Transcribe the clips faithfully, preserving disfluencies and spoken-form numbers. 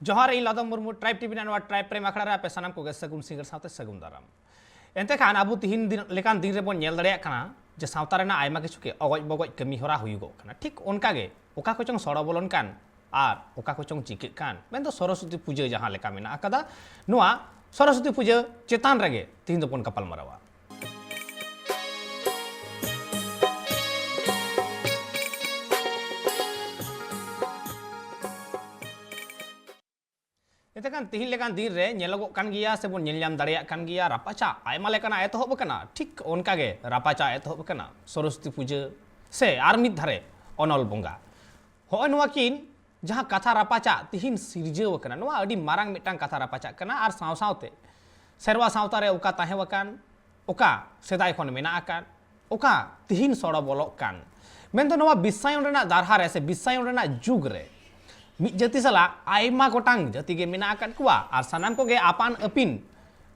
ᱡᱚᱦᱟᱨ, ᱤᱧ ᱞᱟᱫᱚᱢ Murmu, tribe TV ᱨᱮᱱᱟᱜ ᱱᱚᱣᱟ ᱴᱨᱟᱭᱤᱵᱽ ᱯᱨᱮᱢ ᱟᱠᱷᱲᱟ ᱨᱮ ᱟᱯᱮ ᱥᱟᱱᱟᱢ ᱠᱚᱜᱮ ᱥᱟᱹᱜᱩᱱ ᱥᱤᱸᱜᱟᱹᱲ ᱥᱟᱶᱛᱮ ᱥᱟᱹᱜᱩᱱ ᱫᱟᱨᱟᱢ᱾ ᱮᱱᱛᱮ ᱠᱷᱟᱱ ᱟᱵᱚ ᱛᱤᱦᱤᱧ ᱫᱤᱱ ᱞᱮᱠᱟᱱ ᱫᱤᱱ ᱨᱮᱵᱚᱱ ᱧᱮᱞ ᱫᱟᱲᱮᱭᱟᱜ ᱠᱟᱱᱟ ᱡᱮ ᱥᱟᱶᱛᱟ ᱨᱮᱱᱟᱜ ᱟᱭᱢᱟ ᱠᱤᱪᱷᱩ ᱜᱮ ᱚᱜᱚᱡ ᱵᱚᱜᱚᱡ ᱠᱟᱹᱢᱤ ᱦᱚᱨᱟ ᱦᱩᱭᱩᱜᱚᱜ ᱠᱟᱱᱟ᱾ ᱴᱷᱤᱠ ᱚᱱᱠᱟ ᱜᱮ ᱚᱠᱟ ᱠᱚᱪᱚᱝ ᱥᱚᱲᱚ ᱵᱚᱞᱚᱱ ᱠᱟᱱ ᱟᱨ ᱚᱠᱟ ᱠᱚᱪᱚᱝ ᱪᱤᱠᱟᱹᱜ ᱠᱟᱱ, ᱢᱮᱱᱫᱚ ᱥᱚᱨᱚᱥᱚᱛᱤ ᱯᱩᱡᱟᱹ ᱡᱟᱦᱟᱸ ᱞᱮᱠᱟ ᱢᱮᱱᱟᱜ ᱟᱠᱟᱫᱟ, ᱱᱚᱣᱟ ᱥᱚᱨᱚᱥᱚᱛᱤ ᱯᱩᱡᱟᱹ ᱪᱮᱛᱟᱱ ᱨᱮᱜᱮ ᱛᱤᱦᱤᱧ ᱫᱚᱵᱚᱱ ᱜᱟᱯᱟᱞ ᱢᱟᱨᱟᱣᱟ᱾ ᱮᱱᱛᱮ ᱠᱷᱟᱱ ᱛᱤᱦᱤᱧ ᱞᱮᱠᱟᱱ ᱫᱤᱱ ᱨᱮ ᱧᱮᱞᱚᱜᱚᱜ ᱠᱟᱱ ᱜᱮᱭᱟ ᱥᱮᱵᱚᱱ ᱧᱮᱞ ᱧᱟᱢ ᱫᱟᱲᱮᱭᱟᱜ ᱠᱟᱱ ᱜᱮᱭᱟ, ᱨᱟᱯᱟᱪᱟᱜ ᱟᱭᱢᱟ ᱞᱮᱠᱟᱱᱟᱜ ᱮᱛᱚᱦᱚᱵ ᱟᱠᱟᱱᱟ᱾ ᱴᱷᱤᱠ ᱚᱱᱠᱟ ᱜᱮ ᱨᱟᱯᱟᱪᱟᱜ ᱮᱛᱚᱦᱚᱵ ᱟᱠᱟᱱᱟ ᱥᱚᱨᱚᱥᱚᱛᱤ ᱯᱩᱡᱟᱹ ᱥᱮ ᱟᱨ ᱢᱤᱫ ᱫᱷᱟᱨᱮ ᱚᱱᱚᱞ ᱵᱚᱸᱜᱟ᱾ ᱦᱚᱸᱜᱼᱚᱭ ᱱᱚᱣᱟ ᱠᱤᱱ ᱡᱟᱦᱟᱸ ᱠᱟᱛᱷᱟ ᱨᱟᱯᱟᱪᱟᱜ ᱛᱤᱦᱤᱧ ᱥᱤᱨᱡᱟᱹᱣ ᱟᱠᱟᱱᱟ, ᱱᱚᱣᱟ ᱟᱹᱰᱤ ᱢᱟᱨᱟᱝ ᱢᱤᱫᱴᱟᱝ ᱠᱟᱛᱷᱟ ᱨᱟᱯᱟᱪᱟᱜ ᱠᱟᱱᱟ᱾ ᱟᱨ ᱥᱟᱶ ᱥᱟᱶᱛᱮ ᱥᱮᱨᱣᱟ ᱥᱟᱶᱛᱟ ᱨᱮ ᱚᱠᱟ ᱛᱟᱦᱮᱸ ᱟᱠᱟᱱ, ᱚᱠᱟ ᱥᱮᱫᱟᱭ ᱠᱷᱚᱱ ᱢᱮᱱᱟᱜ ᱟᱠᱟᱫ, ᱚᱠᱟ ᱛᱤᱦᱤᱧ ᱥᱚᱲᱚ ᱵᱚᱞᱚᱜ ᱠᱟᱱ, ᱢᱮᱱᱫᱚ ᱱᱚᱣᱟ ᱵᱤᱥᱥᱟᱭᱚᱱ ᱨᱮᱱᱟᱜ ᱫᱟᱨᱦᱟ ᱨᱮ ᱥᱮ ᱵᱤᱥᱥᱟᱭᱚᱱ ᱨᱮᱱᱟᱜ ᱡᱩᱜᱽ ᱨᱮ ᱢᱤᱫ ᱡᱟᱹᱛᱤ ᱥᱟᱞᱟᱜ ᱟᱭᱢᱟ ᱜᱚᱴᱟᱝ ᱡᱟᱹᱛᱤ ᱜᱮ ᱢᱮᱱᱟᱜ ᱟᱠᱟᱫ ᱠᱚᱣᱟ ᱟᱨ ᱥᱟᱱᱟᱢ ᱠᱚᱜᱮ ᱟᱯᱟᱱ ᱟᱹᱯᱤᱱ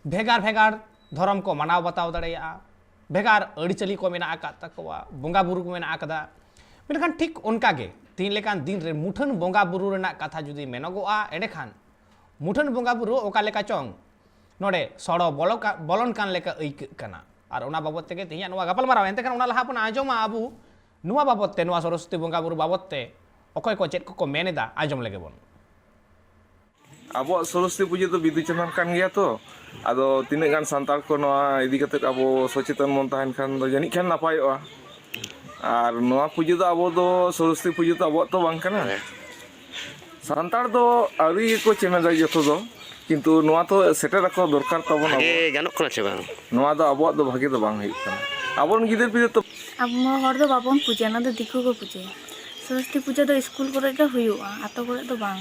ᱵᱷᱮᱜᱟᱨ ᱵᱷᱮᱜᱟᱨ ᱫᱷᱚᱨᱚᱢ ᱠᱚ ᱢᱟᱱᱟᱣ ᱵᱟᱛᱟᱣ ᱫᱟᱲᱮᱭᱟᱜᱼᱟ, ᱵᱷᱮᱜᱟᱨ ᱟᱹᱨᱤᱪᱟᱹᱞᱤ ᱠᱚ ᱢᱮᱱᱟᱜ ᱟᱠᱟᱫ ᱛᱟᱠᱚᱣᱟ, ᱵᱚᱸᱜᱟ ᱵᱩᱨᱩ ᱠᱚ ᱢᱮᱱᱟᱜ ᱟᱠᱟᱫᱟ᱾ ᱢᱮᱱᱠᱷᱟᱱ ᱴᱷᱤᱠ ᱚᱱᱠᱟ ᱜᱮ ᱛᱤᱦᱤᱧ ᱞᱮᱠᱟᱱ ᱫᱤᱱ ᱨᱮ ᱢᱩᱴᱷᱟᱹᱱ ᱵᱚᱸᱜᱟ ᱵᱩᱨᱩ ᱨᱮᱱᱟᱜ ᱠᱟᱛᱷᱟ ᱡᱩᱫᱤ ᱢᱮᱱᱚᱜᱚᱜᱼᱟ, ᱮᱸᱰᱮᱠᱷᱟᱱ ᱢᱩᱴᱷᱟᱹᱱ ᱵᱚᱸᱜᱟ ᱵᱩᱨᱩ ᱚᱠᱟ ᱞᱮᱠᱟ ᱪᱚᱝ ᱱᱚᱰᱮ ᱥᱚᱲᱚ ᱵᱚᱞᱚ ᱠᱟ-, ᱵᱚᱞᱚᱱ ᱠᱟᱱ ᱞᱮᱠᱟ ᱟᱹᱭᱠᱟᱹᱜ ᱠᱟᱱᱟ᱾ ᱟᱨ ᱚᱱᱟ ᱵᱟᱵᱚᱛ ᱛᱮᱜᱮ ᱛᱮᱦᱮᱧᱟᱜ ᱱᱚᱣᱟ ᱜᱟᱯᱟᱞᱢᱟᱨᱟᱣ᱾ ᱮᱱᱛᱮ ᱠᱷᱟᱱ ᱚᱱᱟ ᱞᱟᱦᱟ ᱵᱚᱱ ᱟᱸᱡᱚᱢᱟ ᱟᱵᱚ ᱱᱚᱣᱟ ᱵᱟᱵᱚᱛ ᱛᱮ, ᱱᱚᱣᱟ ᱥᱚᱨᱚᱥᱚᱛᱤ ᱵᱚᱸᱜᱟ ᱵᱩᱨᱩ ᱵᱟᱵᱚᱛ ᱛᱮ ᱚᱠᱚᱭ ᱠᱚ ᱪᱮᱫ ᱠᱚᱠᱚ ᱢᱮᱱ ᱮᱫᱟ, ᱟᱸᱡᱚᱢ ᱞᱮᱜᱮ ᱵᱚᱱ᱾ ᱟᱵᱚᱣᱟᱜ ᱥᱚᱨᱚᱥᱚᱛᱤ ᱯᱩᱡᱟᱹ ᱫᱚ ᱵᱤᱫᱩ ᱪᱟᱸᱫᱟᱱ ᱠᱟᱱ ᱜᱮᱭᱟ ᱛᱚ, ᱟᱫᱚ ᱛᱤᱱᱟᱹᱜ ᱜᱟᱱ ᱥᱟᱱᱛᱟᱲ ᱠᱚ ᱱᱚᱣᱟ ᱤᱫᱤ ᱠᱟᱛᱮ ᱟᱵᱚ ᱥᱚᱪᱮᱛᱚᱱ ᱵᱚᱱ ᱛᱟᱦᱮᱱ ᱠᱷᱟᱱ ᱫᱚ ᱡᱟᱹᱱᱤᱡ ᱠᱷᱟᱱ ᱱᱟᱯᱟᱭᱚᱜᱼᱟ᱾ ᱟᱨ ᱱᱚᱣᱟ ᱯᱩᱡᱟᱹ ᱫᱚ ᱟᱵᱚ ᱫᱚ ᱥᱚᱨᱚᱥᱚᱛᱤ ᱯᱩᱡᱟᱹ ᱫᱚ ᱟᱵᱚᱣᱟᱜ ᱛᱚ ᱵᱟᱝ ᱠᱟᱱᱟ᱾ ᱦᱮᱸ᱾ ᱥᱟᱱᱛᱟᱲ ᱫᱚ ᱟᱹᱣᱨᱤ ᱜᱮᱠᱚ ᱪᱮᱢᱮᱫᱟ ᱡᱚᱛᱚ ᱫᱚ, ᱠᱤᱱᱛᱩ ᱱᱚᱣᱟ ᱛᱚ ᱥᱮᱴᱮᱨ ᱟᱠᱚ ᱫᱚᱨᱠᱟᱨ ᱛᱟᱵᱚᱱ ᱟᱵᱚ᱾ ᱵᱷᱟᱜᱮ ᱜᱟᱱᱚᱜ ᱠᱟᱱᱟ ᱪᱮ ᱵᱟᱝ? ᱱᱚᱣᱟ ᱫᱚ ᱟᱵᱚᱣᱟᱜ ᱫᱚ ᱵᱷᱟᱜᱮ ᱫᱚ ᱵᱟᱝ ᱦᱩᱭᱩᱜ ᱠᱟᱱᱟ᱾ ᱟᱵᱚᱨᱮᱱ ᱜᱤᱫᱟᱹᱨ ᱯᱤᱫᱟᱹᱨ ᱛᱚ ᱟᱵᱚ ᱦᱚᱲ ᱫᱚ ᱵᱟᱵᱚᱱ ᱯᱩᱡᱟᱹᱭᱟ, ᱚᱱᱟ ᱫᱚ ᱫᱤᱠᱩ ᱠᱚ ᱯᱩᱡᱟᱹᱭᱟ᱾ ᱥᱚᱨᱚᱥᱚᱛᱤ ᱯᱩᱡᱟᱹ ᱫᱚ ᱥᱠᱩᱞ ᱠᱚᱨᱮ ᱜᱮ ᱦᱩᱭᱩᱜᱼᱟ, ᱟᱛᱳ ᱠᱚᱨᱮ ᱫᱚ ᱵᱟᱝ᱾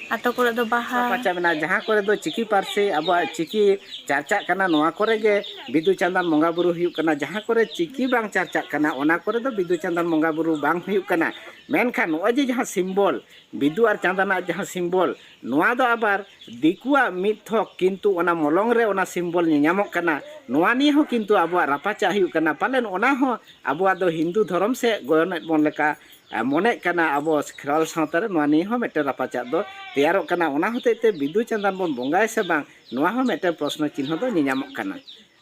ᱟᱛᱳ ᱠᱚᱨᱮ ᱫᱚ ᱵᱟᱦᱟ᱾ ᱯᱟᱪᱟ ᱢᱮᱱᱟᱜᱼᱟ, ᱡᱟᱦᱟᱸ ᱠᱚᱨᱮ ᱫᱚ ᱪᱤᱠᱤ ᱯᱟᱹᱨᱥᱤ, ᱟᱵᱚᱣᱟᱜ ᱪᱤᱠᱤ ᱪᱟᱨᱪᱟᱜ ᱠᱟᱱᱟ, ᱱᱚᱣᱟ ᱠᱚᱨᱮ ᱜᱮ ᱵᱤᱫᱩ ᱪᱟᱸᱫᱟᱱ ᱵᱚᱸᱜᱟ ᱵᱩᱨᱩ ᱦᱩᱭᱩᱜ ᱠᱟᱱᱟ᱾ ᱡᱟᱦᱟᱸ ᱠᱚᱨᱮ ᱪᱤᱠᱤ ᱵᱟᱝ ᱪᱟᱨᱪᱟᱜ ᱠᱟᱱᱟ, ᱚᱱᱟ ᱠᱚᱨᱮ ᱫᱚ ᱵᱤᱫᱩ ᱪᱟᱸᱫᱟᱱ ᱵᱚᱸᱜᱟ ᱵᱩᱨᱩ ᱵᱟᱝ ᱦᱩᱭᱩᱜ ᱠᱟᱱᱟ᱾ ᱢᱮᱱᱠᱷᱟᱱ ᱱᱚᱜᱼᱚᱭ ᱡᱮ ᱡᱟᱦᱟᱸ ᱥᱤᱢᱵᱚᱞ, ᱵᱤᱫᱩ ᱟᱨ ᱪᱟᱸᱫᱟᱱᱟᱜ ᱡᱟᱦᱟᱸ ᱥᱤᱢᱵᱚᱞ, ᱱᱚᱣᱟ ᱫᱚ ᱟᱵᱟᱨ ᱫᱤᱠᱩᱣᱟᱜ ᱢᱤᱫ ᱛᱷᱚᱠ, ᱠᱤᱱᱛᱩ ᱚᱱᱟ ᱢᱚᱞᱚᱝ ᱨᱮ ᱚᱱᱟ ᱥᱤᱢᱵᱚᱞ ᱧᱮᱧᱟᱢᱚᱜ ᱠᱟᱱᱟ᱾ ᱱᱚᱣᱟ ᱱᱤᱭᱮ ᱦᱚᱸ ᱠᱤᱱᱛᱩ ᱟᱵᱚᱣᱟᱜ ᱨᱟᱯᱟᱪᱟᱜ ᱦᱩᱭᱩᱜ ᱠᱟᱱᱟ᱾ ᱯᱟᱞᱮᱱ ᱚᱱᱟ ᱦᱚᱸ ᱟᱵᱚᱣᱟᱜ ᱫᱚ ᱦᱤᱱᱫᱩ ᱫᱷᱚᱨᱚᱢ ᱥᱮ ᱜᱚᱭᱚᱱᱮᱫ ᱵᱚᱱ ᱞᱮᱠᱟ ᱟᱨ ᱢᱚᱱᱮᱜ ᱠᱟᱱᱟ ᱟᱵᱚ ᱠᱷᱮᱨᱣᱟᱞ ᱥᱟᱶᱛᱟ ᱨᱮ ᱱᱚᱣᱟ ᱱᱤᱭᱮ ᱦᱚᱸ ᱢᱤᱫᱴᱮᱱ ᱨᱟᱯᱟᱪᱟᱜ ᱫᱚ ᱛᱮᱭᱟᱨᱚᱜ ᱠᱟᱱᱟ᱾ ᱚᱱᱟ ᱦᱚᱛᱮᱡ ᱛᱮ ᱵᱤᱫᱩ ᱪᱟᱸᱫᱟᱱ ᱵᱚᱱ ᱵᱚᱸᱜᱟᱭᱟ ᱥᱮ ᱵᱟᱝ, ᱱᱚᱣᱟ ᱦᱚᱸ ᱢᱤᱫᱴᱮᱱ ᱯᱨᱚᱥᱱᱚ ᱪᱤᱱᱦᱟᱹ ᱫᱚ ᱧᱮᱧᱟᱢᱚᱜ ᱠᱟᱱᱟ᱾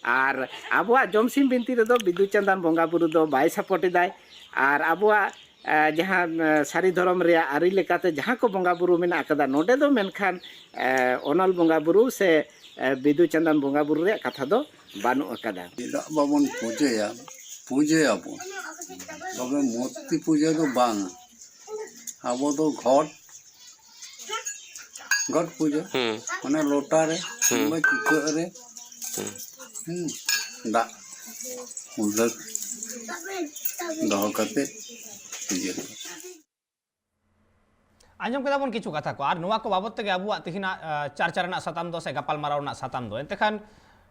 ᱟᱨ ᱟᱵᱚᱣᱟᱜ ᱡᱚᱢᱥᱤᱢ ᱵᱤᱱᱛᱤ ᱨᱮᱫᱚ ᱵᱤᱫᱩ ᱪᱟᱸᱫᱟᱱ ᱵᱚᱸᱜᱟ ᱵᱩᱨᱩ ᱫᱚ ᱵᱟᱭ ᱥᱟᱯᱳᱨᱴ ᱮᱫᱟᱭ᱾ ᱟᱨ ᱟᱵᱚᱣᱟᱜ ᱮ, ᱡᱟᱦᱟᱸ ᱮ, ᱥᱟᱹᱨᱤ ᱫᱷᱚᱨᱚᱢ ᱨᱮᱭᱟᱜ ᱟᱹᱨᱤ ᱞᱮᱠᱟᱛᱮ ᱡᱟᱦᱟᱸ ᱠᱚ ᱵᱚᱸᱜᱟ ᱵᱩᱨᱩ ᱢᱮᱱᱟᱜ ᱟᱠᱟᱫᱟ, ᱱᱚᱰᱮ ᱫᱚ ᱢᱮᱱᱠᱷᱟᱱ ᱮ, ᱚᱱᱚᱞ ᱵᱚᱸᱜᱟ ᱵᱩᱨᱩ ᱥᱮ ᱮ, ᱵᱤᱫᱩ ᱪᱟᱸᱫᱟᱱ ᱵᱚᱸᱜᱟ ᱵᱩᱨᱩ ᱨᱮᱭᱟᱜ ᱠᱟᱛᱷᱟ ᱫᱚ ᱵᱟᱹᱱᱩᱜ ᱟᱠᱟᱫᱟ᱾ ᱪᱮᱫᱟᱜ ᱵᱟᱵᱚᱱ ᱯᱩᱡᱟᱹᱭᱟ? ᱯᱩᱡᱟᱹᱭᱟᱵᱚᱱ, ᱛᱚᱵᱮ ᱢᱩᱨᱛᱤ ᱯᱩᱡᱟᱹ ᱫᱚ ᱵᱟᱝ᱾ ᱟᱵᱚ ᱫᱚ ᱜᱷᱚᱴ, ᱜᱷᱚᱴ ᱯᱩᱡᱟᱹ, ᱦᱩᱸ᱾ ᱢᱟᱱᱮ ᱞᱚᱴᱟ ᱨᱮ ᱦᱩᱸ᱾ ᱠᱤᱝᱵᱟ ᱪᱩᱠᱟᱹᱜ ᱨᱮ, ᱦᱩᱸ᱾ ᱦᱩᱸ, ᱫᱟᱜ ᱩᱞᱟᱹᱠ ᱫᱚᱦᱚ ᱠᱟᱛᱮ ᱯᱩᱡᱟᱹ᱾ ᱟᱸᱡᱚᱢ ᱠᱮᱫᱟ ᱵᱚᱱ ᱠᱤᱪᱷᱩ ᱠᱟᱛᱷᱟ ᱠᱚ, ᱟᱨ ᱱᱚᱣᱟ ᱠᱚ ᱵᱟᱵᱚᱛ ᱛᱮᱜᱮ ᱟᱵᱚᱣᱟᱜ ᱛᱮᱦᱮᱧᱟᱜ, ᱟ, ᱪᱟᱨᱪᱟ ᱨᱮᱱᱟᱜ ᱥᱟᱛᱟᱢ ᱫᱚ ᱥᱮ ᱜᱟᱯᱟᱞᱢᱟᱨᱟᱣ ᱨᱮᱱᱟᱜ ᱥᱟᱛᱟᱢ ᱫᱚ᱾ ᱮᱱᱛᱮ ᱠᱷᱟᱱ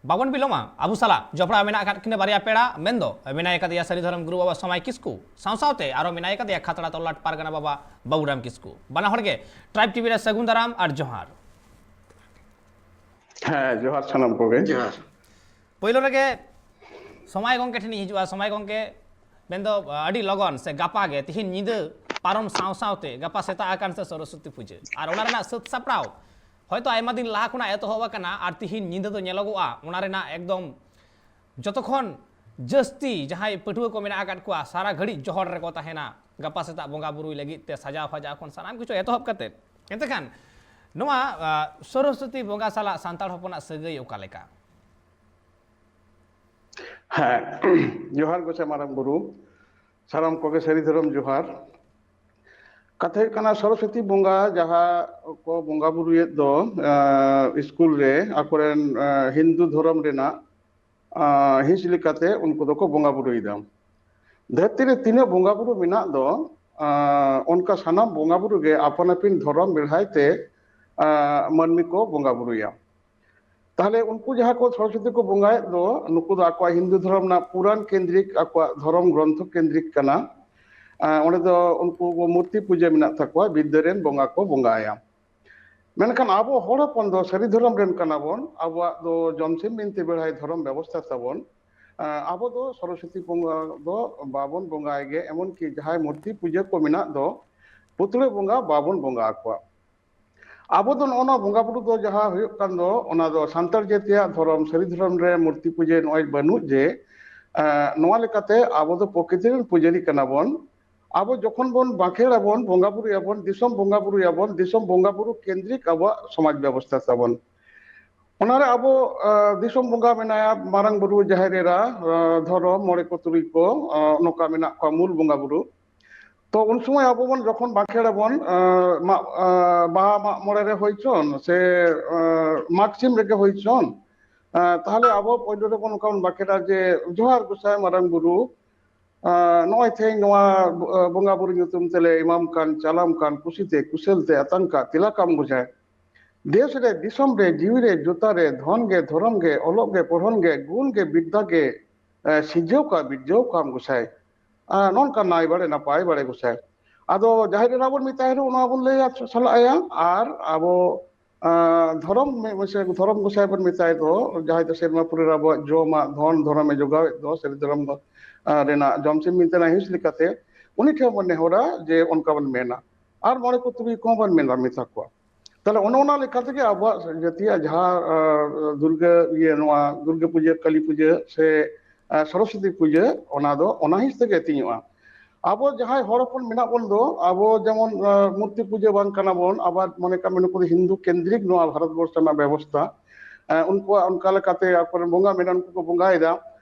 ᱵᱟᱵᱚᱱ ᱵᱤᱞᱚᱢᱟ, ᱟᱵᱚ ᱥᱟᱞᱟᱜ ᱡᱚᱯᱲᱟᱣ ᱢᱮᱱᱟᱜ ᱟᱠᱟᱫ ᱠᱤᱱᱟ ᱵᱟᱨᱭᱟ ᱯᱮᱲᱟ, ᱢᱮᱱᱫᱚ ᱢᱮᱱᱟᱭ ᱟᱠᱟᱫᱮᱭᱟ ᱥᱟᱹᱨᱤ ᱫᱷᱚᱨᱚᱢ ᱜᱩᱨᱩ ᱵᱟᱵᱟ ᱥᱚᱢᱟᱭ ᱠᱤᱥᱠᱩ, ᱥᱟᱶ ᱥᱟᱶᱛᱮ ᱟᱨᱚ ᱢᱮᱱᱟᱭ ᱟᱠᱟᱫᱮᱭᱟ ᱠᱷᱟᱛᱲᱟ ᱛᱚᱞᱞᱟᱴ ᱯᱟᱨᱜᱟᱱᱟ ᱵᱟᱵᱟ ᱵᱟᱵᱩᱨᱟᱢ ᱠᱤᱥᱠᱩ᱾ ᱵᱟᱱᱟ ᱦᱚᱲ ᱜᱮ ᱴᱨᱟᱭᱤᱵᱽ ᱴᱤᱵᱷᱤ ᱨᱮ ᱥᱟᱹᱜᱩᱱ ᱫᱟᱨᱟᱢ ᱟᱨ ᱡᱚᱦᱟᱨ᱾ ᱦᱮᱸ, ᱡᱚᱦᱟᱨ ᱥᱟᱱᱟᱢ ᱠᱚᱜᱮ᱾ ᱡᱚᱦᱟᱨ᱾ ᱯᱳᱭᱞᱳ ᱨᱮᱜᱮ ᱥᱚᱢᱟᱭ ᱜᱚᱢᱠᱮ ᱴᱷᱮᱱᱤᱧ ᱦᱤᱡᱩᱜᱼᱟ᱾ ᱥᱚᱢᱟᱭ ᱜᱚᱢᱠᱮ, ᱢᱮᱱᱫᱚ, ᱟᱹᱰᱤ ᱞᱚᱜᱚᱱ ᱥᱮ ᱜᱟᱯᱟ ᱜᱮ, ᱛᱤᱦᱤᱧ ᱧᱤᱫᱟᱹ ᱯᱟᱨᱚᱢ ᱥᱟᱶ ᱥᱟᱶᱛᱮ ᱜᱟᱯᱟ ᱥᱮᱛᱟᱜ ᱟᱠᱟᱱ ᱥᱮ ᱥᱚᱨᱚᱥᱚᱛᱤ ᱯᱩᱡᱟᱹ, ᱟᱨ ᱚᱱᱟ ᱨᱮᱱᱟᱜ ᱥᱟᱹᱛ ᱥᱟᱯᱲᱟᱣ ᱦᱚᱭᱛᱳ ᱟᱭᱢᱟ ᱫᱤᱱ ᱞᱟᱦᱟ ᱠᱷᱚᱱᱟᱜ ᱮᱛᱚᱦᱚᱵ ᱟᱠᱟᱱᱟ, ᱟᱨ ᱛᱤᱦᱤᱧ ᱧᱤᱫᱟᱹ ᱫᱚ ᱧᱮᱞᱚᱜᱚᱜᱼᱟ ᱚᱱᱟ ᱨᱮᱱᱟᱜ ᱮᱠᱫᱚᱢ ᱡᱚᱛᱚ ᱠᱷᱚᱱ ᱡᱟᱹᱥᱛᱤ ᱡᱟᱦᱟᱸᱭ ᱯᱟᱹᱴᱷᱩᱣᱟᱹ ᱠᱚ ᱢᱮᱱᱟᱜ ᱟᱠᱟᱫ ᱠᱚᱣᱟ, ᱥᱟᱨᱟ ᱜᱷᱟᱹᱲᱤᱡ ᱡᱚᱦᱚᱲ ᱨᱮᱠᱚ ᱛᱟᱦᱮᱱᱟ᱾ ᱜᱟᱯᱟ ᱥᱮᱛᱟᱜ ᱵᱚᱸᱜᱟ ᱵᱩᱨᱩᱭ ᱞᱟᱹᱜᱤᱫ ᱛᱮ ᱥᱟᱡᱟᱣ ᱯᱷᱟᱡᱟᱣ ᱠᱷᱚᱱ ᱥᱟᱱᱟᱢ ᱠᱤᱪᱷᱩ ᱮᱛᱚᱦᱚᱵ ᱠᱟᱛᱮ᱾ ᱮᱱᱛᱮ ᱠᱷᱟᱱ ᱱᱚᱣᱟ, ᱟ, ᱥᱚᱨᱚᱥᱚᱛᱤ ᱵᱚᱸᱜᱟ ᱥᱟᱞᱟᱜ ᱥᱟᱱᱛᱟᱲ ᱦᱚᱯᱚᱱᱟᱜ ᱥᱟᱹᱜᱟᱹᱭ ᱚᱠᱟ ᱞᱮᱠᱟ? ᱦᱮᱸ, ᱡᱚᱦᱟᱨ ᱜᱚᱸᱥᱟᱭ ᱢᱟᱨᱟᱝ ᱵᱩᱨᱩ, ᱥᱟᱱᱟᱢ ᱠᱚᱜᱮ ᱥᱟᱹᱨᱤ ᱫᱷᱚᱨᱚᱢ ᱡᱚᱦᱟᱨ᱾ ᱠᱟᱛᱷᱟ ᱦᱩᱭᱩᱜ ᱠᱟᱱᱟ, ᱥᱚᱨᱚᱥᱚᱛᱤ ᱵᱚᱸᱜᱟ ᱡᱟᱦᱟᱸ ᱠᱚ ᱵᱚᱸᱜᱟ ᱵᱩᱨᱩᱭᱮᱫ ᱫᱚ, ᱟᱸ, ᱥᱠᱩᱞ ᱨᱮ ᱟᱠᱚᱨᱮᱱ, ᱟᱸ, ᱦᱤᱱᱫᱩ ᱫᱷᱚᱨᱚᱢ ᱨᱮᱱᱟᱜ, ᱟᱸ, ᱦᱤᱸᱥ ᱞᱮᱠᱟᱛᱮ ᱩᱱᱠᱩ ᱫᱚᱠᱚ ᱵᱚᱸᱜᱟ ᱵᱩᱨᱩᱭᱮᱫᱟ᱾ ᱫᱷᱟᱹᱨᱛᱤ ᱨᱮ ᱛᱤᱱᱟᱹᱜ ᱵᱚᱸᱜᱟ ᱵᱩᱨᱩ ᱢᱮᱱᱟᱜ ᱫᱚ, ᱟᱸ, ᱚᱱᱠᱟ ᱥᱟᱱᱟᱢ ᱵᱚᱸᱜᱟ ᱵᱩᱨᱩ ᱜᱮ ᱟᱯᱟᱱ ᱟᱹᱯᱤᱱ ᱫᱷᱚᱨᱚᱢ ᱵᱮᱲᱦᱟᱭ ᱛᱮ, ᱟᱸ, ᱢᱟᱹᱱᱢᱤ ᱠᱚ ᱵᱚᱸᱜᱟ ᱵᱩᱨᱩᱭᱟ᱾ ᱛᱟᱦᱞᱮ ᱩᱱᱠᱩ ᱡᱟᱦᱟᱸ ᱠᱚ ᱥᱚᱨᱚᱥᱚᱛᱤ ᱠᱚ ᱵᱚᱸᱜᱟᱭᱮᱫ ᱫᱚ, ᱱᱩᱠᱩ ᱫᱚ ᱟᱠᱚᱣᱟᱜ ᱦᱤᱱᱫᱩ ᱫᱷᱚᱨᱚᱢ ᱨᱮᱱᱟᱜ ᱯᱩᱨᱟᱱ ᱠᱮᱱᱫᱨᱤᱠ, ᱟᱠᱚᱣᱟᱜ ᱫᱷᱚᱨᱚᱢ ᱜᱨᱚᱱᱛᱷᱚ ᱠᱮᱱᱫᱨᱤᱠ ᱠᱟᱱᱟ᱾ ᱟᱸ, ᱚᱸᱰᱮ ᱫᱚ ᱩᱱᱠᱩ ᱢᱩᱨᱛᱤ ᱯᱩᱡᱟᱹ ᱢᱮᱱᱟᱜ ᱛᱟᱠᱚᱣᱟ, ᱵᱤᱫᱽᱫᱟᱹ ᱨᱮᱱ ᱵᱚᱸᱜᱟ ᱠᱚ ᱵᱚᱸᱜᱟᱭᱟ᱾ ᱢᱮᱱᱠᱷᱟᱱ ᱟᱵᱚ ᱦᱚᱲ ᱦᱚᱯᱚᱱ ᱫᱚ ᱥᱟᱹᱨᱤ ᱫᱷᱚᱨᱚᱢ ᱨᱮᱱ ᱠᱟᱱᱟ ᱵᱚᱱ, ᱟᱵᱚᱣᱟᱜ ᱫᱚ ᱡᱚᱢᱥᱤᱢ ᱵᱤᱱᱛᱤ ᱵᱮᱲᱦᱟᱭ ᱫᱷᱚᱨᱚᱢ ᱵᱮᱵᱚᱥᱛᱷᱟ ᱛᱟᱵᱚᱱ᱾ ᱟᱵᱚ ᱫᱚ ᱥᱚᱨᱚᱥᱚᱛᱤ ᱵᱚᱸᱜᱟ ᱫᱚ ᱵᱟᱵᱚᱱ ᱵᱚᱸᱜᱟᱭ ᱜᱮ, ᱮᱢᱚᱱ ᱠᱤ ᱡᱟᱦᱟᱸᱭ ᱢᱩᱨᱛᱤ ᱯᱩᱡᱟᱹ ᱠᱚ ᱢᱮᱱᱟᱜ ᱫᱚ, ᱯᱩᱛᱲᱟᱹ ᱵᱚᱸᱜᱟ ᱵᱟᱵᱚᱱ ᱵᱚᱸᱜᱟ ᱟᱠᱚᱣᱟ᱾ ᱟᱵᱚ ᱫᱚ ᱱᱚᱜᱼᱚ ᱱᱚᱣᱟ ᱵᱚᱸᱜᱟ ᱵᱩᱨᱩ ᱫᱚ ᱡᱟᱦᱟᱸ ᱦᱩᱭᱩᱜ ᱠᱟᱱ ᱫᱚ, ᱚᱱᱟ ᱫᱚ ᱥᱟᱱᱛᱟᱲ ᱡᱟᱹᱛᱤᱭᱟᱜ ᱫᱷᱚᱨᱚᱢ, ᱥᱟᱹᱨᱤ ᱫᱷᱚᱨᱚᱢ ᱨᱮ ᱢᱩᱨᱛᱤ ᱯᱩᱡᱟᱹ ᱱᱚᱜᱼᱚᱭ ᱵᱟᱹᱱᱩᱜ ᱡᱮ, ᱮᱸ, ᱱᱚᱣᱟ ᱞᱮᱠᱟᱛᱮ ᱟᱵᱚ ᱫᱚ ᱯᱨᱚᱠᱨᱤᱛᱤ ᱨᱮᱱ ᱯᱩᱡᱟᱹᱨᱤ ᱠᱟᱱᱟ ᱵᱚᱱ᱾ ᱟᱵᱚ ᱡᱚᱠᱷᱚᱱ ᱵᱚᱱ ᱵᱟᱸᱠᱷᱮᱲ ᱟᱵᱚᱱ, ᱵᱚᱸᱜᱟ ᱵᱩᱨᱩᱭᱟᱵᱚᱱ, ᱫᱤᱥᱚᱢ ᱵᱚᱸᱜᱟ ᱵᱩᱨᱩᱭᱟᱵᱚᱱ, ᱫᱤᱥᱚᱢ ᱵᱚᱸᱜᱟ ᱵᱩᱨᱩ ᱠᱮᱱᱫᱨᱤᱠ ᱟᱵᱚᱣᱟᱜ ᱥᱚᱢᱟᱡᱽ ᱵᱮᱵᱚᱥᱛᱷᱟ ᱛᱟᱵᱚᱱ᱾ ᱚᱱᱟᱨᱮ ᱟᱵᱚ, ᱟᱸ, ᱫᱤᱥᱚᱢ ᱵᱚᱸᱜᱟ ᱢᱮᱱᱟᱭᱟ, ᱢᱟᱨᱟᱝ ᱵᱩᱨᱩ, ᱡᱟᱦᱮᱨ ᱮᱨᱟ, ᱟᱸ, ᱫᱷᱚᱨᱚᱢ, ᱢᱚᱬᱮ ᱠᱚ ᱛᱩᱨᱩᱭ ᱠᱚ, ᱟᱸ, ᱱᱚᱝᱠᱟ ᱢᱮᱱᱟᱜ ᱠᱚᱣᱟ ᱢᱩᱞ ᱵᱚᱸᱜᱟ ᱵᱩᱨᱩ᱾ ᱛᱚ ᱩᱱ ᱥᱚᱢᱚᱭ ᱟᱵᱚ ᱵᱚᱱ ᱡᱚᱠᱷᱚᱱ ᱵᱟᱸᱠᱷᱮᱲ ᱟᱵᱚᱱ, ᱟᱸ, ᱢᱟᱜ-, ᱟᱸ, ᱵᱟᱦᱟ ᱢᱟᱜ ᱢᱚᱬᱮ ᱨᱮ ᱦᱩᱭ ᱪᱚᱱ ᱥᱮ, ᱟᱸ, ᱢᱟᱜᱽ ᱥᱤᱢ ᱨᱮᱜᱮ ᱦᱩᱭ ᱪᱚᱱ, ᱟᱸ, ᱛᱟᱦᱞᱮ ᱟᱵᱚ ᱯᱳᱭᱞᱳ ᱨᱮᱵᱚᱱ ᱚᱱᱠᱟ ᱵᱚᱱ ᱵᱟᱸᱠᱷᱮᱲᱟ ᱡᱮ, "ᱡᱚᱦᱟᱨ ᱜᱚᱸᱥᱟᱭ ᱢᱟᱨᱟᱝ ᱵᱩᱨᱩ, ᱟᱸ, ᱱᱚᱜᱼᱚᱭ ᱛᱮᱦᱮᱧ ᱱᱚᱣᱟ, ᱟᱸ, ᱵᱚᱸᱜᱟ ᱵᱩᱨᱩ ᱧᱩᱛᱩᱢ ᱛᱮᱞᱮ ᱮᱢᱟᱢ ᱠᱟᱱ, ᱪᱟᱞᱟᱢ ᱠᱟᱱ, ᱠᱩᱥᱤᱛᱮ, ᱠᱩᱥᱟᱹᱞ ᱛᱮ ᱟᱛᱟᱝ ᱠᱟᱜ ᱛᱤᱞᱟ ᱠᱟᱢ ᱜᱚᱸᱥᱟᱭ᱾ ᱫᱮᱥ ᱨᱮ, ᱫᱤᱥᱚᱢ ᱨᱮ, ᱡᱤᱣᱤ ᱨᱮ, ᱡᱩᱛᱟ ᱨᱮ, ᱫᱷᱚᱱ ᱜᱮ, ᱫᱷᱚᱨᱚᱢ ᱜᱮ, ᱚᱞᱚᱜ ᱜᱮ, ᱯᱚᱲᱦᱚᱱ ᱜᱮ, ᱜᱩᱱ ᱜᱮ, ᱵᱤᱫᱽᱫᱟ ᱜᱮ, ᱮ, ᱥᱤᱨᱡᱟᱹᱣ ᱠᱟᱜ, ᱵᱤᱨᱡᱟᱹᱣ ᱠᱟᱢ ᱜᱚᱸᱥᱟᱭ᱾ ᱟᱸ, ᱱᱚᱝᱠᱟ ᱱᱟᱭ ᱵᱟᱲᱮ, ᱱᱟᱯᱟᱭ ᱵᱟᱲᱮ ᱜᱚᱸᱥᱟᱭ᱾ ᱟᱫᱚ ᱡᱟᱦᱮᱨ ᱮᱨᱟ ᱵᱚᱱ ᱢᱮᱛᱟᱭ ᱨᱮᱦᱚᱸ ᱚᱱᱟ ᱵᱚᱱ ᱞᱟᱹᱭᱟ, ᱥᱟᱞᱟᱜ ᱟᱭᱟ᱾ ᱟᱨ ᱟᱵᱚ, ᱟᱸ, ᱫᱷᱚᱨᱚᱢ ᱢᱮ-, ᱥᱮ ᱫᱷᱚᱨᱚᱢ ᱜᱚᱸᱥᱟᱭ ᱵᱚᱱ ᱢᱮᱛᱟᱭ ᱫᱚ, ᱡᱟᱦᱟᱸᱭ ᱫᱚ ᱥᱮᱨᱢᱟ ᱯᱩᱨᱤ ᱨᱮ ᱟᱵᱚᱣᱟᱜ ᱡᱚᱢᱟᱜ ᱫᱷᱚᱱ ᱫᱷᱚᱨᱚᱢᱮ ᱡᱚᱜᱟᱣᱮᱫ ᱫᱚ, ᱥᱟᱹᱨᱤ ᱫᱷᱚᱨᱚᱢ ᱫᱚ, ᱟᱸ, ᱨᱮᱱᱟᱜ ᱡᱚᱢ ᱥᱤᱢ ᱢᱮᱱᱛᱮᱱᱟᱜ ᱦᱤᱸᱥ ᱞᱮᱠᱟᱛᱮ, ᱩᱱᱤ ᱴᱷᱮᱱ ᱵᱚᱱ ᱱᱮᱦᱚᱨᱟ ᱡᱮ ᱚᱱᱠᱟ ᱵᱚᱱ ᱢᱮᱱᱟ᱾ ᱟᱨ ᱢᱚᱬᱮ ᱠᱚ ᱛᱩᱨᱩᱭ ᱠᱚᱦᱚᱸ ᱵᱚᱱ ᱢᱮᱱᱟ, ᱢᱮᱛᱟ ᱠᱚᱣᱟ᱾ ᱛᱟᱦᱞᱮ ᱚᱱᱮ ᱚᱱᱟ ᱞᱮᱠᱟ ᱛᱮᱜᱮ ᱟᱵᱚᱣᱟᱜ ᱡᱟᱹᱛᱤᱭᱟᱜ ᱡᱟᱦᱟᱸ, ᱟᱸ, ᱫᱩᱨᱜᱟᱹ, ᱤᱭᱟᱹ, ᱱᱚᱣᱟ ᱫᱩᱨᱜᱟᱹ ᱯᱩᱡᱟᱹ, ᱠᱟᱹᱞᱤ ᱯᱩᱡᱟᱹ ᱥᱮ, ᱟᱸ, ᱥᱚᱨᱚᱥᱚᱛᱤ ᱯᱩᱡᱟᱹ, ᱚᱱᱟ ᱫᱚ ᱚᱱᱟ ᱦᱤᱸᱥ ᱛᱮᱜᱮ ᱦᱟᱹᱴᱤᱧᱚᱜᱼᱟ᱾ ᱟᱵᱚ ᱡᱟᱦᱟᱸᱭ ᱦᱚᱲ ᱦᱚᱯᱚᱱ ᱢᱮᱱᱟᱜ ᱵᱚᱱ ᱫᱚ, ᱟᱵᱚ ᱡᱮᱢᱚᱱ, ᱟᱸ, ᱢᱩᱨᱛᱤ ᱯᱩᱡᱟᱹ ᱵᱟᱝ ᱠᱟᱱᱟ ᱵᱚᱱ, ᱟᱵᱟᱨ ᱢᱚᱱᱮ ᱠᱟᱜ ᱢᱮ ᱱᱩᱠᱩ ᱫᱚ ᱦᱤᱱᱫᱩ ᱠᱮᱱᱫᱨᱤᱠ ᱱᱚᱣᱟ ᱵᱷᱟᱨᱚᱛ ᱵᱚᱨᱥᱚ ᱨᱮᱱᱟᱜ ᱵᱮᱵᱚᱥᱛᱷᱟ, ᱟᱸ, ᱩᱱᱠᱩᱣᱟᱜ ᱚᱱᱠᱟ ᱞᱮᱠᱟᱛᱮ ᱟᱠᱚᱨᱮᱱ ᱵᱚᱸᱜᱟ ᱢᱮᱱᱟᱜ, ᱩᱱᱠᱩ ᱠᱚ ᱵᱚᱸᱜᱟᱭᱮᱫᱟ᱾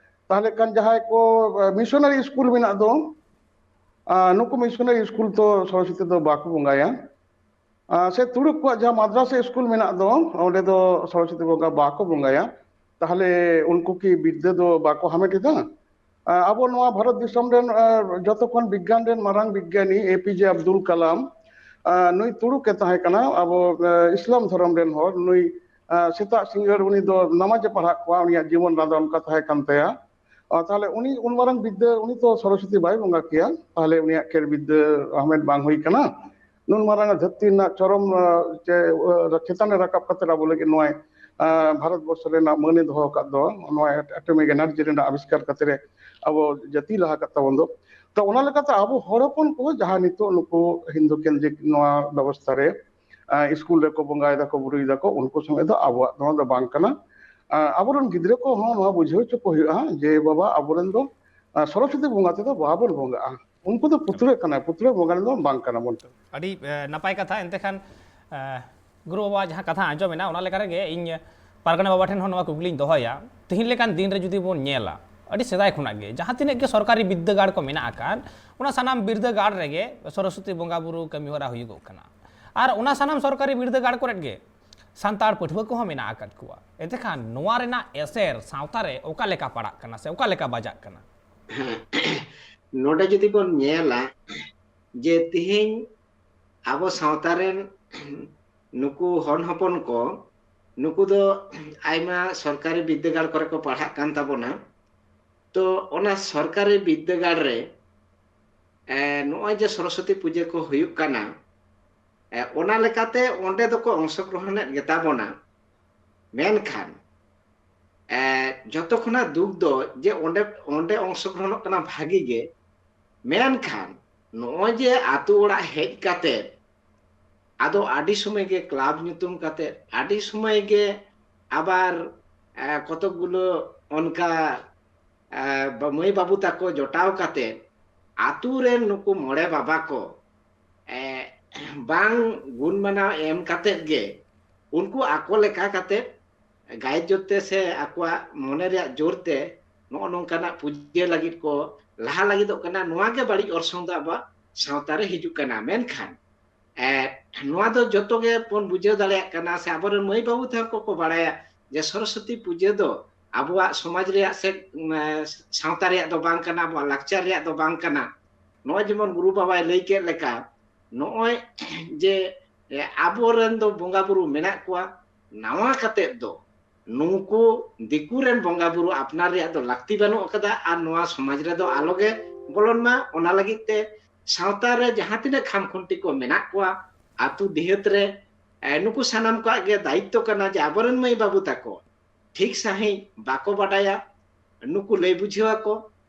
ᱛᱟᱦᱞᱮ ᱠᱷᱟᱱ ᱡᱟᱦᱟᱸᱭ ᱠᱚ, ᱟᱸ, ᱢᱤᱥᱚᱱᱟᱨᱤ ᱥᱠᱩᱞ ᱢᱮᱱᱟᱜ ᱫᱚ, ᱟᱸ, ᱱᱩᱠᱩ ᱢᱤᱥᱚᱱᱟᱨᱤ ᱥᱠᱩᱞ ᱛᱚ ᱥᱚᱨᱚᱥᱚᱛᱤ ᱫᱚ ᱵᱟᱠᱚ ᱵᱚᱸᱜᱟᱭᱟ᱾ ᱟᱸ, ᱥᱮ ᱛᱩᱲᱩᱠ ᱠᱚᱣᱟᱜ ᱡᱟᱦᱟᱸ ᱢᱟᱫᱽᱨᱟᱥᱟ ᱥᱠᱩᱞ ᱢᱮᱱᱟᱜ ᱫᱚ, ᱚᱸᱰᱮ ᱫᱚ ᱥᱚᱨᱚᱥᱚᱛᱤ ᱵᱚᱸᱜᱟ ᱵᱟᱠᱚ ᱵᱚᱸᱜᱟᱭᱟ᱾ ᱛᱟᱦᱞᱮ ᱩᱱᱠᱩ ᱠᱤ ᱵᱤᱫᱽᱫᱟᱹ ᱫᱚ ᱵᱟᱠᱚ ᱦᱟᱢᱮᱴ ᱮᱫᱟ? ᱟᱸ, ᱟᱵᱚ ᱱᱚᱣᱟ ᱵᱷᱟᱨᱚᱛ ᱫᱤᱥᱚᱢ ᱨᱮᱱ, ᱟᱸ, ᱡᱚᱛᱚ ᱠᱷᱚᱱ ᱵᱤᱜᱽᱜᱟᱱ ᱨᱮᱱ ᱢᱟᱨᱟᱝ ᱵᱤᱜᱽᱜᱟᱱᱤ ᱮ ᱯᱤ ᱡᱮ ᱟᱵᱫᱩᱞ ᱠᱟᱞᱟᱢ, ᱟᱸ, ᱱᱩᱭ ᱛᱩᱲᱩᱠ ᱮ ᱛᱟᱦᱮᱸ ᱠᱟᱱᱟ, ᱟᱵᱚ, ᱟᱸ, ᱤᱥᱞᱟᱢ ᱫᱷᱚᱨᱚᱢ ᱨᱮᱱ ᱦᱚᱲ᱾ ᱱᱩᱭ, ᱟᱸ, ᱥᱮᱛᱟᱜ ᱥᱤᱸᱜᱟᱹᱲ ᱩᱱᱤ ᱫᱚ ᱱᱟᱢᱟᱡᱽ ᱮ ᱯᱟᱲᱦᱟᱜ ᱠᱚᱣᱟ, ᱩᱱᱤᱭᱟᱜ ᱡᱤᱵᱚᱱ ᱨᱟᱫᱟ ᱚᱱᱠᱟ ᱛᱟᱦᱮᱸ ᱠᱟᱱ ᱛᱟᱭᱟ᱾ ᱟᱨ ᱛᱟᱦᱞᱮ ᱩᱱᱤ ᱩᱱ ᱢᱟᱨᱟᱝ ᱵᱤᱫᱽᱫᱟᱹ, ᱩᱱᱤ ᱛᱚ ᱥᱚᱨᱚᱥᱚᱛᱤ ᱵᱟᱭ ᱵᱚᱸᱜᱟ ᱠᱮᱭᱟ, ᱛᱟᱦᱞᱮ ᱩᱱᱤᱭᱟᱜ ᱠᱮᱨ ᱵᱤᱫᱽᱫᱟᱹ ᱦᱟᱢᱮᱴ ᱵᱟᱝ ᱦᱩᱭ ᱠᱟᱱᱟ᱾ ᱱᱩᱱ ᱢᱟᱨᱟᱝ ᱫᱷᱟᱹᱨᱛᱤ ᱨᱮᱱᱟᱜ ᱪᱚᱨᱚᱢ, ᱟᱸ, ᱪᱮ, ᱟᱸ, ᱪᱮᱛᱟᱱ ᱨᱮ ᱨᱟᱠᱟᱵ ᱠᱟᱛᱮ ᱟᱵᱚ ᱞᱟᱹᱜᱤᱫ ᱱᱚᱣᱟᱭ, ᱟᱸ, ᱵᱷᱟᱨᱚᱛ ᱵᱚᱨᱥᱚ ᱨᱮᱱᱟᱜ ᱢᱟᱹᱱ ᱮ ᱫᱚᱦᱚ ᱟᱠᱟᱫ ᱫᱚ, ᱱᱚᱣᱟ atomic energy ᱨᱮᱱᱟᱜ ᱟᱵᱤᱥᱠᱟᱨ ᱠᱟᱛᱮ ᱨᱮ ᱟᱵᱚ ᱡᱟᱹᱛᱤ ᱞᱟᱦᱟ ᱟᱠᱟᱫ ᱛᱟᱵᱚᱱ ᱫᱚ᱾ ᱛᱚ, ᱚᱱᱟ ᱞᱮᱠᱟᱛᱮ ᱟᱵᱚ ᱦᱚᱲ ᱦᱚᱯᱚᱱ ᱠᱚ ᱡᱟᱦᱟᱸ ᱱᱤᱛᱚᱜ ᱱᱩᱠᱩ ᱦᱤᱱᱫᱩ ᱠᱮᱱᱫᱨᱤᱠ ᱱᱚᱣᱟ ᱵᱮᱵᱚᱥᱛᱷᱟ ᱨᱮ, ᱟᱸ, ᱥᱠᱩᱞ ᱨᱮᱠᱚ ᱵᱚᱸᱜᱟᱭ ᱫᱟᱠᱚ, ᱵᱩᱨᱩᱭ ᱫᱟᱠᱚ, ᱩᱱᱠᱩ ᱥᱚᱸᱜᱮ ᱫᱚ ᱟᱵᱚᱣᱟᱜ ᱱᱚᱣᱟ ᱫᱚ ᱵᱟᱝ ᱠᱟᱱᱟ᱾ ᱟᱸ, ᱟᱵᱚᱨᱮᱱ ᱜᱤᱫᱽᱨᱟᱹ ᱠᱚᱦᱚᱸ ᱱᱚᱣᱟ ᱵᱩᱡᱷᱟᱹᱣ ᱦᱚᱪᱚ ᱠᱚ ᱦᱩᱭᱩᱜᱼᱟ ᱡᱮ, ᱵᱟᱵᱟ, ᱟᱵᱚᱨᱮᱱ ᱫᱚ, ᱟᱸ, ᱥᱚᱨᱚᱥᱚᱛᱤ ᱵᱚᱸᱜᱟ ᱛᱮᱫᱚ ᱵᱟᱵᱚᱱ ᱵᱚᱸᱜᱟᱜᱼᱟ᱾ ᱩᱱᱠᱩ ᱫᱚ ᱯᱩᱛᱲᱟᱹ ᱠᱟᱱᱟ, ᱯᱩᱛᱲᱟᱹ ᱵᱚᱸᱜᱟ ᱨᱮᱱ ᱫᱚ ᱵᱟᱝ ᱠᱟᱱᱟ ᱵᱚᱱ᱾ ᱟᱹᱰᱤ, ᱮ, ᱱᱟᱯᱟᱭ ᱠᱟᱛᱷᱟ᱾ ᱮᱱᱛᱮ ᱠᱷᱟᱱ, ᱮ, ᱜᱩᱨᱩ ᱵᱟᱵᱟ ᱡᱟᱦᱟᱸ ᱠᱟᱛᱷᱟ ᱟᱸᱡᱚᱢ ᱮᱱᱟ, ᱚᱱᱟ ᱞᱮᱠᱟ ᱨᱮᱜᱮ ᱤᱧ ᱯᱟᱨᱜᱟᱱᱟ ᱵᱟᱵᱟ ᱴᱷᱮᱱ ᱦᱚᱸ ᱱᱚᱣᱟ ᱠᱩᱠᱞᱤᱧ ᱫᱚᱦᱚᱭᱟ᱾ ᱛᱮᱦᱮᱧ ᱞᱮᱠᱟᱱ ᱫᱤᱱ ᱨᱮ ᱡᱩᱫᱤ ᱵᱚᱱ ᱧᱮᱞᱟ, ᱟᱹᱰᱤ ᱥᱮᱫᱟᱭ ᱠᱷᱚᱱᱟᱜ ᱜᱮ ᱡᱟᱦᱟᱸ ᱛᱤᱱᱟᱹᱜ ᱜᱮ ᱥᱚᱨᱠᱟᱨᱤ ᱵᱤᱫᱽᱫᱟᱹᱜᱟᱲ ᱠᱚ ᱢᱮᱱᱟᱜ ᱟᱠᱟᱫ, ᱚᱱᱟ ᱥᱟᱱᱟᱢ ᱵᱤᱨᱫᱟᱹᱜᱟᱲ ᱨᱮᱜᱮ ᱥᱚᱨᱚᱥᱚᱛᱤ ᱵᱚᱸᱜᱟ ᱵᱩᱨᱩ ᱠᱟᱹᱢᱤ ᱦᱚᱨᱟ ᱦᱩᱭᱩᱜᱚᱜ ᱠᱟᱱᱟ᱾ ᱟᱨ ᱚᱱᱟ ᱥᱟᱱᱟᱢ ᱥᱚᱨᱠᱟᱨᱤ ᱵᱤᱨᱫᱟᱹᱜᱟᱲ ᱠᱚᱨᱮᱫ ᱜᱮ ᱥᱟᱱᱛᱟᱲ ᱯᱟᱹᱴᱷᱩᱣᱟᱹ ᱠᱚᱦᱚᱸ ᱢᱮᱱᱟᱜ ᱟᱠᱟᱫ ᱠᱚᱣᱟ᱾ ᱮᱱᱛᱮ ᱠᱷᱟᱱ ᱱᱚᱣᱟ ᱨᱮᱱᱟᱜ ᱮᱥᱮᱨ ᱥᱟᱶᱛᱟ ᱨᱮ ᱚᱠᱟ ᱞᱮᱠᱟ ᱯᱟᱲᱟᱜ ᱠᱟᱱᱟ ᱥᱮ ᱚᱠᱟ ᱞᱮᱠᱟ ᱵᱟᱡᱟᱜ ᱠᱟᱱᱟ? ᱦᱮᱸ, ᱱᱚᱰᱮ ᱡᱩᱫᱤ ᱵᱚᱱ ᱧᱮᱞᱟ ᱡᱮ ᱛᱤᱦᱤᱧ ᱟᱵᱚ ᱥᱟᱶᱛᱟ ᱨᱮᱱ ᱱᱩᱠᱩ ᱦᱚᱱ ᱦᱚᱯᱚᱱ ᱠᱚ, ᱱᱩᱠᱩ ᱫᱚ ᱟᱭᱢᱟ ᱥᱚᱨᱠᱟᱨᱤ ᱵᱤᱫᱽᱫᱟᱹᱜᱟᱲ ᱠᱚᱨᱮ ᱠᱚ ᱯᱟᱲᱦᱟᱜ ᱠᱟᱱ ᱛᱟᱵᱚᱱᱟ᱾ ᱛᱚ, ᱚᱱᱟ ᱥᱚᱨᱠᱟᱨᱤ ᱵᱤᱫᱽᱫᱟᱹᱜᱟᱲ ᱨᱮ, ᱮ, ᱱᱚᱜᱼᱚᱭ ᱡᱮ ᱥᱚᱨᱚᱥᱚᱛᱤ ᱯᱩᱡᱟᱹ ᱠᱚ ᱦᱩᱭᱩᱜ ᱠᱟᱱᱟ, ᱮ, ᱚᱱᱟ ᱞᱮᱠᱟᱛᱮ ᱚᱸᱰᱮ ᱫᱚᱠᱚ ᱚᱝᱥᱚᱜᱨᱚᱦᱚᱱᱮᱫ ᱜᱮᱛᱟ ᱵᱚᱱᱟ᱾ ᱢᱮᱱᱠᱷᱟᱱ, ᱮ, ᱡᱚᱛᱚ ᱠᱷᱚᱱᱟᱜ ᱫᱩᱠ ᱫᱚ ᱡᱮ ᱚᱸᱰᱮ, ᱚᱸᱰᱮ ᱚᱝᱥᱚᱜᱨᱚᱦᱚᱱᱚᱜ ᱠᱟᱱᱟ ᱵᱷᱟᱜᱤ ᱜᱮ, ᱢᱮᱱᱠᱷᱟᱱ ᱱᱚᱜᱼᱚᱭ ᱡᱮ ᱟᱛᱳ ᱚᱲᱟᱜ ᱦᱮᱡ ᱠᱟᱛᱮ ᱟᱫᱚ ᱟᱹᱰᱤ ᱥᱚᱢᱚᱭ ᱜᱮ ᱠᱞᱟᱵᱽ ᱧᱩᱛᱩᱢ ᱠᱟᱛᱮ, ᱟᱹᱰᱤ ᱥᱚᱢᱚᱭ ᱜᱮ ᱟᱵᱟᱨ, ᱮ, ᱠᱚᱛᱚᱠ ᱜᱩᱞᱳ ᱚᱱᱠᱟ, ᱮ, ᱵᱟ-, ᱢᱟᱹᱭ ᱵᱟᱹᱵᱩ ᱛᱟᱠᱚ ᱡᱚᱴᱟᱣ ᱠᱟᱛᱮ ᱟᱛᱳ ᱨᱮᱱ ᱱᱩᱠᱩ ᱢᱚᱬᱮ ᱵᱟᱵᱟ ᱠᱚ, ᱮ, ᱵᱟᱝ ᱜᱩᱱ ᱢᱟᱱᱟᱣ ᱮᱢ ᱠᱟᱛᱮ ᱜᱮ ᱩᱱᱠᱩ ᱟᱠᱚ ᱞᱮᱠᱟ ᱠᱟᱛᱮ ᱜᱟᱭᱮ ᱡᱳᱨ ᱛᱮ ᱥᱮ ᱟᱠᱚᱣᱟᱜ ᱢᱚᱱᱮ ᱨᱮᱭᱟᱜ ᱡᱳᱨ ᱛᱮ ᱱᱚᱜᱼᱚ ᱱᱚᱝᱠᱟᱱᱟᱜ ᱯᱩᱡᱟᱹ ᱞᱟᱹᱜᱤᱫ ᱠᱚ ᱞᱟᱦᱟ ᱞᱟᱹᱜᱤᱫᱚᱜ ᱠᱟᱱᱟ᱾ ᱱᱚᱣᱟ ᱜᱮ ᱵᱟᱹᱲᱤᱡ ᱚᱨᱥᱚᱝ ᱫᱚ ᱟᱵᱚᱣᱟᱜ ᱥᱟᱶᱛᱟ ᱨᱮ ᱦᱤᱡᱩᱜ ᱠᱟᱱᱟ᱾ ᱢᱮᱱᱠᱷᱟᱱ, ᱮ, ᱱᱚᱣᱟ ᱫᱚ ᱡᱚᱛᱚ ᱜᱮ ᱵᱚᱱ ᱵᱩᱡᱷᱟᱹᱣ ᱫᱟᱲᱮᱭᱟᱜ ᱠᱟᱱᱟ ᱥᱮ ᱟᱵᱚᱨᱮᱱ ᱢᱟᱹᱭ ᱵᱟᱹᱵᱩ ᱛᱟᱠᱚ ᱠᱚ ᱵᱟᱲᱟᱭᱟ ᱡᱮ ᱥᱚᱨᱚᱥᱚᱛᱤ ᱯᱩᱡᱟᱹ ᱫᱚ ᱟᱵᱚᱣᱟᱜ ᱥᱚᱢᱟᱡᱽ ᱨᱮᱭᱟᱜ ᱥᱮ, ᱮ, ᱥᱟᱶᱛᱟ ᱨᱮᱭᱟᱜ ᱫᱚ ᱵᱟᱝ ᱠᱟᱱᱟ, ᱟᱵᱚᱣᱟᱜ ᱞᱟᱠᱪᱟᱨ ᱨᱮᱭᱟᱜ ᱫᱚ ᱵᱟᱝ ᱠᱟᱱᱟ᱾ ᱱᱚᱜᱼᱚᱭ ᱡᱮᱢᱚᱱ ᱜᱩᱨᱩ ᱵᱟᱵᱟᱭ ᱞᱟᱹᱭ ᱠᱮᱫ ᱞᱮᱠᱟ, ᱱᱚᱜᱼᱚᱭ ᱡᱮ, ᱮ, ᱟᱵᱚᱨᱮᱱ ᱫᱚ ᱵᱚᱸᱜᱟ ᱵᱩᱨᱩ ᱢᱮᱱᱟᱜ ᱠᱚᱣᱟ, ᱱᱟᱣᱟ ᱠᱟᱛᱮᱫ ᱫᱚ ᱱᱩᱠᱩ ᱫᱤᱠᱩ ᱨᱮᱱ ᱵᱚᱸᱜᱟ ᱵᱩᱨᱩ ᱟᱯᱱᱟᱨ ᱨᱮᱭᱟᱜ ᱫᱚ ᱞᱟᱹᱠᱛᱤ ᱵᱟᱹᱱᱩᱜ ᱟᱠᱟᱫᱟ ᱟᱨ ᱱᱚᱣᱟ ᱥᱚᱢᱟᱡᱽ ᱨᱮᱫᱚ ᱟᱞᱚᱜᱮ ᱵᱚᱞᱚᱱ ᱢᱟ᱾ ᱚᱱᱟ ᱞᱟᱹᱜᱤᱫ ᱛᱮ ᱥᱟᱶᱛᱟ ᱨᱮ ᱡᱟᱦᱟᱸ ᱛᱤᱱᱟᱹᱜ ᱠᱷᱟᱢ ᱠᱷᱩᱱᱴᱤ ᱠᱚ ᱢᱮᱱᱟᱜ ᱠᱚᱣᱟ, ᱟᱹᱛᱩ ᱰᱤᱦᱟᱹᱛ ᱨᱮ, ᱱᱩᱠᱩ ᱥᱟᱱᱟᱢ ᱠᱚᱣᱟᱜ ᱜᱮ ᱫᱟᱭᱤᱛᱛᱚ ᱠᱟᱱᱟ ᱡᱮ ᱟᱵᱚᱨᱮᱱ ᱢᱟᱹᱭ ᱵᱟᱹᱵᱩ ᱛᱟᱠᱚ ᱴᱷᱤᱠ ᱥᱟᱺᱦᱤᱡ ᱵᱟᱠᱚ ᱵᱟᱰᱟᱭᱟ, ᱱᱩᱠᱩ ᱞᱟᱹᱭ ᱵᱩᱡᱷᱟᱹᱣ ᱟᱠᱚ᱾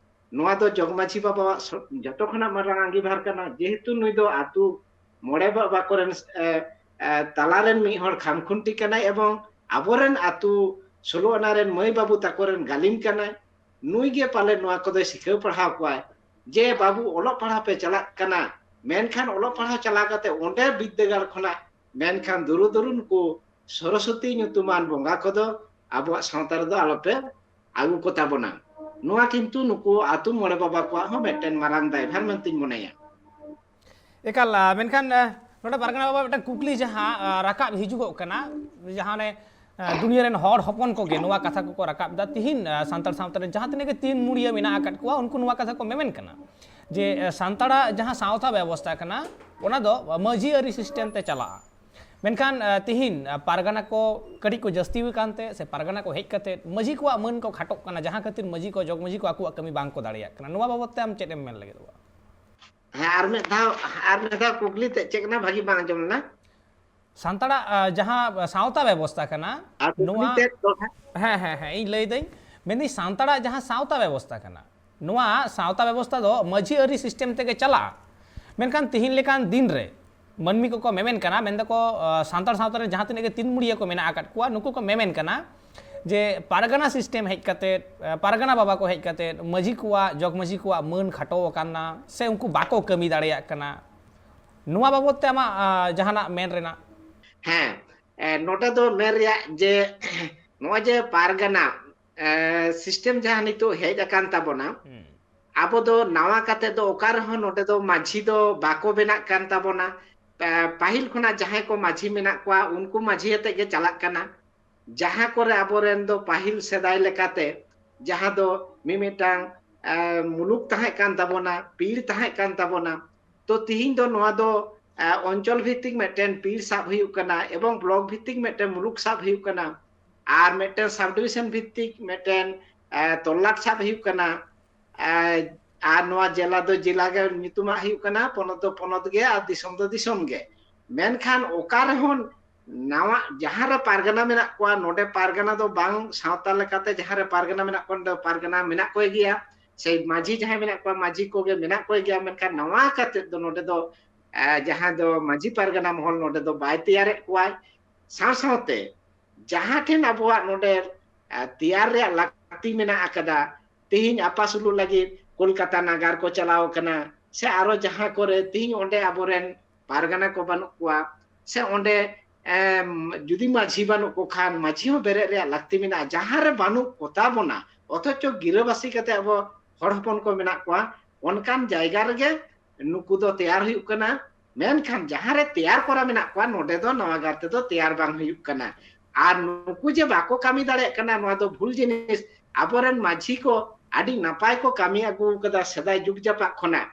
ᱱᱚᱣᱟ ᱫᱚ ᱡᱚᱜᱽ ᱢᱟᱹᱡᱷᱤ ᱵᱟᱵᱟᱣᱟᱜ ᱡᱚᱛᱚ ᱠᱷᱚᱱᱟᱜ ᱢᱟᱨᱟᱝ ᱟᱸᱜᱤᱵᱷᱟᱨ ᱠᱟᱱᱟ, ᱡᱮᱦᱮᱛᱩ ᱱᱩᱭ ᱫᱚ ᱟᱛᱳ ᱢᱚᱬᱮ ᱵᱟᱵᱟ ᱠᱚᱨᱮᱱ ᱛᱟᱞᱟᱨᱮᱱ ᱢᱤᱫ ᱦᱚᱲ ᱠᱷᱟᱢᱠᱷᱩᱱᱴᱤ ᱠᱟᱱᱟᱭ ᱮᱵᱚᱝ ᱟᱵᱚᱨᱮᱱ ᱟᱛᱳ ᱥᱳᱞᱳ ᱟᱱᱟ ᱨᱮᱱ ᱢᱟᱹᱭ ᱵᱟᱹᱵᱩ ᱛᱟᱠᱚᱨᱮᱱ ᱜᱟᱹᱞᱤᱢ ᱠᱟᱱᱟᱭ᱾ ᱱᱩᱭ ᱜᱮ ᱯᱟᱞᱮ ᱱᱚᱣᱟ ᱠᱚᱫᱚᱭ ᱥᱤᱠᱷᱟᱹᱣ ᱯᱟᱲᱦᱟᱣ ᱠᱚᱣᱟᱭ ᱡᱮ, "ᱵᱟᱹᱵᱩ, ᱚᱞᱚᱜ ᱯᱟᱲᱦᱟᱣ ᱯᱮ ᱪᱟᱞᱟᱜ ᱠᱟᱱᱟ, ᱢᱮᱱᱠᱷᱟᱱ ᱚᱞᱚᱜ ᱯᱟᱲᱦᱟᱣ ᱪᱟᱞᱟᱣ ᱠᱟᱛᱮ ᱚᱸᱰᱮ ᱵᱤᱫᱽᱫᱟᱹᱜᱟᱲ ᱠᱷᱚᱱᱟᱜ ᱢᱮᱱᱠᱷᱟᱱ ᱫᱩᱨᱩ ᱫᱩᱨᱩ ᱱᱩᱠᱩ ᱥᱚᱨᱚᱥᱚᱛᱤ ᱧᱩᱛᱩᱢᱟᱱ ᱵᱚᱸᱜᱟ ᱠᱚᱫᱚ ᱟᱵᱚᱣᱟᱜ ᱥᱟᱶᱛᱟ ᱨᱮᱫᱚ ᱟᱞᱚᱯᱮ ᱟᱹᱜᱩ ᱠᱚ ᱛᱟᱵᱚᱱᱟ᱾" ᱱᱚᱣᱟ ᱠᱤᱱᱛᱩ ᱱᱩᱠᱩ ᱟᱛᱳ ᱢᱚᱬᱮ ᱵᱟᱵᱟ ᱠᱚᱣᱟᱜ ᱦᱚᱸ ᱢᱤᱫᱴᱮᱱ ᱢᱟᱨᱟᱝ ᱫᱟᱭᱵᱷᱟᱨ ᱢᱮᱱᱛᱮᱧ ᱢᱚᱱᱮᱭᱟ᱾ ᱮᱠᱟᱞ, ᱢᱮᱱᱠᱷᱟᱱ ᱱᱚᱰᱮ ᱯᱟᱨᱜᱟᱱᱟ ᱵᱟᱵᱟ ᱢᱤᱫᱴᱟᱝ ᱠᱩᱠᱞᱤ ᱡᱟᱦᱟᱸ ᱨᱟᱠᱟᱵ ᱦᱤᱡᱩᱜᱚᱜ ᱠᱟᱱᱟ, ᱡᱟᱦᱟᱸ ᱚᱱᱮ ᱫᱩᱱᱤᱭᱟᱹ ᱨᱮᱱ ᱦᱚᱲ ᱦᱚᱯᱚᱱ ᱠᱚᱜᱮ ᱱᱚᱣᱟ ᱠᱟᱛᱷᱟ ᱠᱚᱠᱚ ᱨᱟᱠᱟᱵ ᱮᱫᱟ᱾ ᱛᱤᱦᱤᱧ ᱥᱟᱱᱛᱟᱲ ᱥᱟᱶᱛᱟ ᱨᱮ ᱡᱟᱦᱟᱸ ᱛᱤᱱᱟᱹᱜ ᱜᱮ ᱛᱤᱱ ᱢᱩᱲᱤᱭᱟᱹ ᱢᱮᱱᱟᱜ ᱟᱠᱟᱫ ᱠᱚᱣᱟ, ᱩᱱᱠᱩ ᱱᱚᱣᱟ ᱠᱟᱛᱷᱟ ᱠᱚ ᱢᱮᱢᱮᱱ ᱠᱟᱱᱟ ᱡᱮ ᱥᱟᱱᱛᱟᱲᱟᱜ ᱡᱟᱦᱟᱸ ᱥᱟᱶᱛᱟ ᱵᱮᱵᱚᱥᱛᱷᱟ ᱠᱟᱱᱟ, ᱚᱱᱟ ᱫᱚ ᱢᱟᱹᱡᱷᱤ ᱟᱹᱨᱤ ᱥᱤᱥᱴᱮᱢ ᱛᱮ ᱪᱟᱞᱟᱜᱼᱟ᱾ ᱢᱮᱱᱠᱷᱟᱱ ᱛᱤᱦᱤᱧ ᱯᱟᱨᱜᱟᱱᱟ ᱠᱚ ᱠᱟᱹᱴᱤᱡ ᱠᱚ ᱡᱟᱹᱥᱛᱤ ᱟᱠᱟᱱ ᱛᱮ ᱥᱮ ᱯᱟᱨᱜᱟᱱᱟ ᱠᱚ ᱦᱮᱡ ᱠᱟᱛᱮ ᱢᱟᱹᱡᱷᱤ ᱠᱚᱣᱟᱜ ᱢᱟᱹᱱ ᱠᱚ ᱠᱷᱟᱴᱚᱜ ᱠᱟᱱᱟ, ᱡᱟᱦᱟᱸ ᱠᱷᱟᱹᱛᱤᱨ ᱢᱟᱹᱡᱷᱤ ᱠᱚ, ᱡᱚᱜᱽ ᱢᱟᱹᱡᱷᱤ ᱠᱚ ᱟᱠᱚᱣᱟᱜ ᱠᱟᱹᱢᱤ ᱵᱟᱝ ᱠᱚ ᱫᱟᱲᱮᱭᱟᱜ ᱠᱟᱱᱟ᱾ ᱱᱚᱣᱟ ᱵᱟᱵᱚᱫ ᱛᱮ ᱟᱢ ᱪᱮᱫ ᱮᱢ ᱢᱮᱱ ᱞᱟᱹᱜᱤᱫᱚᱜᱼᱟ? ᱦᱮᱸ, ᱟᱨ ᱢᱤᱫ ᱫᱷᱟᱣ, ᱟᱨ ᱢᱤᱫ ᱫᱷᱟᱣ ᱠᱩᱠᱞᱤ ᱛᱮ ᱪᱮᱫ ᱠᱟᱱᱟ, ᱵᱷᱟᱹᱜᱤ ᱵᱟᱝ ᱟᱸᱡᱚᱢ ᱞᱮᱱᱟ᱾ ᱥᱟᱱᱛᱟᱲᱟᱜ ᱡᱟᱦᱟᱸ ᱥᱟᱶᱛᱟ ᱵᱮᱵᱚᱥᱛᱟ ᱠᱟᱱᱟ, ᱟᱨ ᱠᱩᱠᱞᱤ ᱱᱚᱣᱟ ᱛᱮᱫ ᱫᱚᱦᱲᱟ᱾ ᱦᱮᱸ, ᱦᱮᱸ, ᱦᱮᱸ, ᱤᱧ ᱞᱟᱹᱭ ᱫᱟᱹᱧ, ᱢᱮᱱᱫᱟᱹᱧ ᱥᱟᱱᱛᱟᱲᱟᱜ ᱡᱟᱦᱟᱸ ᱥᱟᱶᱛᱟ ᱵᱮᱵᱚᱥᱛᱟ ᱠᱟᱱᱟ, ᱱᱚᱣᱟ ᱥᱟᱶᱛᱟ ᱵᱮᱵᱚᱥᱛᱟ ᱫᱚ ᱢᱟᱹᱡᱷᱤ ᱟᱹᱨᱤ ᱥᱤᱥᱴᱮᱢ ᱛᱮᱜᱮ ᱪᱟᱞᱟᱜᱼᱟ᱾ ᱢᱮᱱᱠᱷᱟᱱ ᱛᱤᱦᱤᱧ ᱞᱮᱠᱟᱱ ᱫᱤᱱ ᱨᱮ ᱢᱟᱹᱱᱢᱤ ᱠᱚᱠᱚ ᱢᱮᱢᱮᱱ ᱠᱟᱱᱟ, ᱢᱮᱱ ᱫᱟᱠᱚ, ᱥᱟᱱᱛᱟᱲ ᱥᱟᱶᱛᱟ ᱨᱮ ᱡᱟᱦᱟᱸ ᱛᱤᱱᱟᱹᱜ ᱜᱮ ᱛᱤᱱ ᱢᱩᱲᱤᱭᱟᱹ ᱠᱚ ᱢᱮᱱᱟᱜ ᱟᱠᱟᱫ ᱠᱚᱣᱟ, ᱱᱩᱠᱩ ᱠᱚ ᱢᱮᱢᱮᱱ ᱠᱟᱱᱟ ᱡᱮ ᱯᱟᱨᱜᱟᱱᱟ ᱥᱤᱥᱴᱮᱢ ᱦᱮᱡ ᱠᱟᱛᱮ, ᱯᱟᱨᱜᱟᱱᱟ ᱵᱟᱵᱟ ᱠᱚ ᱦᱮᱡ ᱠᱟᱛᱮ ᱢᱟᱹᱡᱷᱤ ᱠᱚᱣᱟᱜ, ᱡᱚᱜᱽ ᱢᱟᱹᱡᱷᱤ ᱠᱚᱣᱟᱜ ᱢᱟᱹᱱ ᱠᱷᱟᱴᱚ ᱟᱠᱟᱱᱟ ᱥᱮ ᱩᱱᱠᱩ ᱵᱟᱠᱚ ᱠᱟᱹᱢᱤ ᱫᱟᱲᱮᱭᱟᱜ ᱠᱟᱱᱟ, ᱱᱚᱣᱟ ᱵᱟᱵᱚᱫ ᱛᱮ ᱟᱢᱟᱜ ᱡᱟᱦᱟᱱᱟᱜ ᱢᱮᱱ ᱨᱮᱱᱟᱜ? ᱦᱮᱸ, ᱱᱚᱰᱮ ᱫᱚ ᱢᱮᱱ ᱨᱮᱭᱟᱜ ᱡᱮ ᱱᱚᱜᱼᱚᱭ ᱡᱮ ᱯᱟᱨᱜᱟᱱᱟ ᱥᱤᱥᱴᱮᱢ ᱡᱟᱦᱟᱸ ᱱᱤᱛᱚᱜ ᱦᱮᱡ ᱟᱠᱟᱱ ᱛᱟᱵᱚᱱᱟ, ᱟᱵᱚ ᱫᱚ ᱱᱟᱣᱟ ᱠᱟᱛᱮ ᱫᱚ ᱚᱠᱟ ᱨᱮᱦᱚᱸ ᱱᱚᱰᱮ ᱫᱚ ᱢᱟᱹᱡᱷᱤ ᱫᱚ ᱵᱟᱠᱚ ᱵᱮᱱᱟᱜ ᱠᱟᱱ ᱛᱟᱵᱚᱱᱟ᱾ ᱯᱟᱹᱦᱤᱞ ᱠᱷᱚᱱᱟᱜ ᱡᱟᱦᱟᱸᱭ ᱠᱚ ᱢᱟᱹᱡᱷᱤ ᱢᱮᱱᱟᱜ ᱠᱚᱣᱟ, ᱩᱱᱠᱩ ᱢᱟᱹᱡᱷᱤ ᱟᱛᱮ ᱜᱮ ᱪᱟᱞᱟᱜ ᱠᱟᱱᱟ᱾ ᱡᱟᱦᱟᱸ ᱠᱚᱨᱮ ᱟᱵᱚᱨᱮᱱ ᱫᱚ ᱯᱟᱹᱦᱤᱞ ᱥᱮᱫᱟᱭ ᱞᱮᱠᱟᱛᱮ ᱡᱟᱦᱟᱸ ᱫᱚ ᱢᱤᱢᱤᱫᱴᱟᱝ ᱢᱩᱞᱩᱠ ᱛᱟᱦᱮᱸ ᱠᱟᱱ ᱛᱟᱵᱚᱱᱟ, ᱯᱤᱲ ᱛᱟᱦᱮᱸ ᱠᱟᱱ ᱛᱟᱵᱚᱱᱟ, ᱛᱚ ᱛᱤᱦᱤᱧ ᱫᱚ ᱱᱚᱣᱟ ᱫᱚ ᱚᱧᱪᱚᱞ ᱵᱷᱤᱛᱛᱤᱠ ᱢᱤᱫᱴᱮᱱ ᱯᱤᱲ ᱥᱟᱵ ᱦᱩᱭᱩᱜ ᱠᱟᱱᱟ ᱮᱵᱚᱝ ᱵᱞᱚᱠ ᱵᱷᱤᱛᱛᱤᱠ ᱢᱤᱫᱴᱮᱱ ᱢᱩᱞᱩᱠ ᱥᱟᱵ ᱦᱩᱭᱩᱜ ᱠᱟᱱᱟ, ᱟᱨ ᱢᱤᱫᱴᱮᱱ ᱥᱟᱵ ᱰᱤᱵᱤᱥᱚᱱ ᱵᱷᱤᱛᱛᱤᱠ ᱢᱤᱫᱴᱮᱱ ᱛᱚᱞᱞᱟᱴ ᱥᱟᱵ ᱦᱩᱭᱩᱜ ᱠᱟᱱᱟ᱾ ᱟᱨ ᱱᱚᱣᱟ ᱡᱮᱞᱟ ᱫᱚ ᱡᱮᱞᱟ ᱜᱮ ᱧᱩᱛᱩᱢᱟᱜ ᱦᱩᱭᱩᱜ ᱠᱟᱱᱟ, ᱯᱚᱱᱚᱛ ᱫᱚ ᱯᱚᱱᱚᱛ ᱜᱮ, ᱟᱨ ᱫᱤᱥᱚᱢ ᱫᱚ ᱫᱤᱥᱚᱢ ᱜᱮ᱾ ᱢᱮᱱᱠᱷᱟᱱ ᱚᱠᱟ ᱨᱮᱦᱚᱸ ᱱᱟᱣᱟ ᱡᱟᱦᱟᱸ ᱨᱮ ᱯᱟᱨᱜᱟᱱᱟ ᱢᱮᱱᱟᱜ ᱠᱚᱣᱟ, ᱱᱚᱰᱮ ᱯᱟᱨᱜᱟᱱᱟ ᱫᱚ ᱵᱟᱝ, ᱥᱟᱶᱛᱟ ᱞᱮᱠᱟᱛᱮ ᱡᱟᱦᱟᱸ ᱨᱮ ᱯᱟᱨᱜᱟᱱᱟ ᱢᱮᱱᱟᱜ ᱠᱚᱣᱟ, ᱱᱚᱰᱮ ᱯᱟᱨᱜᱟᱱᱟ ᱢᱮᱱᱟᱜ ᱠᱚ ᱜᱮᱭᱟ, ᱥᱮ ᱢᱟᱹᱡᱷᱤ ᱡᱟᱦᱟᱸᱭ ᱢᱮᱱᱟᱜ ᱠᱚᱣᱟ, ᱢᱟᱹᱡᱷᱤ ᱠᱚᱜᱮ ᱢᱮᱱᱟᱜ ᱠᱚ ᱜᱮᱭᱟ, ᱢᱮᱱᱠᱷᱟᱱ ᱱᱟᱣᱟ ᱠᱟᱛᱮ ᱫᱚ ᱱᱚᱰᱮ ᱫᱚ, ᱮ, ᱡᱟᱦᱟᱸ ᱫᱚ ᱢᱟᱹᱡᱷᱤ ᱯᱟᱨᱜᱟᱱᱟ ᱢᱚᱦᱚᱞ ᱱᱚᱰᱮ ᱫᱚ ᱵᱟᱭ ᱛᱮᱭᱟᱨᱮᱫ ᱠᱚᱣᱟᱭ᱾ ᱥᱟᱶ ᱥᱟᱶᱛᱮ ᱡᱟᱦᱟᱸ ᱴᱷᱮᱱ ᱟᱵᱚᱣᱟᱜ ᱱᱚᱰᱮ, ᱮ, ᱛᱮᱭᱟᱨ ᱨᱮᱭᱟᱜ ᱞᱟᱹᱠᱛᱤ ᱢᱮᱱᱟᱜ ᱟᱠᱟᱫᱟ, ᱛᱮᱦᱮᱧ ᱟᱯᱟᱥᱩᱞᱩᱜ ᱞᱟᱹᱜᱤᱫ ᱠᱳᱞᱠᱟᱛᱟ ᱱᱟᱜᱟᱨ ᱠᱚ ᱪᱟᱞᱟᱣ ᱠᱟᱱᱟ, ᱥᱮ ᱟᱨᱚ ᱡᱟᱦᱟᱸ ᱠᱚᱨᱮ ᱛᱮᱦᱮᱧ ᱚᱸᱰᱮ ᱟᱵᱚᱨᱮᱱ ᱯᱟᱨᱜᱟᱱᱟ ᱠᱚ ᱵᱟᱹᱱᱩᱜ ᱠᱚᱣᱟ, ᱥᱮ ᱚᱸᱰᱮ, ᱮᱢ, ᱡᱩᱫᱤ ᱢᱟᱹᱡᱷᱤ ᱵᱟᱹᱱᱩᱜ ᱠᱚ ᱠᱷᱟᱱ ᱢᱟᱹᱡᱷᱤ ᱦᱚᱸ ᱵᱮᱨᱮᱫ ᱨᱮᱭᱟᱜ ᱞᱟᱹᱠᱛᱤ ᱢᱮᱱᱟᱜᱼᱟ᱾ ᱡᱟᱦᱟᱸ ᱨᱮ ᱵᱟᱹᱱᱩᱜ ᱠᱚᱛᱟ ᱵᱚᱱᱟ, ᱚᱛᱷᱚᱪᱚ ᱜᱤᱨᱟᱹᱵᱟᱹᱥᱤ ᱠᱟᱛᱮ ᱟᱵᱚ ᱦᱚᱲ ᱦᱚᱯᱚᱱ ᱠᱚ ᱢᱮᱱᱟᱜ ᱠᱚᱣᱟ, ᱚᱱᱠᱟᱱ ᱡᱟᱭᱜᱟ ᱨᱮᱜᱮ ᱱᱩᱠᱩ ᱫᱚ ᱛᱮᱭᱟᱨ ᱦᱩᱭᱩᱜ ᱠᱟᱱᱟ᱾ ᱢᱮᱱᱠᱷᱟᱱ ᱡᱟᱦᱟᱸ ᱨᱮ ᱛᱮᱭᱟᱨ ᱠᱚᱨᱟ ᱢᱮᱱᱟᱜ ᱠᱚᱣᱟ, ᱱᱚᱰᱮ ᱫᱚ ᱱᱟᱣᱟ ᱜᱟᱨ ᱛᱮᱫᱚ ᱛᱮᱭᱟᱨ ᱵᱟᱝ ᱦᱩᱭᱩᱜ ᱠᱟᱱᱟ᱾ ᱟᱨ ᱱᱩᱠᱩ ᱡᱮ ᱵᱟᱠᱚ ᱠᱟᱹᱢᱤ ᱫᱟᱲᱮᱭᱟᱜ ᱠᱟᱱᱟ, ᱱᱚᱣᱟ ᱫᱚ ᱵᱷᱩᱞ ᱡᱤᱱᱤᱥ᱾ ᱟᱵᱚᱨᱮᱱ ᱢᱟᱹᱡᱷᱤ ᱠᱚ ᱟᱹᱰᱤ ᱱᱟᱯᱟᱭ ᱠᱚ ᱠᱟᱹᱢᱤ ᱟᱹᱜᱩ ᱟᱠᱟᱫᱟ ᱥᱮᱫᱟᱭ ᱡᱩᱜᱽ ᱡᱟᱯᱟᱜ ᱠᱷᱚᱱᱟᱜ᱾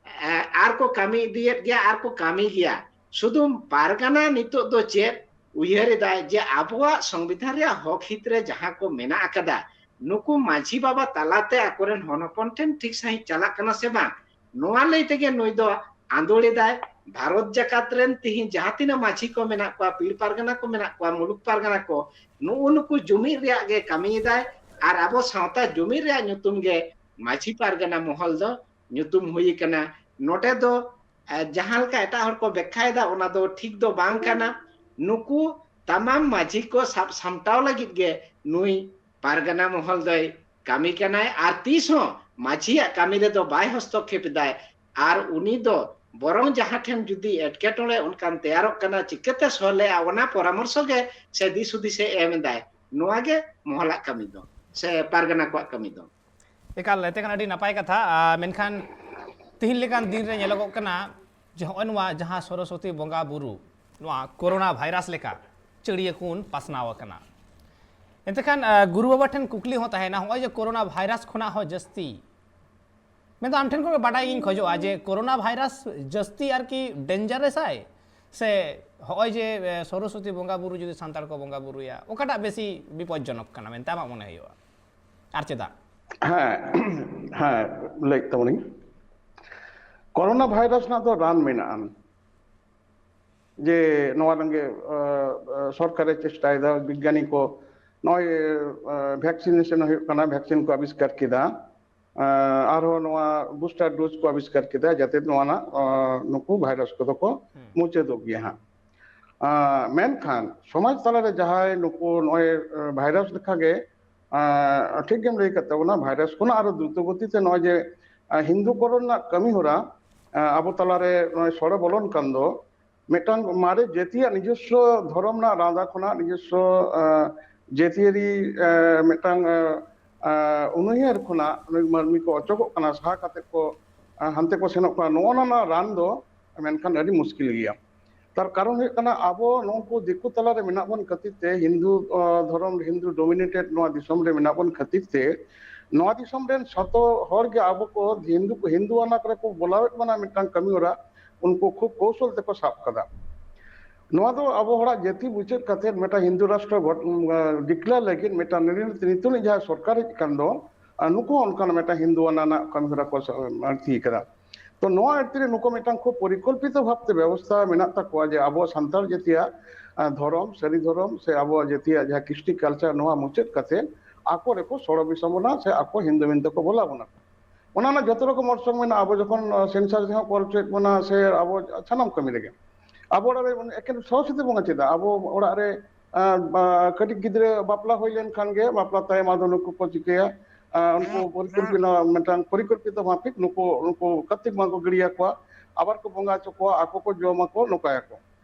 ᱮ, ᱟᱨ ᱠᱚ ᱠᱟᱹᱢᱤ ᱤᱫᱤᱭᱮᱫ ᱜᱮᱭᱟ, ᱟᱨ ᱠᱚ ᱠᱟᱹᱢᱤ ᱜᱮᱭᱟ᱾ ᱥᱩᱫᱷᱩ ᱯᱟᱨᱜᱟᱱᱟ ᱱᱤᱛᱚᱜ ᱫᱚ ᱪᱮᱫ ᱩᱭᱦᱟᱹᱨ ᱮᱫᱟᱭ ᱡᱮ ᱟᱵᱚᱣᱟᱜ ᱥᱚᱝᱵᱤᱫᱷᱟᱱ ᱨᱮᱭᱟᱜ ᱦᱚᱠ ᱦᱤᱛ ᱨᱮ ᱡᱟᱦᱟᱸ ᱠᱚ ᱢᱮᱱᱟᱜ ᱟᱠᱟᱫᱟ, ᱱᱩᱠᱩ ᱢᱟᱹᱡᱷᱤ ᱵᱟᱵᱟ ᱛᱟᱞᱟᱛᱮ ᱟᱠᱚᱨᱮᱱ ᱦᱚᱱ ᱦᱚᱯᱚᱱ ᱴᱷᱮᱱ ᱴᱷᱤᱠ ᱥᱟᱺᱦᱤᱡ ᱪᱟᱞᱟᱜ ᱠᱟᱱᱟ ᱥᱮ ᱵᱟᱝ, ᱱᱚᱣᱟ ᱞᱟᱹᱭ ᱛᱮᱜᱮ ᱱᱩᱭ ᱫᱚ ᱟᱸᱫᱳᱲ ᱮᱫᱟᱭ᱾ ᱵᱷᱟᱨᱚᱛ ᱡᱟᱠᱟᱛ ᱨᱮᱱ ᱛᱤᱦᱤᱧ ᱡᱟᱦᱟᱸ ᱛᱤᱱᱟᱹᱜ ᱢᱟᱹᱡᱷᱤ ᱠᱚ ᱢᱮᱱᱟᱜ ᱠᱚᱣᱟ, ᱯᱤᱲ ᱯᱟᱨᱜᱟᱱᱟ ᱠᱚ ᱢᱮᱱᱟᱜ ᱠᱚᱣᱟ, ᱢᱩᱞᱩᱠ ᱯᱟᱨᱜᱟᱱᱟ ᱠᱚ, ᱱᱩᱜᱼᱩ ᱱᱩᱠᱩ ᱡᱩᱢᱤᱫ ᱨᱮᱭᱟᱜ ᱜᱮ ᱠᱟᱹᱢᱤᱭᱮᱫᱟᱭ᱾ ᱟᱨ ᱟᱵᱚ ᱥᱟᱶᱛᱟ ᱡᱩᱢᱤᱫ ᱨᱮᱭᱟᱜ ᱧᱩᱛᱩᱢ ᱜᱮ ᱢᱟᱹᱡᱷᱤ ᱯᱟᱨᱜᱟᱱᱟ ᱢᱚᱦᱚᱞ ᱫᱚ ᱧᱩᱛᱩᱢ ᱦᱩᱭ ᱟᱠᱟᱱᱟ᱾ ᱱᱚᱰᱮ ᱫᱚ, ᱮ, ᱡᱟᱦᱟᱸ ᱞᱮᱠᱟ ᱮᱴᱟᱜ ᱦᱚᱲ ᱠᱚ ᱵᱮᱠᱠᱷᱟᱭᱮᱫᱟ, ᱚᱱᱟ ᱫᱚ ᱴᱷᱤᱠ ᱫᱚ ᱵᱟᱝ ᱠᱟᱱᱟ᱾ ᱱᱩᱠᱩ ᱛᱟᱢᱟᱢ ᱢᱟᱹᱡᱷᱤ ᱠᱚ ᱥᱟᱵ ᱥᱟᱢᱴᱟᱣ ᱞᱟᱹᱜᱤᱫ ᱜᱮ ᱱᱩᱭ ᱯᱟᱨᱜᱟᱱᱟ ᱢᱚᱦᱚᱞ ᱫᱚᱭ ᱠᱟᱹᱢᱤ ᱠᱟᱱᱟᱭ᱾ ᱟᱨ ᱛᱤᱥ ᱦᱚᱸ ᱢᱟᱹᱡᱷᱤᱭᱟᱜ ᱠᱟᱹᱢᱤ ᱨᱮᱫᱚ ᱵᱟᱭ ᱦᱚᱥᱛᱚᱠᱷᱮᱯ ᱮᱫᱟᱭ᱾ ᱟᱨ ᱩᱱᱤ ᱫᱚ ᱵᱚᱨᱚᱝ ᱡᱟᱦᱟᱸ ᱴᱷᱮᱱ ᱡᱩᱫᱤ ᱮᱴᱠᱮᱴᱚᱬᱮ ᱚᱱᱠᱟᱱ ᱛᱮᱭᱟᱨᱚᱜ ᱠᱟᱱᱟ, ᱪᱤᱠᱟᱹᱛᱮ ᱥᱚᱞᱦᱮᱜᱼᱟ, ᱚᱱᱟ ᱯᱚᱨᱟᱢᱚᱨᱥᱚ ᱜᱮ ᱥᱮ ᱫᱤᱥ ᱦᱩᱫᱤᱥᱮ ᱮᱢ ᱮᱫᱟᱭ᱾ ᱱᱚᱣᱟ ᱜᱮ ᱢᱚᱦᱚᱞᱟᱜ ᱠᱟᱹᱢᱤ ᱫᱚ, ᱥᱮ ᱯᱟᱨᱜᱟᱱᱟ ᱠᱚᱣᱟᱜ ᱠᱟᱹᱢᱤ ᱫᱚ᱾ ᱮᱠᱟᱞ, ᱮᱱᱛᱮ ᱠᱷᱟᱱ ᱟᱹᱰᱤ ᱱᱟᱯᱟᱭ ᱠᱟᱛᱷᱟ᱾ ᱟᱨ ᱢᱮᱱᱠᱷᱟᱱ ᱛᱤᱦᱤᱧ ᱞᱮᱠᱟᱱ ᱫᱤᱱ ᱨᱮ ᱧᱮᱞᱚᱜᱚᱜ ᱠᱟᱱᱟ ᱡᱮ ᱦᱚᱸᱜᱼᱚᱭ ᱱᱚᱣᱟ ᱡᱟᱦᱟᱸ ᱥᱚᱨᱚᱥᱚᱛᱤ ᱵᱚᱸᱜᱟ ᱵᱩᱨᱩ, ᱱᱚᱣᱟ ᱠᱳᱨᱳᱱᱟ ᱵᱷᱟᱭᱨᱟᱥ ᱞᱮᱠᱟ ᱪᱟᱹᱲᱤᱭᱟᱹ ᱠᱷᱚᱱ ᱯᱟᱥᱱᱟᱣ ᱟᱠᱟᱱᱟ᱾ ᱮᱱᱛᱮ ᱠᱷᱟᱱ, ᱟᱨ, ᱜᱩᱨᱩ ᱵᱟᱵᱟ ᱴᱷᱮᱱ ᱠᱩᱠᱞᱤ ᱦᱚᱸ ᱛᱟᱦᱮᱱᱟ, ᱦᱚᱸᱜᱼᱚᱭ ᱡᱮ ᱠᱳᱨᱳᱱᱟ ᱵᱷᱟᱭᱨᱟᱥ ᱠᱷᱚᱱᱟᱜ ᱦᱚᱸ ᱡᱟᱹᱥᱛᱤ, ᱢᱮᱱᱫᱚ ᱟᱢ ᱴᱷᱮᱱ ᱠᱷᱚᱱ ᱜᱮ ᱵᱟᱰᱟᱭ ᱜᱤᱧ ᱠᱷᱚᱡᱚᱜᱼᱟ ᱡᱮ ᱠᱳᱨᱳᱱᱟ ᱵᱷᱟᱭᱨᱟᱥ ᱡᱟᱹᱥᱛᱤ ᱟᱨᱠᱤ ᱰᱮᱧᱡᱟᱨᱮᱥ ᱟᱭ, ᱥᱮ ᱦᱚᱸᱜᱼᱚᱭ ᱡᱮ, ᱮ, ᱥᱚᱨᱚᱥᱚᱛᱤ ᱵᱚᱸᱜᱟ ᱵᱩᱨᱩ ᱡᱩᱫᱤ ᱥᱟᱱᱛᱟᱲ ᱠᱚ ᱵᱚᱸᱜᱟ ᱵᱩᱨᱩᱭᱟ, ᱚᱠᱟᱴᱟᱜ ᱵᱮᱥᱤ ᱵᱤᱯᱚᱫᱽᱡᱚᱱᱚᱠ ᱠᱟᱱᱟ ᱢᱮᱱᱛᱮ ᱟᱢᱟᱜ ᱢᱚᱱᱮ ᱦᱩᱭᱩᱜᱼᱟ? ᱟᱨ ᱪᱮᱫᱟᱜ? ᱦᱮᱸ, ᱦᱮᱸ, ᱞᱟᱹᱭᱮᱫ ᱛᱟᱵᱚᱱᱟᱹᱧ, ᱠᱳᱨᱳᱱᱟ ᱵᱷᱟᱭᱨᱟᱥ ᱨᱮᱱᱟᱜ ᱫᱚ ᱨᱟᱱ ᱢᱮᱱᱟᱜᱼᱟ᱾ ᱡᱮ ᱱᱚᱣᱟ ᱞᱟᱹᱜᱤᱫ ᱥᱚᱨᱠᱟᱨᱮ ᱪᱮᱥᱴᱟᱭᱮᱫᱟ, ᱵᱤᱜᱽᱜᱟᱱᱤ ᱠᱚ ᱱᱚᱜᱼᱚᱭ ᱵᱷᱮᱠᱥᱤᱱᱮᱥᱚᱱ ᱦᱩᱭᱩᱜ ᱠᱟᱱᱟ, ᱵᱷᱮᱠᱥᱤᱱ ᱠᱚ ᱟᱵᱤᱥᱠᱟᱨ ᱠᱮᱫᱟ, ᱟᱨᱦᱚᱸ ᱱᱚᱣᱟ ᱵᱩᱥᱴᱟᱨ ᱰᱳᱡᱽ ᱠᱚ ᱟᱵᱤᱥᱠᱟᱨ ᱠᱮᱫᱟ, ᱡᱟᱛᱮ ᱱᱚᱣᱟ ᱱᱩᱠᱩ ᱵᱷᱟᱭᱨᱟᱥ ᱠᱚᱫᱚ ᱠᱚ ᱢᱩᱪᱟᱹᱫᱚᱜ ᱜᱮᱭᱟ ᱦᱟᱸᱜ᱾ ᱢᱮᱱᱠᱷᱟᱱ ᱥᱚᱢᱟᱡᱽ ᱛᱟᱞᱟᱨᱮ ᱡᱟᱦᱟᱸᱭ ᱱᱩᱠᱩ ᱱᱚᱜᱼᱚᱭ ᱵᱷᱟᱭᱨᱟᱥ ᱞᱮᱠᱟᱜᱮ, ᱴᱷᱤᱠ ᱜᱮᱢ ᱞᱟᱹᱭ ᱠᱟᱫ ᱛᱟᱵᱚᱱᱟ, ᱵᱷᱟᱭᱨᱟᱥ ᱠᱷᱚᱱᱟᱜ ᱟᱨᱚ ᱫᱨᱩᱛᱚ ᱜᱚᱛᱤ ᱛᱮ ᱱᱚᱜᱼᱚᱭ ᱡᱮ ᱦᱤᱱᱫᱩ ᱠᱚᱨᱚᱱ ᱨᱮᱱᱟᱜ ᱠᱟᱹᱢᱤ ᱦᱚᱨᱟ ᱟᱵᱚ ᱛᱟᱞᱟᱨᱮ ᱱᱚᱜᱼᱚᱭ ᱥᱚᱲᱮ ᱵᱚᱞᱚᱱ ᱠᱟᱱ ᱫᱚ, ᱢᱤᱫᱴᱟᱝ ᱢᱟᱨᱮ ᱡᱟᱹᱛᱤᱭᱟᱜ ᱱᱤᱡᱚᱥᱥᱚ ᱫᱷᱚᱨᱚᱢ ᱨᱮᱱᱟᱜ ᱨᱟᱸᱫᱟ ᱠᱷᱚᱱᱟᱜ, ᱱᱤᱡᱚᱥᱥᱚ ᱡᱟᱹᱛᱤᱭᱟᱹᱨᱤ ᱢᱤᱫᱴᱟᱝ ᱩᱱᱩᱭᱦᱟᱹᱨ ᱠᱷᱚᱱᱟᱜ ᱱᱩᱭ ᱢᱟᱹᱱᱢᱤ ᱠᱚ ᱚᱪᱚᱜᱚᱜ ᱠᱟᱱᱟ, ᱥᱟᱦᱟ ᱠᱟᱛᱮ ᱠᱚ ᱦᱟᱱᱛᱮ ᱠᱚ ᱥᱮᱱᱚᱜ ᱠᱟᱱᱟ᱾ ᱱᱚᱜᱼᱚ ᱱᱚᱣᱟ ᱨᱟᱱ ᱫᱚ ᱢᱮᱱᱠᱷᱟᱱ ᱟᱹᱰᱤ ᱢᱩᱥᱠᱤᱞ ᱜᱮᱭᱟ᱾ ᱛᱟᱨ ᱠᱟᱨᱚᱱ ᱦᱩᱭᱩᱜ ᱠᱟᱱᱟ, ᱟᱵᱚ ᱱᱩᱠᱩ ᱫᱤᱠᱩ ᱛᱟᱞᱟᱨᱮ ᱢᱮᱱᱟᱜ ᱵᱚᱱ ᱠᱷᱟᱹᱛᱤᱨ ᱛᱮ, ᱦᱤᱱᱫᱩ ᱫᱷᱚᱨᱚᱢ, ᱦᱤᱱᱫᱩ ᱰᱳᱢᱤᱱᱮᱴᱮᱰ ᱱᱚᱣᱟ ᱫᱤᱥᱚᱢ ᱨᱮ ᱢᱮᱱᱟᱜ ᱵᱚᱱ ᱠᱷᱟᱹᱛᱤᱨ ᱛᱮ, ᱱᱚᱣᱟ ᱫᱤᱥᱚᱢ ᱨᱮᱱ ᱡᱚᱛᱚ ᱦᱚᱲ ᱜᱮ ᱟᱵᱚ ᱠᱚ ᱦᱤᱱᱫᱩ ᱠᱚ ᱦᱤᱱᱫᱩ ᱟᱱᱟ ᱠᱚᱨᱮ ᱠᱚ ᱵᱚᱞᱟᱣᱮᱫ ᱵᱚᱱᱟ ᱢᱤᱫᱴᱟᱝ ᱠᱟᱹᱢᱤ ᱦᱚᱨᱟ ᱩᱱᱠᱩ ᱠᱷᱩᱵ ᱠᱚᱣᱥᱚᱞ ᱛᱮᱠᱚ ᱥᱟᱵ ᱠᱟᱫᱟ᱾ ᱱᱚᱣᱟ ᱫᱚ ᱟᱵᱚ ᱦᱚᱲᱟᱜ ᱡᱟᱹᱛᱤ ᱢᱩᱪᱟᱹᱫ ᱠᱟᱛᱮ ᱢᱤᱫᱴᱟᱝ ᱦᱤᱱᱫᱩ ᱨᱟᱥᱴᱨᱚ ᱰᱤᱠᱞᱮᱭᱟᱨ ᱞᱟᱹᱜᱤᱫ ᱢᱤᱫᱴᱟᱝ ᱱᱤᱛᱚᱜ ᱡᱟᱦᱟᱸ ᱥᱚᱨᱠᱟᱨ ᱦᱮᱡ ᱟᱠᱟᱱ ᱫᱚ, ᱱᱩᱠᱩ ᱦᱚᱸ ᱚᱱᱠᱟᱱ ᱢᱤᱫᱴᱟᱝ ᱦᱤᱱᱫᱩ ᱟᱱᱟ ᱨᱮᱱᱟᱜ ᱠᱟᱹᱢᱤ ᱦᱚᱨᱟ ᱠᱚ ᱟᱹᱲᱛᱤ ᱠᱟᱫᱟ᱾ ᱛᱚ ᱱᱚᱣᱟ ᱟᱹᱲᱛᱤ ᱨᱮ ᱱᱩᱠᱩ ᱢᱤᱫᱴᱟᱝ ᱠᱷᱩᱵ ᱯᱚᱨᱤᱠᱚᱞᱯᱤᱛᱚ ᱵᱷᱟᱵᱛᱮ ᱵᱮᱵᱚᱥᱛᱷᱟ ᱢᱮᱱᱟᱜ ᱛᱟᱠᱚᱣᱟ ᱡᱮ ᱟᱵᱚ ᱥᱟᱱᱛᱟᱲ ᱡᱟᱹᱛᱤᱭᱟᱜ ᱫᱷᱚᱨᱚᱢ, ᱥᱟᱹᱨᱤ ᱫᱷᱚᱨᱚᱢ ᱥᱮ ᱟᱵᱚᱣᱟᱜ ᱡᱟᱹᱛᱤᱭᱟᱜ ᱡᱟᱦᱟᱸ ᱠᱨᱤᱥᱴᱤ ᱠᱟᱞᱪᱟᱨ, ᱱᱚᱣᱟ ᱢᱩᱪᱟᱹᱫ ᱠᱟᱛᱮ ᱟᱠᱚ ᱨᱮᱠᱚ ᱥᱚᱲᱚ ᱵᱤᱥᱚᱢᱵᱚᱱᱟ ᱥᱮ ᱟᱠᱚ ᱦᱤᱱᱫᱩ ᱢᱮᱱᱛᱮ ᱠᱚ ᱵᱚᱞᱟ ᱵᱚᱱᱟ᱾ ᱚᱱᱟ ᱨᱮᱱᱟᱜ ᱡᱚᱛᱚ ᱨᱚᱠᱚᱢ ᱚᱨᱥᱚᱝ ᱢᱮᱱᱟᱜᱼᱟ᱾ ᱟᱵᱚ ᱡᱚᱠᱷᱚᱱ ᱥᱮᱱᱥᱟᱥ ᱨᱮᱦᱚᱸ ᱠᱚ ᱚᱞ ᱦᱚᱪᱚᱭᱮᱫ ᱵᱚᱱᱟ ᱥᱮ ᱟᱵᱚ ᱥᱟᱱᱟᱢ ᱠᱟᱹᱢᱤ ᱨᱮᱜᱮ ᱟᱵᱚ ᱚᱲᱟᱜ ᱨᱮ ᱮᱠᱮᱱ ᱥᱚᱨᱚᱥᱚᱛᱤ ᱵᱚᱸᱜᱟ ᱪᱮᱫᱟᱜ ᱟᱵᱚ ᱚᱲᱟᱜ ᱨᱮ ᱠᱟᱹᱴᱤᱡ ᱜᱤᱫᱽᱨᱟᱹ ᱵᱟᱯᱞᱟ ᱦᱩᱭ ᱞᱮᱱᱠᱷᱟᱱ ᱜᱮ ᱵᱟᱯᱞᱟ ᱛᱟᱭᱚᱢ ᱟᱫᱚ ᱱᱩᱠᱩ ᱠᱚ ᱪᱤᱠᱟᱹᱭᱟ, ᱩᱱᱠᱩ ᱯᱚᱨᱤᱠᱚᱞᱯᱤᱛᱚ ᱢᱤᱫᱴᱟᱝ ᱯᱚᱨᱤᱠᱚᱞᱯᱤᱛᱚ ᱢᱟᱯᱷᱤᱠ ᱱᱩᱠᱩ ᱩᱱᱠᱩ ᱠᱟᱨᱛᱤᱠ ᱵᱚᱸᱜᱟ ᱠᱚ ᱜᱤᱲᱤᱭᱟᱠᱚᱣᱟ, ᱟᱵᱟᱨ ᱠᱚ ᱵᱚᱸᱜᱟ ᱦᱚᱪᱚ ᱠᱚᱣᱟ, ᱟᱠᱚ ᱠᱚ ᱡᱚᱢᱟᱠᱚ, ᱱᱚᱝᱠᱟᱭᱟᱠᱚ᱾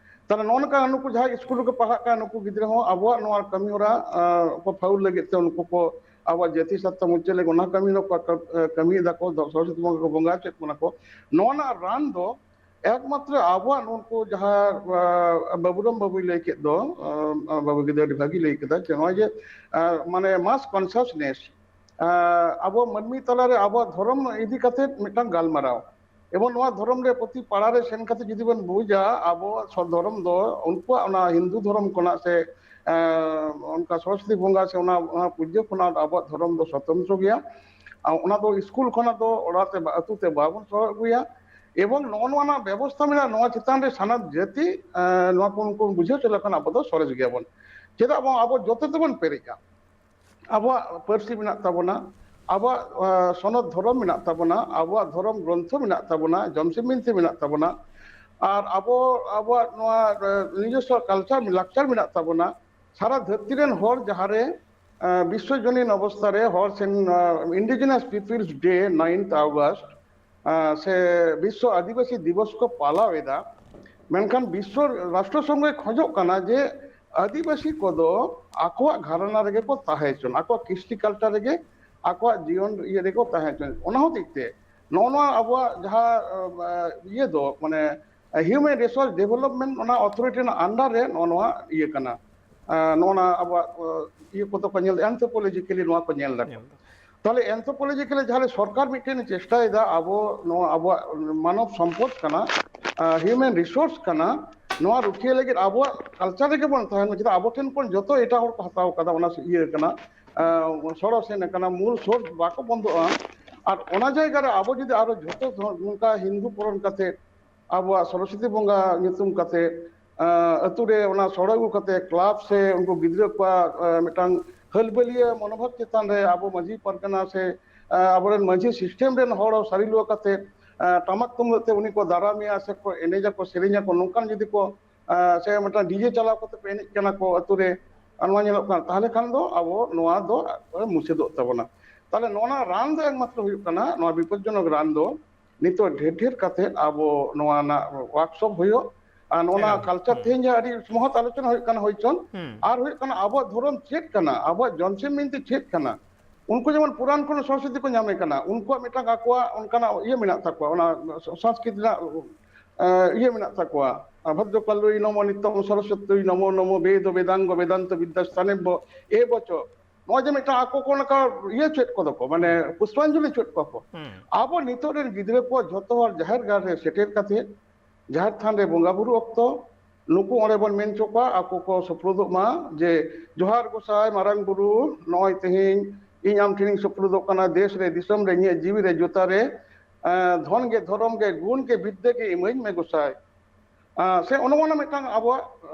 ᱛᱟᱦᱞᱮ ᱱᱚᱜᱼᱚ ᱱᱚᱝᱠᱟ ᱱᱩᱠᱩ ᱡᱟᱦᱟᱸᱭ ᱥᱠᱩᱞ ᱨᱮᱠᱚ ᱯᱟᱲᱦᱟᱜ ᱠᱟᱱᱟ ᱱᱩᱠᱩ ᱜᱤᱫᱽᱨᱟᱹ ᱦᱚᱸ ᱟᱵᱚᱣᱟᱜ ᱱᱚᱣᱟ ᱠᱟᱹᱢᱤ ᱦᱚᱨᱟ ᱠᱚ ᱯᱷᱟᱹᱣᱩᱞ ᱞᱟᱹᱜᱤᱫ ᱛᱮ ᱩᱱᱠᱩ ᱠᱚ ᱟᱵᱚᱣᱟᱜ ᱡᱟᱹᱛᱤ ᱥᱟᱨᱛᱷᱚ ᱢᱩᱪᱟᱹᱫ ᱞᱟᱹᱜᱤᱫ ᱚᱱᱟ ᱠᱟᱹᱢᱤ ᱦᱚᱨᱟ ᱠᱚ ᱠᱟᱹᱢᱤᱭᱮᱫᱟ ᱠᱚ, ᱥᱚᱨᱚᱥᱚᱛᱤ ᱵᱚᱸᱜᱟ ᱠᱚ ᱵᱚᱸᱜᱟ ᱦᱚᱪᱚᱭᱮᱫ ᱵᱚᱱᱟ ᱠᱚ᱾ ᱱᱚᱣᱟ ᱨᱮᱱᱟᱜ ᱨᱟᱱ ᱫᱚ ᱮᱠᱢᱟᱛᱨᱚ ᱟᱵᱚᱣᱟᱜ ᱱᱩᱠᱩ ᱡᱟᱦᱟᱸ ᱵᱟᱹᱵᱩᱨᱟᱢ ᱵᱟᱹᱵᱩᱭ ᱞᱟᱹᱭ ᱠᱮᱫ ᱫᱚ, ᱵᱟᱹᱵᱩ ᱜᱤᱫᱽᱨᱟᱹ ᱟᱹᱰᱤ ᱵᱷᱟᱹᱜᱤ ᱞᱟᱹᱭ ᱠᱮᱫᱟ ᱡᱮ ᱱᱚᱜᱼᱚᱭ ᱡᱮ ᱢᱟᱱᱮ ᱢᱟᱥ ᱠᱚᱱᱥᱟᱥᱱᱮᱥ ᱟᱵᱚ ᱢᱟᱹᱱᱢᱤ ᱛᱟᱞᱟᱨᱮ ᱟᱵᱚᱣᱟᱜ ᱫᱷᱚᱨᱚᱢ ᱤᱫᱤ ᱠᱟᱛᱮ ᱢᱤᱫᱴᱟᱝ ᱜᱟᱞᱢᱟᱨᱟᱣ, ᱮᱵᱚᱝ ᱱᱚᱣᱟ ᱫᱷᱚᱨᱚᱢ ᱨᱮ ᱯᱨᱚᱛᱤ ᱯᱟᱲᱟ ᱨᱮ ᱥᱮᱱ ᱠᱟᱛᱮ ᱡᱩᱫᱤ ᱵᱚᱱ ᱵᱩᱡᱟ ᱟᱵᱚᱣᱟᱜ ᱫᱷᱚᱨᱚᱢ ᱫᱚ ᱩᱱᱠᱩᱣᱟᱜ ᱚᱱᱟ ᱦᱤᱱᱫᱩ ᱫᱷᱚᱨᱚᱢ ᱠᱷᱚᱱᱟᱜ ᱥᱮ ᱚᱱᱠᱟ ᱥᱚᱨᱚᱥᱚᱛᱤ ᱵᱚᱸᱜᱟ ᱥᱮ ᱚᱱᱟ ᱯᱩᱡᱟᱹ ᱠᱷᱚᱱᱟᱜ ᱟᱵᱚᱣᱟᱜ ᱫᱷᱚᱨᱚᱢ ᱫᱚ ᱥᱚᱛᱚᱱᱛᱨᱚ ᱜᱮᱭᱟ᱾ ᱚᱱᱟ ᱫᱚ ᱥᱠᱩᱞ ᱠᱷᱚᱱᱟᱜ ᱫᱚ ᱚᱲᱟᱜ ᱛᱮ ᱟᱹᱛᱩ ᱛᱮ ᱵᱟᱵᱚᱱ ᱥᱚᱦᱚ ᱟᱹᱜᱩᱭᱟ᱾ ᱮᱵᱚᱝ ᱱᱚᱜᱼᱚ ᱱᱚᱣᱟ ᱨᱮᱱᱟᱜ ᱵᱮᱵᱚᱥᱛᱷᱟ ᱢᱮᱱᱟᱜᱼᱟ, ᱱᱚᱣᱟ ᱪᱮᱛᱟᱱ ᱨᱮ ᱥᱟᱱᱟᱢ ᱡᱟᱹᱛᱤ ᱱᱚᱣᱟ ᱠᱚ ᱩᱱᱠᱩ ᱵᱩᱡᱷᱟᱹᱣ ᱦᱚᱪᱚ ᱞᱮᱠᱷᱟᱱ ᱟᱵᱚ ᱫᱚ ᱥᱚᱨᱮᱥ ᱜᱮᱭᱟᱵᱚᱱ᱾ ᱪᱮᱫᱟᱜ ᱵᱟᱝ, ᱟᱵᱚ ᱡᱚᱛᱚ ᱛᱮᱵᱚᱱ ᱯᱮᱨᱮᱡᱼᱟ᱾ ᱟᱵᱚᱣᱟᱜ ᱯᱟᱹᱨᱥᱤ ᱢᱮᱱᱟᱜ ᱛᱟᱵᱚᱱᱟ, ᱟᱵᱚᱣᱟᱜ ᱥᱚᱱᱚᱛ ᱫᱷᱚᱨᱚᱢ ᱢᱮᱱᱟᱜ ᱛᱟᱵᱚᱱᱟ, ᱟᱵᱚᱣᱟᱜ ᱫᱷᱚᱨᱚᱢ ᱜᱨᱚᱱᱛᱷᱚ ᱢᱮᱱᱟᱜ ᱛᱟᱵᱚᱱᱟ, ᱡᱚᱢᱥᱤᱢ ᱵᱤᱱᱛᱤ ᱢᱮᱱᱟᱜ ᱛᱟᱵᱚᱱᱟ, ᱟᱨ ᱟᱵᱚ ᱟᱵᱚᱣᱟᱜ ᱱᱚᱣᱟ ᱱᱤᱡᱚᱥᱥᱚ ᱠᱟᱞᱪᱟᱨ, ᱞᱟᱠᱪᱟᱨ ᱢᱮᱱᱟᱜ ᱛᱟᱵᱚᱱᱟ᱾ ᱥᱟᱨᱟ ᱫᱷᱟᱹᱨᱛᱤ ᱨᱮᱱ ᱦᱚᱲ ᱡᱟᱦᱟᱸᱨᱮ ᱵᱤᱥᱥᱚᱡᱚᱱᱤᱱ ᱚᱵᱚᱥᱛᱷᱟ ᱨᱮ ᱦᱚᱲ ᱥᱮᱱ ᱤᱱᱰᱤᱡᱤᱱᱟᱥ ᱯᱤᱯᱤᱞᱥ ᱰᱮ, ᱱᱟᱭᱤᱱᱛᱷ ᱚᱜᱚᱥᱴ, ᱥᱮ ᱵᱤᱥᱥᱚ ᱟᱹᱫᱤᱵᱟᱹᱥᱤ ᱫᱤᱵᱚᱥ ᱠᱚ ᱯᱟᱞᱟᱣ ᱮᱫᱟ, ᱢᱮᱱᱠᱷᱟᱱ ᱵᱤᱥᱥᱚ ᱨᱟᱥᱴᱨᱚ ᱥᱚᱝᱜᱷᱚᱭ ᱠᱷᱚᱡᱚᱜ ᱠᱟᱱᱟ ᱡᱮ ᱟᱹᱫᱤᱵᱟᱹᱥᱤ ᱠᱚᱫᱚ ᱟᱠᱚᱣᱟᱜ ᱜᱷᱟᱨᱚᱱᱟ ᱨᱮᱜᱮ ᱠᱚ ᱛᱟᱦᱮᱸ ᱦᱚᱪᱚᱱ, ᱟᱠᱚᱣᱟᱜ ᱠᱨᱤᱥᱴᱤ ᱠᱟᱞᱪᱟᱨ ᱨᱮᱜᱮ, ᱟᱠᱚᱣᱟᱜ ᱡᱤᱭᱚᱱ ᱤᱭᱟᱹ ᱨᱮᱠᱚ ᱛᱟᱦᱮᱸ ᱦᱚᱪᱚᱱ᱾ ᱚᱱᱟ ᱦᱚᱛᱮᱡ ᱛᱮ ᱱᱚᱜᱼᱚ ᱱᱚᱣᱟ ᱟᱵᱚᱣᱟᱜ ᱡᱟᱦᱟᱸ ᱤᱭᱟᱹ ᱫᱚ, ᱢᱟᱱᱮ ᱦᱤᱭᱩᱢᱮᱱ ᱨᱤᱥᱳᱨᱥ ᱰᱮᱵᱷᱮᱞᱚᱯᱢᱮᱱᱴ, ᱚᱱᱟ ᱚᱛᱷᱚᱨᱤᱴᱤ ᱨᱮᱱᱟᱜ ᱟᱱᱰᱟᱨ ᱨᱮ ᱱᱚᱜᱼᱚ ᱱᱚᱣᱟ ᱤᱭᱟᱹ ᱠᱟᱱᱟ᱾ ᱱᱚᱜᱼᱚ ᱱᱟ ᱟᱵᱚᱣᱟᱜ ᱤᱭᱟᱹ ᱠᱚᱫᱚ ᱠᱚ ᱧᱮᱞ, ᱮᱱᱛᱷᱳᱯᱳᱞᱚᱡᱤᱠᱮᱞᱤ ᱱᱚᱣᱟ ᱠᱚ ᱧᱮᱞ ᱫᱟᱠᱚ᱾ ᱛᱟᱦᱚᱞᱮ ᱮᱱᱛᱷᱳᱯᱳᱞᱚᱡᱤᱠᱮᱞᱤ ᱡᱟᱦᱟᱸ ᱨᱮ ᱥᱚᱨᱠᱟᱨ ᱢᱤᱫᱴᱮᱱ ᱪᱮᱥᱴᱟᱭᱮᱫᱟ ᱟᱵᱚ ᱱᱚᱣᱟ ᱟᱵᱚᱣᱟᱜ ᱢᱟᱱᱚᱵ ᱥᱚᱢᱯᱚᱫ ᱠᱟᱱᱟ, ᱦᱤᱭᱩᱢᱮᱱ ᱨᱤᱥᱳᱨᱥ ᱠᱟᱱᱟ, ᱱᱚᱣᱟ ᱨᱩᱠᱷᱤᱭᱟᱹ ᱞᱟᱹᱜᱤᱫ ᱟᱵᱚᱣᱟᱜ ᱠᱟᱞᱪᱟᱨ ᱨᱮᱜᱮ ᱵᱚᱱ ᱛᱟᱦᱮᱱ ᱢᱟ᱾ ᱪᱮᱫᱟᱜ ᱟᱵᱚ ᱴᱷᱮᱱ ᱠᱷᱚᱱ ᱡᱚᱛᱚ ᱮᱴᱟᱜ ᱦᱚᱲ ᱠᱚ ᱦᱟᱛᱟᱣ ᱠᱟᱫᱟ, ᱚᱱᱟ ᱤᱭᱟᱹ ᱠᱟᱱᱟ, ᱥᱚᱲᱚ ᱥᱮᱱ ᱠᱟᱱᱟ, ᱢᱩᱞ ᱥᱳᱨᱥ ᱵᱟᱠᱚ ᱵᱚᱱᱫᱚᱜᱼᱟ᱾ ᱟᱨ ᱚᱱᱟ ᱡᱟᱭᱜᱟ ᱨᱮ ᱟᱵᱚ ᱡᱩᱫᱤ ᱟᱨᱚ ᱡᱷᱚᱛᱚ ᱱᱚᱝᱠᱟ ᱦᱤᱱᱫᱩ ᱯᱚᱨᱚᱱ ᱠᱟᱛᱮ ᱟᱵᱚᱣᱟᱜ ᱥᱚᱨᱚᱥᱚᱛᱤ ᱵᱚᱸᱜᱟ ᱧᱩᱛᱩᱢ ᱠᱟᱛᱮ ᱟᱹᱛᱩ ᱨᱮ ᱚᱱᱟ ᱥᱚᱲᱚ ᱟᱹᱜᱩ ᱠᱟᱛᱮ ᱠᱞᱟᱵᱽ ᱥᱮ ᱩᱱᱠᱩ ᱜᱤᱫᱽᱨᱟᱹ ᱠᱚᱣᱟᱜ ᱢᱤᱫᱴᱟᱝ ᱦᱟᱹᱞᱵᱟᱹᱞᱤᱭᱟᱹ ᱢᱚᱱᱳᱵᱷᱟᱵ ᱪᱮᱛᱟᱱ ᱨᱮ ᱟᱵᱚ ᱢᱟᱹᱡᱷᱤ ᱯᱟᱨᱜᱟᱱᱟ ᱥᱮ ᱟᱵᱚᱨᱮᱱ ᱢᱟᱹᱡᱷᱤ ᱥᱤᱥᱴᱮᱢ ᱨᱮᱱ ᱦᱚᱲ ᱥᱟᱹᱨᱤ ᱞᱩᱣᱟᱹ ᱠᱟᱛᱮ ᱴᱟᱢᱟᱠ ᱛᱩᱢᱫᱟᱹᱜ ᱛᱮ ᱩᱱᱤ ᱠᱚ ᱫᱟᱨᱟᱢᱮᱭᱟ ᱥᱮ ᱠᱚ ᱮᱱᱮᱡᱟᱠᱚ ᱥᱮᱨᱮᱧᱟᱠᱚ, ᱱᱚᱝᱠᱟᱱ ᱡᱩᱫᱤ ᱠᱚ ᱥᱮ ᱢᱤᱫᱴᱟᱝ ᱰᱤᱡᱮ ᱪᱟᱞᱟᱣ ᱠᱟᱛᱮ ᱯᱮ ᱮᱱᱮᱡ ᱠᱟᱱᱟ ᱠᱚ ᱟᱹᱛᱩ ᱨᱮ, ᱟᱨ ᱱᱚᱣᱟ ᱧᱮᱞᱚᱜ ᱠᱟᱱᱟ, ᱛᱟᱦᱚᱞᱮ ᱠᱷᱟᱱ ᱫᱚ ᱟᱵᱚ ᱱᱚᱣᱟ ᱫᱚ ᱢᱩᱪᱟᱹᱫᱚᱜ ᱛᱟᱵᱚᱱᱟ᱾ ᱛᱟᱦᱚᱞᱮ ᱱᱚᱣᱟ ᱨᱟᱱ ᱫᱚ ᱮᱠᱢᱟᱛᱨᱚ ᱦᱩᱭᱩᱜ ᱠᱟᱱᱟ, ᱱᱚᱣᱟ ᱵᱤᱯᱚᱫᱡᱚᱱᱚᱠ ᱨᱟᱱ ᱫᱚ ᱱᱤᱛᱚᱜ ᱰᱷᱮᱨ ᱰᱷᱮᱨ ᱠᱟᱛᱮ ᱟᱵᱚ ᱱᱚᱣᱟ ᱨᱮᱱᱟᱜ ᱣᱟᱨᱠᱥᱚᱯ ᱦᱩᱭᱩᱜ, ᱟᱨ ᱱᱚᱣᱟ ᱠᱟᱞᱪᱟᱨ ᱛᱮᱦᱮᱧ ᱡᱟᱦᱟᱸ ᱟᱹᱰᱤ ᱢᱚᱦᱚᱛ ᱟᱞᱳᱪᱚᱱᱟ ᱦᱩᱭᱩᱜ ᱠᱟᱱᱟ ᱦᱩᱭᱪᱚᱱ, ᱟᱨ ᱦᱩᱭᱩᱜ ᱠᱟᱱᱟ ᱟᱵᱚᱣᱟᱜ ᱫᱷᱚᱨᱚᱢ ᱪᱮᱫ ᱠᱟᱱᱟ, ᱟᱵᱚᱣᱟᱜ ᱡᱚᱱᱥᱤᱢ ᱢᱤᱱᱛᱤ ᱪᱮᱫ ᱠᱟᱱᱟ᱾ ᱩᱱᱠᱩ ᱡᱮᱢᱚᱱ ᱯᱩᱨᱟᱱ ᱠᱷᱚᱱ ᱥᱚᱝᱥᱠᱨᱤᱛᱤ ᱠᱚ ᱧᱟᱢᱮ ᱠᱟᱱᱟ, ᱩᱱᱠᱩᱣᱟᱜ ᱢᱤᱫᱴᱟᱝ ᱟᱠᱚᱣᱟᱜ ᱚᱱᱠᱟᱱᱟᱜ ᱤᱭᱟᱹ ᱢᱮᱱᱟᱜ ᱛᱟᱠᱚᱣᱟ, ᱚᱱᱟ ᱥᱚᱝᱥᱠᱨᱤᱛ ᱨᱮᱱᱟᱜ ᱤᱭᱟᱹ ᱢᱮᱱᱟᱜ ᱛᱟᱠᱚᱣᱟ, ᱵᱷᱚᱫᱨᱚᱠᱟᱞᱭ ᱱᱚᱢᱚ ᱱᱤᱛᱚᱢ ᱥᱚᱨᱚᱥᱚᱛᱭ ᱱᱚᱢᱚ ᱱᱚᱢᱚ ᱵᱮᱫ ᱵᱮᱫᱟᱝᱜ ᱵᱮᱫᱟᱱᱛ ᱵᱤᱫᱽᱫᱷᱟᱥᱛᱟᱱᱮᱵᱷᱭᱚ ᱮ ᱵᱚᱪᱚ᱾ ᱱᱚᱜᱼᱚᱭ ᱡᱮ ᱢᱤᱫᱴᱟᱝ ᱟᱠᱚ ᱠᱚ ᱚᱱᱠᱟ ᱤᱭᱟᱹ ᱪᱮᱫ ᱠᱚᱫᱚ ᱠᱚ, ᱢᱟᱱᱮ ᱯᱩᱥᱯᱟᱧᱡᱚᱞᱤ ᱪᱮᱫ ᱠᱚ ᱠᱚ᱾ ᱟᱵᱚ ᱱᱤᱛᱚᱜ ᱨᱮᱱ ᱜᱤᱫᱽᱨᱟᱹ ᱠᱚ ᱡᱷᱚᱛᱚ ᱦᱚᱲ ᱡᱟᱦᱮᱨ ᱜᱟᱲ ᱨᱮ ᱥᱮᱴᱮᱨ ᱠᱟᱛᱮ ᱡᱟᱦᱮᱨ ᱛᱷᱟᱱ ᱨᱮ ᱵᱚᱸᱜᱟ ᱵᱩᱨᱩ ᱚᱠᱛᱚ ᱱᱩᱠᱩ ᱚᱸᱰᱮ ᱵᱚᱱ ᱢᱮᱱ ᱦᱚᱪᱚ ᱠᱚᱣᱟ, ᱟᱠᱚ ᱠᱚ ᱥᱩᱯᱨᱩᱫᱚᱜ ᱢᱟ ᱡᱮ, "ᱡᱚᱦᱟᱨ ᱜᱚᱸᱥᱟᱭ ᱢᱟᱨᱟᱝ ᱵᱩᱨᱩ, ᱱᱚᱜᱼᱚᱭ ᱛᱮᱦᱮᱧ ᱤᱧ ᱟᱢ ᱴᱷᱮᱱᱤᱧ ᱥᱩᱯᱨᱩᱫᱚᱜ ᱠᱟᱱᱟ, ᱫᱮᱥ ᱨᱮ, ᱫᱤᱥᱚᱢ ᱨᱮ, ᱤᱧᱟᱹᱜ ᱡᱤᱣᱤ ᱨᱮ, ᱡᱩᱛᱟ ᱨᱮ, ᱫᱷᱚᱱ ᱜᱮ ᱫᱷᱚᱨᱚᱢ ᱜᱮ ᱜᱩᱱ ᱜᱮ ᱵᱤᱫᱽᱫᱟᱹ ᱜᱮ ᱤᱢᱟᱹᱧ ᱢᱮ ᱜᱚᱸᱥᱟᱭ᱾ ᱥᱮ ᱚᱱᱮ ᱚᱱᱟ ᱢᱤᱫᱴᱟᱝ ᱟᱵᱚᱣᱟᱜ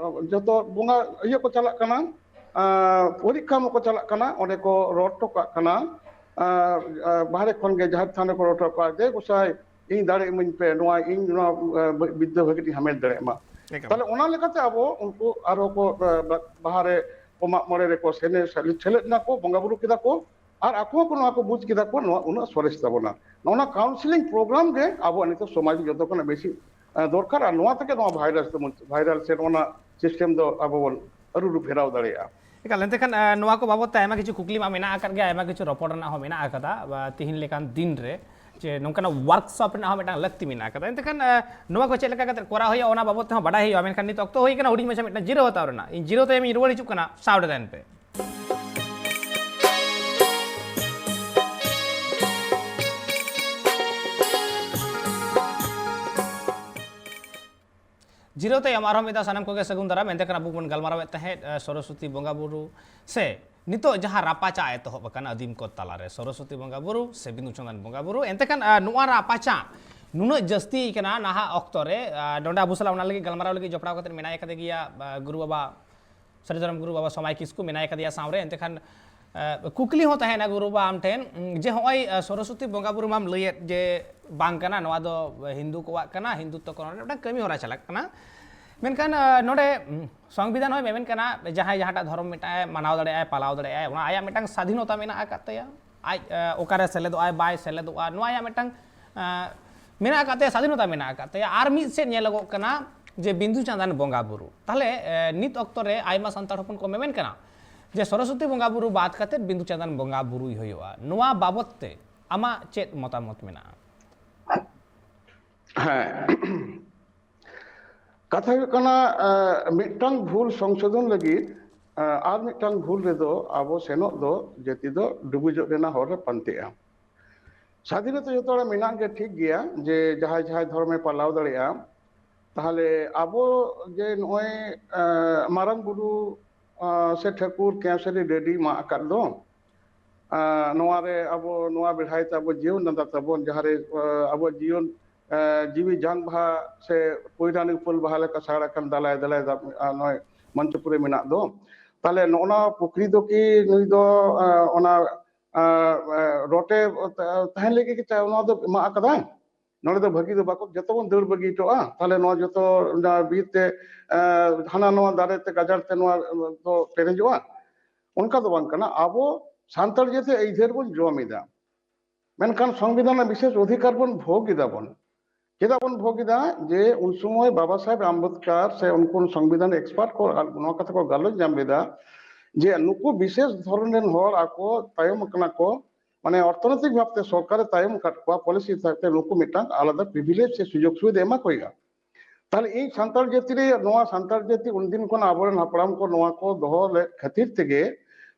ᱡᱚᱛᱚ ᱵᱚᱸᱜᱟ ᱤᱭᱟᱹ ᱠᱚ ᱪᱟᱞᱟᱜ ᱠᱟᱱᱟ, ᱯᱚᱨᱤᱠᱠᱷᱟ ᱢᱟᱠᱚ ᱪᱟᱞᱟᱜ ᱠᱟᱱᱟ, ᱚᱸᱰᱮ ᱠᱚ ᱨᱚᱲ ᱦᱚᱴᱚ ᱠᱟᱜ ᱠᱟᱱᱟ, ᱵᱟᱦᱨᱮ ᱠᱷᱚᱱ ᱜᱮ ᱡᱟᱦᱮᱨ ᱛᱷᱟᱱ ᱨᱮᱠᱚ ᱨᱚᱲ ᱦᱚᱴᱚ ᱠᱟᱜᱼᱟ, ᱫᱮ ᱜᱚᱸᱥᱟᱭ ᱤᱧ ᱫᱟᱲᱮ ᱤᱢᱟᱹᱧ ᱯᱮ, ᱱᱚᱣᱟ ᱤᱧ ᱱᱚᱣᱟ ᱵᱤᱫᱽᱫᱟᱹ ᱵᱷᱟᱹᱜᱤ ᱴᱷᱤᱠ ᱦᱟᱢᱮᱴ ᱫᱟᱲᱮᱭᱟᱜ ᱢᱟ᱾ ᱮᱠᱟᱞ᱾ ᱛᱟᱦᱞᱮ ᱚᱱᱟ ᱞᱮᱠᱟᱛᱮ ᱟᱵᱚ ᱩᱱᱠᱩ ᱟᱨᱦᱚᱸ ᱠᱚ ᱵᱟᱦᱟ ᱨᱮ ᱠᱚ ᱢᱟᱜ ᱢᱚᱬᱮ ᱨᱮᱠᱚ ᱥᱮᱞᱮᱫ ᱮᱱᱟ ᱠᱚ, ᱵᱚᱸᱜᱟ ᱵᱩᱨᱩ ᱠᱮᱫᱟ ᱠᱚ, ᱟᱨ ᱟᱠᱚ ᱦᱚᱸᱠᱚ ᱱᱚᱣᱟ ᱠᱚ ᱵᱩᱡᱽ ᱠᱮᱫᱟ ᱠᱚ, ᱱᱚᱣᱟ ᱩᱱᱟᱹᱜ ᱥᱚᱨᱮᱥ ᱛᱟᱵᱚᱱᱟ᱾ ᱱᱚᱜᱼᱚ ᱱᱟ ᱠᱟᱣᱩᱱᱥᱮᱞᱤᱝ ᱯᱨᱳᱜᱨᱟᱢ ᱜᱮ ᱟᱵᱚᱣᱟᱜ ᱱᱤᱛᱚᱜ ᱥᱚᱢᱟᱡᱽ ᱨᱮ ᱡᱚᱛᱚ ᱠᱷᱚᱱᱟᱜ ᱵᱮᱥᱤ ᱫᱚᱨᱠᱟᱨ, ᱟᱨ ᱱᱚᱣᱟ ᱛᱮᱜᱮ ᱱᱚᱣᱟ ᱵᱷᱟᱭᱨᱟᱥ ᱫᱚ ᱵᱷᱟᱭᱨᱟᱞ ᱥᱮ ᱱᱚᱜᱼᱚ ᱱᱟ ᱥᱤᱥᱴᱮᱢ ᱫᱚ ᱟᱵᱚ ᱵᱚᱱ ᱟᱹᱨᱩ ᱯᱷᱮᱨᱟᱣ ᱫᱟᱲᱮᱭᱟᱜᱼᱟ᱾ ᱮᱠᱟᱞ, ᱮᱱᱛᱮ ᱠᱷᱟᱱ ᱱᱚᱣᱟ ᱠᱚ ᱵᱟᱵᱚᱫ ᱛᱮ ᱟᱭᱢᱟ ᱠᱤᱪᱷᱩ ᱠᱩᱠᱞᱤ ᱢᱟ ᱢᱮᱱᱟᱜ ᱟᱠᱟᱫ ᱜᱮᱭᱟ, ᱟᱭᱢᱟ ᱠᱤᱪᱷᱩ ᱨᱚᱯᱚᱲ ᱨᱮᱱᱟᱜ ᱦᱚᱸ ᱢᱮᱱᱟᱜ ᱟᱠᱟᱫᱟ ᱛᱤᱦᱤᱧ ᱞᱮᱠᱟᱱ ᱫᱤᱱ ᱨᱮ, ᱡᱮ ᱱᱚᱝᱠᱟᱱᱟᱜ ᱣᱟᱨᱠᱥᱚᱯ ᱨᱮᱱᱟᱜ ᱦᱚᱸ ᱢᱤᱫᱴᱟᱝ ᱞᱟᱹᱠᱛᱤ ᱢᱮᱱᱟᱜ ᱟᱠᱟᱫᱟ᱾ ᱮᱱᱛᱮ ᱠᱷᱟᱱ ᱱᱚᱣᱟ ᱠᱚ ᱪᱮᱫ ᱞᱮᱠᱟ ᱠᱟᱛᱮ ᱠᱚᱨᱟᱣ ᱦᱩᱭᱩᱜᱼᱟ, ᱚᱱᱟ ᱵᱟᱵᱚᱫ ᱛᱮᱦᱚᱸ ᱵᱟᱰᱟᱭ ᱦᱩᱭᱩᱜᱼᱟ᱾ ᱢᱮᱱᱠᱷᱟᱱ ᱱᱤᱛᱚᱜ ᱚᱠᱛᱚ ᱦᱩᱭ ᱠᱟᱱᱟ ᱦᱩᱰᱤᱧ ᱢᱟᱪᱷᱟ ᱢᱤᱫᱴᱟᱝ ᱡᱤᱨᱟᱹᱣ ᱦᱟᱛᱟᱣ ᱨᱮᱱᱟᱜ᱾ ᱤᱧ ᱡᱤᱨᱟᱹᱣ ᱛᱟᱭᱚᱢ ᱤᱧ ᱨᱩᱣᱟᱹᱲ ᱦᱤᱡᱩᱜ ᱠᱟᱱᱟ, ᱥᱟᱶ ᱨᱮ ᱛᱟᱦᱮᱱ ᱯᱮ᱾ ᱡᱤᱨᱟᱹᱣ ᱛᱟᱭᱚᱢ ᱟᱨᱦᱚᱸ ᱢᱤᱫ ᱫᱷᱟᱣ ᱥᱟᱱᱟᱢ ᱠᱚᱜᱮ ᱥᱟᱹᱜᱩᱱ ᱫᱟᱨᱟᱢ᱾ ᱮᱱᱛᱮ ᱠᱷᱟᱱ ᱟᱵᱚ ᱵᱚᱱ ᱜᱟᱞᱢᱟᱨᱟᱣᱮᱫ ᱛᱟᱦᱮᱸᱫ ᱥᱚᱨᱚᱥᱚᱛᱤ ᱵᱚᱸᱜᱟ ᱵᱩᱨᱩ ᱥᱮ ᱱᱤᱛᱚᱜ ᱡᱟᱦᱟᱸ ᱨᱟᱯᱟᱪᱟᱜ ᱮᱛᱚᱦᱚᱵ ᱟᱠᱟᱱᱟ ᱟᱹᱫᱤᱢ ᱠᱚ ᱛᱟᱞᱟᱨᱮ, ᱥᱚᱨᱚᱥᱚᱛᱤ ᱵᱚᱸᱜᱟ ᱵᱩᱨᱩ ᱥᱮ ᱵᱤᱸᱫᱩ ᱪᱟᱸᱫᱟᱱ ᱵᱚᱸᱜᱟ ᱵᱩᱨᱩ᱾ ᱮᱱᱛᱮ ᱠᱷᱟᱱ ᱱᱚᱣᱟ ᱨᱟᱯᱟᱪᱟᱜ ᱱᱩᱱᱟᱹᱜ ᱡᱟᱹᱥᱛᱤ ᱠᱟᱱᱟ ᱱᱟᱦᱟᱜ ᱚᱠᱛᱚ ᱨᱮ᱾ ᱱᱚᱰᱮ ᱟᱵᱚ ᱥᱟᱞᱟᱜ ᱚᱱᱟ ᱞᱟᱹᱜᱤᱫ ᱜᱟᱞᱢᱟᱨᱟᱣ ᱞᱟᱹᱜᱤᱫ ᱡᱚᱯᱲᱟᱣ ᱠᱟᱛᱮ ᱢᱮᱱᱟᱭ ᱠᱟᱫᱮ ᱜᱮᱭᱟ ᱜᱩᱨᱩ ᱵᱟᱵᱟ ᱥᱟᱹᱨᱤ ᱫᱷᱚᱨᱚᱢ ᱜᱩᱨᱩ ᱵᱟᱵᱟ ᱥᱚᱢᱟᱭ ᱠᱤᱥᱠᱩ ᱢᱮᱱᱟᱭ ᱠᱟᱫᱮᱭᱟ ᱥᱟᱶᱨᱮ᱾ ᱮᱱᱛᱮ ᱠᱷᱟᱱ ᱠᱩᱠᱞᱤ ᱦᱚᱸ ᱛᱟᱦᱮᱱᱟ ᱜᱩᱨᱩ ᱵᱟᱵᱟ ᱟᱢ ᱴᱷᱮᱱ, ᱡᱮ ᱦᱚᱸᱜᱼᱚᱭ ᱥᱚᱨᱚᱥᱚᱛᱤ ᱵᱚᱸᱜᱟ ᱵᱩᱨᱩ ᱢᱟᱢ ᱞᱟᱹᱭᱮᱫ ᱡᱮ ᱵᱟᱝ ᱠᱟᱱᱟ, ᱱᱚᱣᱟ ᱫᱚ ᱦᱤᱱᱫᱩ ᱠᱚᱣᱟᱜ ᱠᱟᱱᱟ, ᱦᱤᱱᱫᱩᱛᱛᱚ ᱠᱚ ᱱᱚᱰᱮ ᱢᱤᱫᱴᱟᱝ ᱠᱟᱹᱢᱤ ᱦᱚᱨᱟ ᱪᱟᱞᱟᱜ ᱠᱟᱱᱟ, ᱢᱮᱱᱠᱷᱟᱱ ᱱᱚᱰᱮ ᱥᱚᱝᱵᱤᱫᱷᱟᱱ ᱦᱚᱸᱭ ᱢᱮᱢᱮᱱ ᱠᱟᱱᱟ ᱡᱟᱦᱟᱸᱭ ᱡᱟᱦᱟᱸᱴᱟᱜ ᱫᱷᱚᱨᱚᱢ ᱢᱤᱫᱴᱟᱝ ᱢᱟᱱᱟᱣ ᱫᱟᱲᱮᱭᱟᱜᱼᱟᱭ, ᱯᱟᱞᱟᱣ ᱫᱟᱲᱮᱭᱟᱜᱼᱟᱭ, ᱚᱱᱟ ᱟᱭᱟᱜ ᱢᱤᱫᱴᱟᱝ ᱥᱟᱫᱷᱤᱱᱚᱛᱟ ᱢᱮᱱᱟᱜ ᱟᱠᱟᱫ ᱛᱟᱭᱟ᱾ ᱟᱡ ᱚᱠᱟᱨᱮ ᱥᱮᱞᱮᱫᱚᱜᱼᱟᱭ ᱵᱟᱭ ᱥᱮᱞᱮᱫᱚᱜᱼᱟ, ᱱᱚᱣᱟ ᱟᱭᱟᱜ ᱢᱤᱫᱴᱟᱝ ᱢᱮᱱᱟᱜ ᱟᱠᱟᱫ ᱛᱟᱭᱟ, ᱥᱟᱫᱷᱤᱱᱚᱛᱟ ᱢᱮᱱᱟᱜ ᱟᱠᱟᱫ ᱛᱟᱭᱟ᱾ ᱟᱨ ᱢᱤᱫ ᱥᱮᱫ ᱧᱮᱞᱚᱜᱚᱜ ᱠᱟᱱᱟ ᱡᱮ ᱵᱤᱸᱫᱩ ᱪᱟᱸᱫᱟᱱ ᱵᱚᱸᱜᱟ ᱵᱩᱨᱩ᱾ ᱛᱟᱦᱞᱮ ᱱᱤᱛ ᱚᱠᱛᱚ ᱨᱮ ᱟᱭᱢᱟ ᱥᱟᱱᱛᱟᱲ ᱦᱚᱯᱚᱱ ᱠᱚ ᱢᱮᱢᱮᱱ ᱠᱟᱱᱟ ᱡᱮ ᱥᱚᱨᱚᱥᱚᱛᱤ ᱵᱚᱸᱜᱟ ᱵᱩᱨᱩ ᱵᱟᱫ ᱠᱟᱛᱮ ᱵᱤᱸᱫᱩ ᱪᱟᱸᱫᱟᱱ ᱵᱚᱸᱜᱟ ᱵᱩᱨᱩᱭ ᱦᱩᱭᱩᱜᱼᱟ᱾ ᱱᱚᱣᱟ ᱵᱟᱵᱚᱛ ᱛᱮ ᱟᱢᱟᱜ ᱪᱮᱫ ᱢᱚᱛᱟᱢᱚᱛ ᱢᱮᱱᱟᱜᱼᱟ? ᱦᱮᱸ, ᱠᱟᱛᱷᱟ ᱦᱩᱭᱩᱜ ᱠᱟᱱᱟ, ᱢᱤᱫᱴᱟᱝ ᱵᱷᱩᱞ ᱥᱚᱝᱥᱳᱫᱷᱚᱱ ᱞᱟᱹᱜᱤᱫ ᱟᱨ ᱢᱤᱫᱴᱟᱝ ᱵᱷᱩᱞ ᱨᱮᱫᱚ ᱟᱵᱚ ᱥᱮᱱᱚᱜ ᱫᱚ ᱡᱟᱹᱛᱤ ᱫᱚ ᱰᱩᱵᱩᱡᱚᱜ ᱨᱮᱱᱟᱜ ᱦᱚᱨ ᱨᱮ ᱯᱟᱱᱛᱮᱜᱼᱟ᱾ ᱥᱟᱫᱷᱤᱱᱚᱛᱟ ᱡᱚᱛᱚ ᱦᱚᱲᱟᱜ ᱢᱮᱱᱟᱜ ᱜᱮ ᱴᱷᱤᱠ ᱜᱮᱭᱟ, ᱡᱮ ᱡᱟᱦᱟᱸᱭ ᱡᱟᱦᱟᱸᱭ ᱫᱷᱚᱨᱚᱢᱮ ᱯᱟᱞᱟᱣ ᱫᱟᱲᱮᱭᱟᱜᱼᱟ᱾ ᱛᱟᱦᱞᱮ ᱟᱵᱚ ᱡᱮ ᱱᱚᱜᱼᱚᱭ ᱢᱟᱨᱟᱝ ᱵᱩᱨᱩ ᱥᱮ ᱴᱷᱟᱹᱠᱩᱨ ᱠᱮᱸᱥᱟᱹᱨᱤ ᱰᱟᱹᱰᱤ ᱢᱟᱜ ᱟᱠᱟᱫ ᱫᱚ, ᱱᱚᱣᱟ ᱨᱮ ᱟᱵᱚ ᱱᱚᱣᱟ ᱵᱮᱲᱦᱟᱭ ᱛᱮ ᱟᱵᱚ ᱡᱤᱭᱚᱱ ᱱᱟᱸᱫᱟ ᱛᱟᱵᱚᱱ, ᱡᱟᱦᱟᱸ ᱨᱮ ᱟᱵᱚᱣᱟᱜ ᱡᱤᱭᱚᱱ ᱡᱤᱣᱤ ᱡᱟᱝ ᱵᱟᱦᱟ ᱥᱮ ᱯᱩᱭᱨᱟᱱᱤ ᱩᱯᱟᱹᱞ ᱵᱟᱦᱟ ᱞᱮᱠᱟ ᱥᱟᱲ ᱟᱠᱟᱱ ᱫᱟᱞᱟᱭ ᱫᱟᱞᱟᱭ ᱱᱚᱜᱼᱚᱭ ᱢᱚᱧᱪᱚᱯᱩᱨᱤ ᱢᱮᱱᱟᱜ ᱫᱚ᱾ ᱛᱟᱦᱞᱮ ᱱᱚᱜᱼᱚ ᱱᱚᱣᱟ ᱯᱩᱠᱷᱨᱤ ᱫᱚ ᱠᱤ ᱱᱩᱭ ᱫᱚ ᱚᱱᱟ ᱨᱚᱴᱮ ᱛᱟᱦᱮᱱ ᱞᱟᱹᱜᱤᱫ ᱜᱮ ᱱᱚᱣᱟ ᱫᱚ ᱮᱢᱟ ᱟᱠᱟᱫᱟᱭ? ᱱᱚᱰᱮ ᱫᱚ ᱵᱷᱟᱹᱜᱤ ᱫᱚ ᱵᱟᱠᱚ, ᱡᱚᱛᱚ ᱵᱚᱱ ᱫᱟᱹᱲ ᱵᱟᱹᱜᱤ ᱦᱚᱴᱚᱜᱼᱟ, ᱛᱟᱦᱞᱮ ᱱᱚᱣᱟ ᱡᱚᱛᱚ ᱚᱱᱟ ᱵᱤᱨ ᱛᱮ ᱦᱟᱱᱟ ᱱᱚᱣᱟ ᱫᱟᱨᱮ ᱛᱮ ᱜᱟᱡᱟᱲ ᱛᱮ ᱱᱚᱣᱟ ᱫᱚ ᱯᱮᱨᱮᱡᱚᱜᱼᱟ? ᱚᱱᱠᱟ ᱫᱚ ᱵᱟᱝ ᱠᱟᱱᱟ᱾ ᱟᱵᱚ ᱥᱟᱱᱛᱟᱲ ᱡᱟᱹᱛᱤ ᱟᱹᱭᱫᱟᱹᱨ ᱵᱚᱱ ᱡᱚᱢ ᱮᱫᱟ, ᱢᱮᱱᱠᱷᱟᱱ ᱥᱚᱝᱵᱤᱫᱷᱟᱱ ᱨᱮᱱᱟᱜ ᱵᱤᱥᱮᱥ ᱚᱫᱷᱤᱠᱟᱨ ᱵᱚᱱ ᱵᱷᱳᱜᱽ ᱮᱫᱟ ᱵᱚᱱ᱾ ᱪᱮᱫᱟᱜ ᱵᱚᱱ ᱵᱷᱳᱜᱽ ᱮᱫᱟ? ᱡᱮ ᱩᱱ ᱥᱚᱢᱚᱭ ᱵᱟᱵᱟ ᱥᱟᱦᱮᱵᱽ ᱟᱢᱵᱮᱫᱠᱟᱨ ᱥᱮ ᱩᱱᱠᱩ ᱥᱚᱝᱵᱤᱫᱷᱟᱱ ᱮᱠᱥᱯᱟᱨᱴ ᱠᱚ ᱱᱚᱣᱟ ᱠᱟᱛᱷᱟ ᱠᱚ ᱜᱟᱞᱚᱪ ᱧᱟᱢ ᱞᱮᱫᱟ ᱡᱮ ᱱᱩᱠᱩ ᱵᱤᱥᱮᱥ ᱫᱷᱚᱨᱚᱱ ᱨᱮᱱ ᱦᱚᱲ ᱟᱠᱚ ᱛᱟᱭᱚᱢ ᱟᱠᱟᱱᱟ ᱠᱚ, ᱢᱟᱱᱮ ᱚᱨᱛᱷᱚᱱᱳᱭᱛᱤᱠ ᱵᱷᱟᱵᱛᱮ ᱥᱚᱨᱠᱟᱨᱮ ᱛᱟᱭᱚᱢ ᱟᱠᱟᱫ ᱠᱚᱣᱟ, ᱯᱚᱞᱤᱥᱤ ᱛᱟᱠᱛᱮ ᱱᱩᱠᱩ ᱢᱤᱫᱴᱟᱝ ᱟᱞᱟᱫᱟ ᱯᱨᱤᱵᱷᱤᱞᱮᱡᱽ ᱥᱮ ᱥᱩᱡᱳᱜᱽ ᱥᱩᱵᱤᱫᱷᱟ ᱮᱢᱟ ᱠᱚ ᱦᱩᱭᱩᱜᱼᱟ᱾ ᱛᱟᱦᱞᱮ ᱤᱧ ᱥᱟᱱᱛᱟᱲ ᱡᱟᱹᱛᱤ ᱨᱮ, ᱱᱚᱣᱟ ᱥᱟᱱᱛᱟᱲ ᱡᱟᱹᱛᱤ ᱩᱱᱫᱤᱱ ᱠᱷᱚᱱ ᱟᱵᱚᱨᱮᱱ ᱦᱟᱯᱲᱟᱢ ᱠᱚ ᱱᱚᱣᱟ ᱠᱚ ᱫᱚᱦᱚ ᱞᱮᱫ ᱠᱷᱟᱹᱛᱤᱨ ᱛᱮᱜᱮ,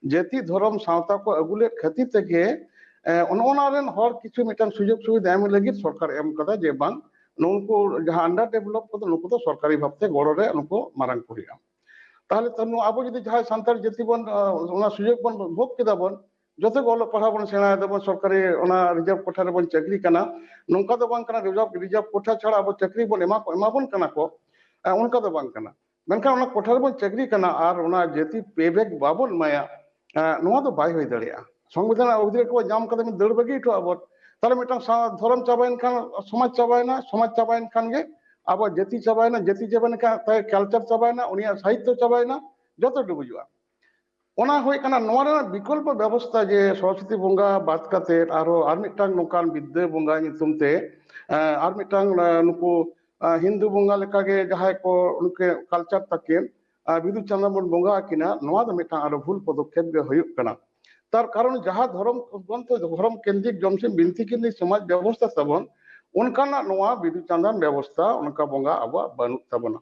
ᱡᱟᱹᱛᱤ ᱫᱷᱚᱨᱚᱢ ᱥᱟᱶᱛᱟ ᱠᱚ ᱟᱹᱜᱩ ᱞᱮᱫ ᱠᱷᱟᱹᱛᱤᱨ ᱛᱮᱜᱮ, ᱚᱱᱟ ᱨᱮᱱ ᱦᱚᱲ ᱠᱤᱪᱷᱩ ᱢᱤᱫᱴᱟᱝ ᱥᱩᱡᱳᱜᱽ ᱥᱩᱵᱤᱫᱷᱟ ᱮᱢ ᱞᱟᱹᱜᱤᱫ ᱥᱚᱨᱠᱟᱨ ᱮᱢ ᱠᱟᱫᱟ ᱡᱮ ᱵᱟᱝ, ᱱᱩᱠᱩ ᱡᱟᱦᱟᱸ ᱟᱱᱰᱟᱨ ᱰᱮᱵᱷᱞᱚᱯ ᱠᱚᱫᱚ ᱱᱩᱠᱩ ᱫᱚ ᱥᱚᱨᱠᱟᱨᱤ ᱵᱷᱟᱵᱛᱮ ᱜᱚᱲᱚ ᱨᱮ ᱱᱩᱠᱩ ᱢᱟᱨᱟᱝ ᱠᱚ ᱦᱩᱭᱩᱜᱼᱟ᱾ ᱛᱟᱦᱞᱮ ᱛᱚ ᱱᱚᱣᱟ ᱟᱵᱚ ᱡᱩᱫᱤ ᱡᱟᱦᱟᱸᱭ ᱥᱟᱱᱛᱟᱲ ᱡᱟᱹᱛᱤ ᱵᱚᱱ ᱚᱱᱟ ᱥᱩᱡᱳᱜᱽ ᱵᱚᱱ ᱵᱷᱳᱜᱽ ᱠᱮᱫᱟ ᱵᱚᱱ, ᱡᱚᱛᱚ ᱜᱮ ᱚᱞᱚᱜ ᱯᱟᱲᱦᱟᱣ ᱵᱚᱱ ᱥᱮᱬᱟᱭ ᱫᱟᱵᱚᱱ, ᱥᱚᱨᱠᱟᱨᱤ ᱚᱱᱟ ᱨᱤᱡᱟᱨᱵᱷ ᱠᱳᱴᱟ ᱨᱮᱵᱚᱱ ᱪᱟᱹᱠᱨᱤ ᱠᱟᱱᱟ, ᱱᱚᱝᱠᱟ ᱫᱚ ᱵᱟᱝ ᱠᱟᱱᱟ ᱨᱤᱡᱟᱨᱵᱷ ᱨᱤᱡᱟᱨᱵᱷ ᱠᱳᱴᱟ ᱪᱷᱟᱲᱟ ᱟᱵᱚ ᱪᱟᱹᱠᱨᱤ ᱵᱚᱱ ᱮᱢᱟ ᱠᱚ ᱮᱢᱟ ᱵᱚᱱ ᱠᱟᱱᱟ ᱠᱚ, ᱚᱱᱠᱟ ᱫᱚ ᱵᱟᱝ ᱠᱟᱱᱟ᱾ ᱢᱮᱱᱠᱷᱟᱱ ᱚᱱᱟ ᱠᱳᱴᱟ ᱨᱮᱵᱚᱱ ᱪᱟᱹᱠᱨᱤ ᱠᱟᱱᱟ ᱟᱨ ᱚᱱᱟ ᱡᱟᱹᱛᱤ ᱯᱮ ᱵᱮᱠ ᱵᱟᱵᱚᱱ ᱮᱢᱟᱭᱟ, ᱱᱚᱣᱟ ᱫᱚ ᱵᱟᱭ ᱦᱩᱭ ᱫᱟᱲᱮᱭᱟᱜᱼᱟ᱾ ᱥᱚᱝᱵᱤᱫᱷᱟᱱ ᱨᱮᱱᱟᱜ ᱚᱫᱷᱤᱠᱟᱨ ᱠᱚ ᱧᱟᱢ ᱠᱟᱛᱮ ᱵᱚᱱ ᱫᱟᱹᱲ ᱵᱟᱹᱜᱤ ᱦᱚᱴᱚ ᱟᱵᱚᱱ, ᱛᱟᱦᱞᱮ ᱢᱤᱫᱴᱟᱝ ᱫᱷᱚᱨᱚᱢ ᱪᱟᱵᱟᱭᱮᱱ ᱠᱷᱟᱱ ᱥᱚᱢᱟᱡᱽ ᱪᱟᱵᱟᱭᱮᱱᱟ, ᱥᱚᱢᱟᱡᱽ ᱪᱟᱵᱟᱭᱮᱱ ᱠᱷᱟᱱ ᱜᱮ ᱟᱵᱚᱣᱟᱜ ᱡᱟᱹᱛᱤ ᱪᱟᱵᱟᱭᱮᱱᱟ, ᱡᱟᱹᱛᱤ ᱪᱟᱵᱟᱭᱮᱱ ᱠᱷᱟᱱ ᱛᱟᱭ ᱠᱟᱞᱪᱟᱨ ᱪᱟᱵᱟᱭᱮᱱᱟ, ᱩᱱᱤᱭᱟᱜ ᱥᱟᱦᱤᱛᱛᱚ ᱪᱟᱵᱟᱭᱮᱱᱟ, ᱡᱚᱛᱚ ᱰᱩᱵᱩᱡᱚᱜᱼᱟ᱾ ᱚᱱᱟ ᱦᱩᱭ ᱠᱟᱱᱟ ᱱᱚᱣᱟ ᱨᱮᱱᱟᱜ ᱵᱤᱠᱚᱞᱯᱚ ᱵᱮᱵᱚᱥᱛᱷᱟ ᱡᱮ ᱥᱚᱨᱚᱥᱚᱛᱤ ᱵᱚᱸᱜᱟ ᱵᱟᱫ ᱠᱟᱛᱮ ᱟᱨᱦᱚᱸ ᱟᱨ ᱢᱤᱫᱴᱟᱝ ᱱᱚᱝᱠᱟᱱ ᱵᱤᱫᱽᱫᱟᱹ ᱵᱚᱸᱜᱟ ᱧᱩᱛᱩᱢ ᱛᱮ ᱟᱨ ᱢᱤᱫᱴᱟᱝ ᱱᱩᱠᱩ ᱦᱤᱱᱫᱩ ᱵᱚᱸᱜᱟ ᱞᱮᱠᱟᱜᱮ ᱡᱟᱦᱟᱸᱭ ᱠᱚ ᱩᱱᱠᱩ ᱠᱟᱞᱪᱟᱨ ᱛᱟᱹᱠᱤᱱ ᱵᱤᱫᱩ ᱪᱟᱸᱫᱟᱱ ᱵᱚᱱ ᱵᱚᱸᱜᱟ ᱟᱹᱠᱤᱱᱟ, ᱱᱚᱣᱟ ᱫᱚ ᱢᱤᱫᱴᱟᱝ ᱟᱨᱚ ᱵᱷᱩᱞ ᱯᱚᱫᱚᱠᱷᱮᱯ ᱜᱮ ᱦᱩᱭᱩᱜ ᱠᱟᱱᱟ᱾ ᱛᱟᱨ ᱠᱟᱨᱚᱱ ᱡᱟᱦᱟᱸ ᱫᱷᱚᱨᱚᱢ ᱜᱨᱚᱱᱛᱷᱚ ᱫᱷᱚᱨᱚᱢ ᱠᱮᱱᱫᱨᱤᱠ ᱡᱚᱢᱥᱤᱢ ᱵᱤᱱᱛᱤ ᱠᱮᱱᱫᱨᱤᱠ ᱥᱚᱢᱟᱡᱽ ᱵᱮᱵᱚᱥᱛᱷᱟ ᱛᱟᱵᱚᱱ, ᱚᱱᱠᱟᱱᱟᱜ ᱱᱚᱣᱟ ᱵᱤᱫᱩ ᱪᱟᱸᱫᱟᱱ ᱵᱮᱵᱚᱥᱛᱷᱟ ᱚᱱᱠᱟ ᱵᱚᱸᱜᱟ ᱟᱵᱚᱣᱟᱜ ᱵᱟᱹᱱᱩᱜ ᱛᱟᱵᱚᱱᱟ᱾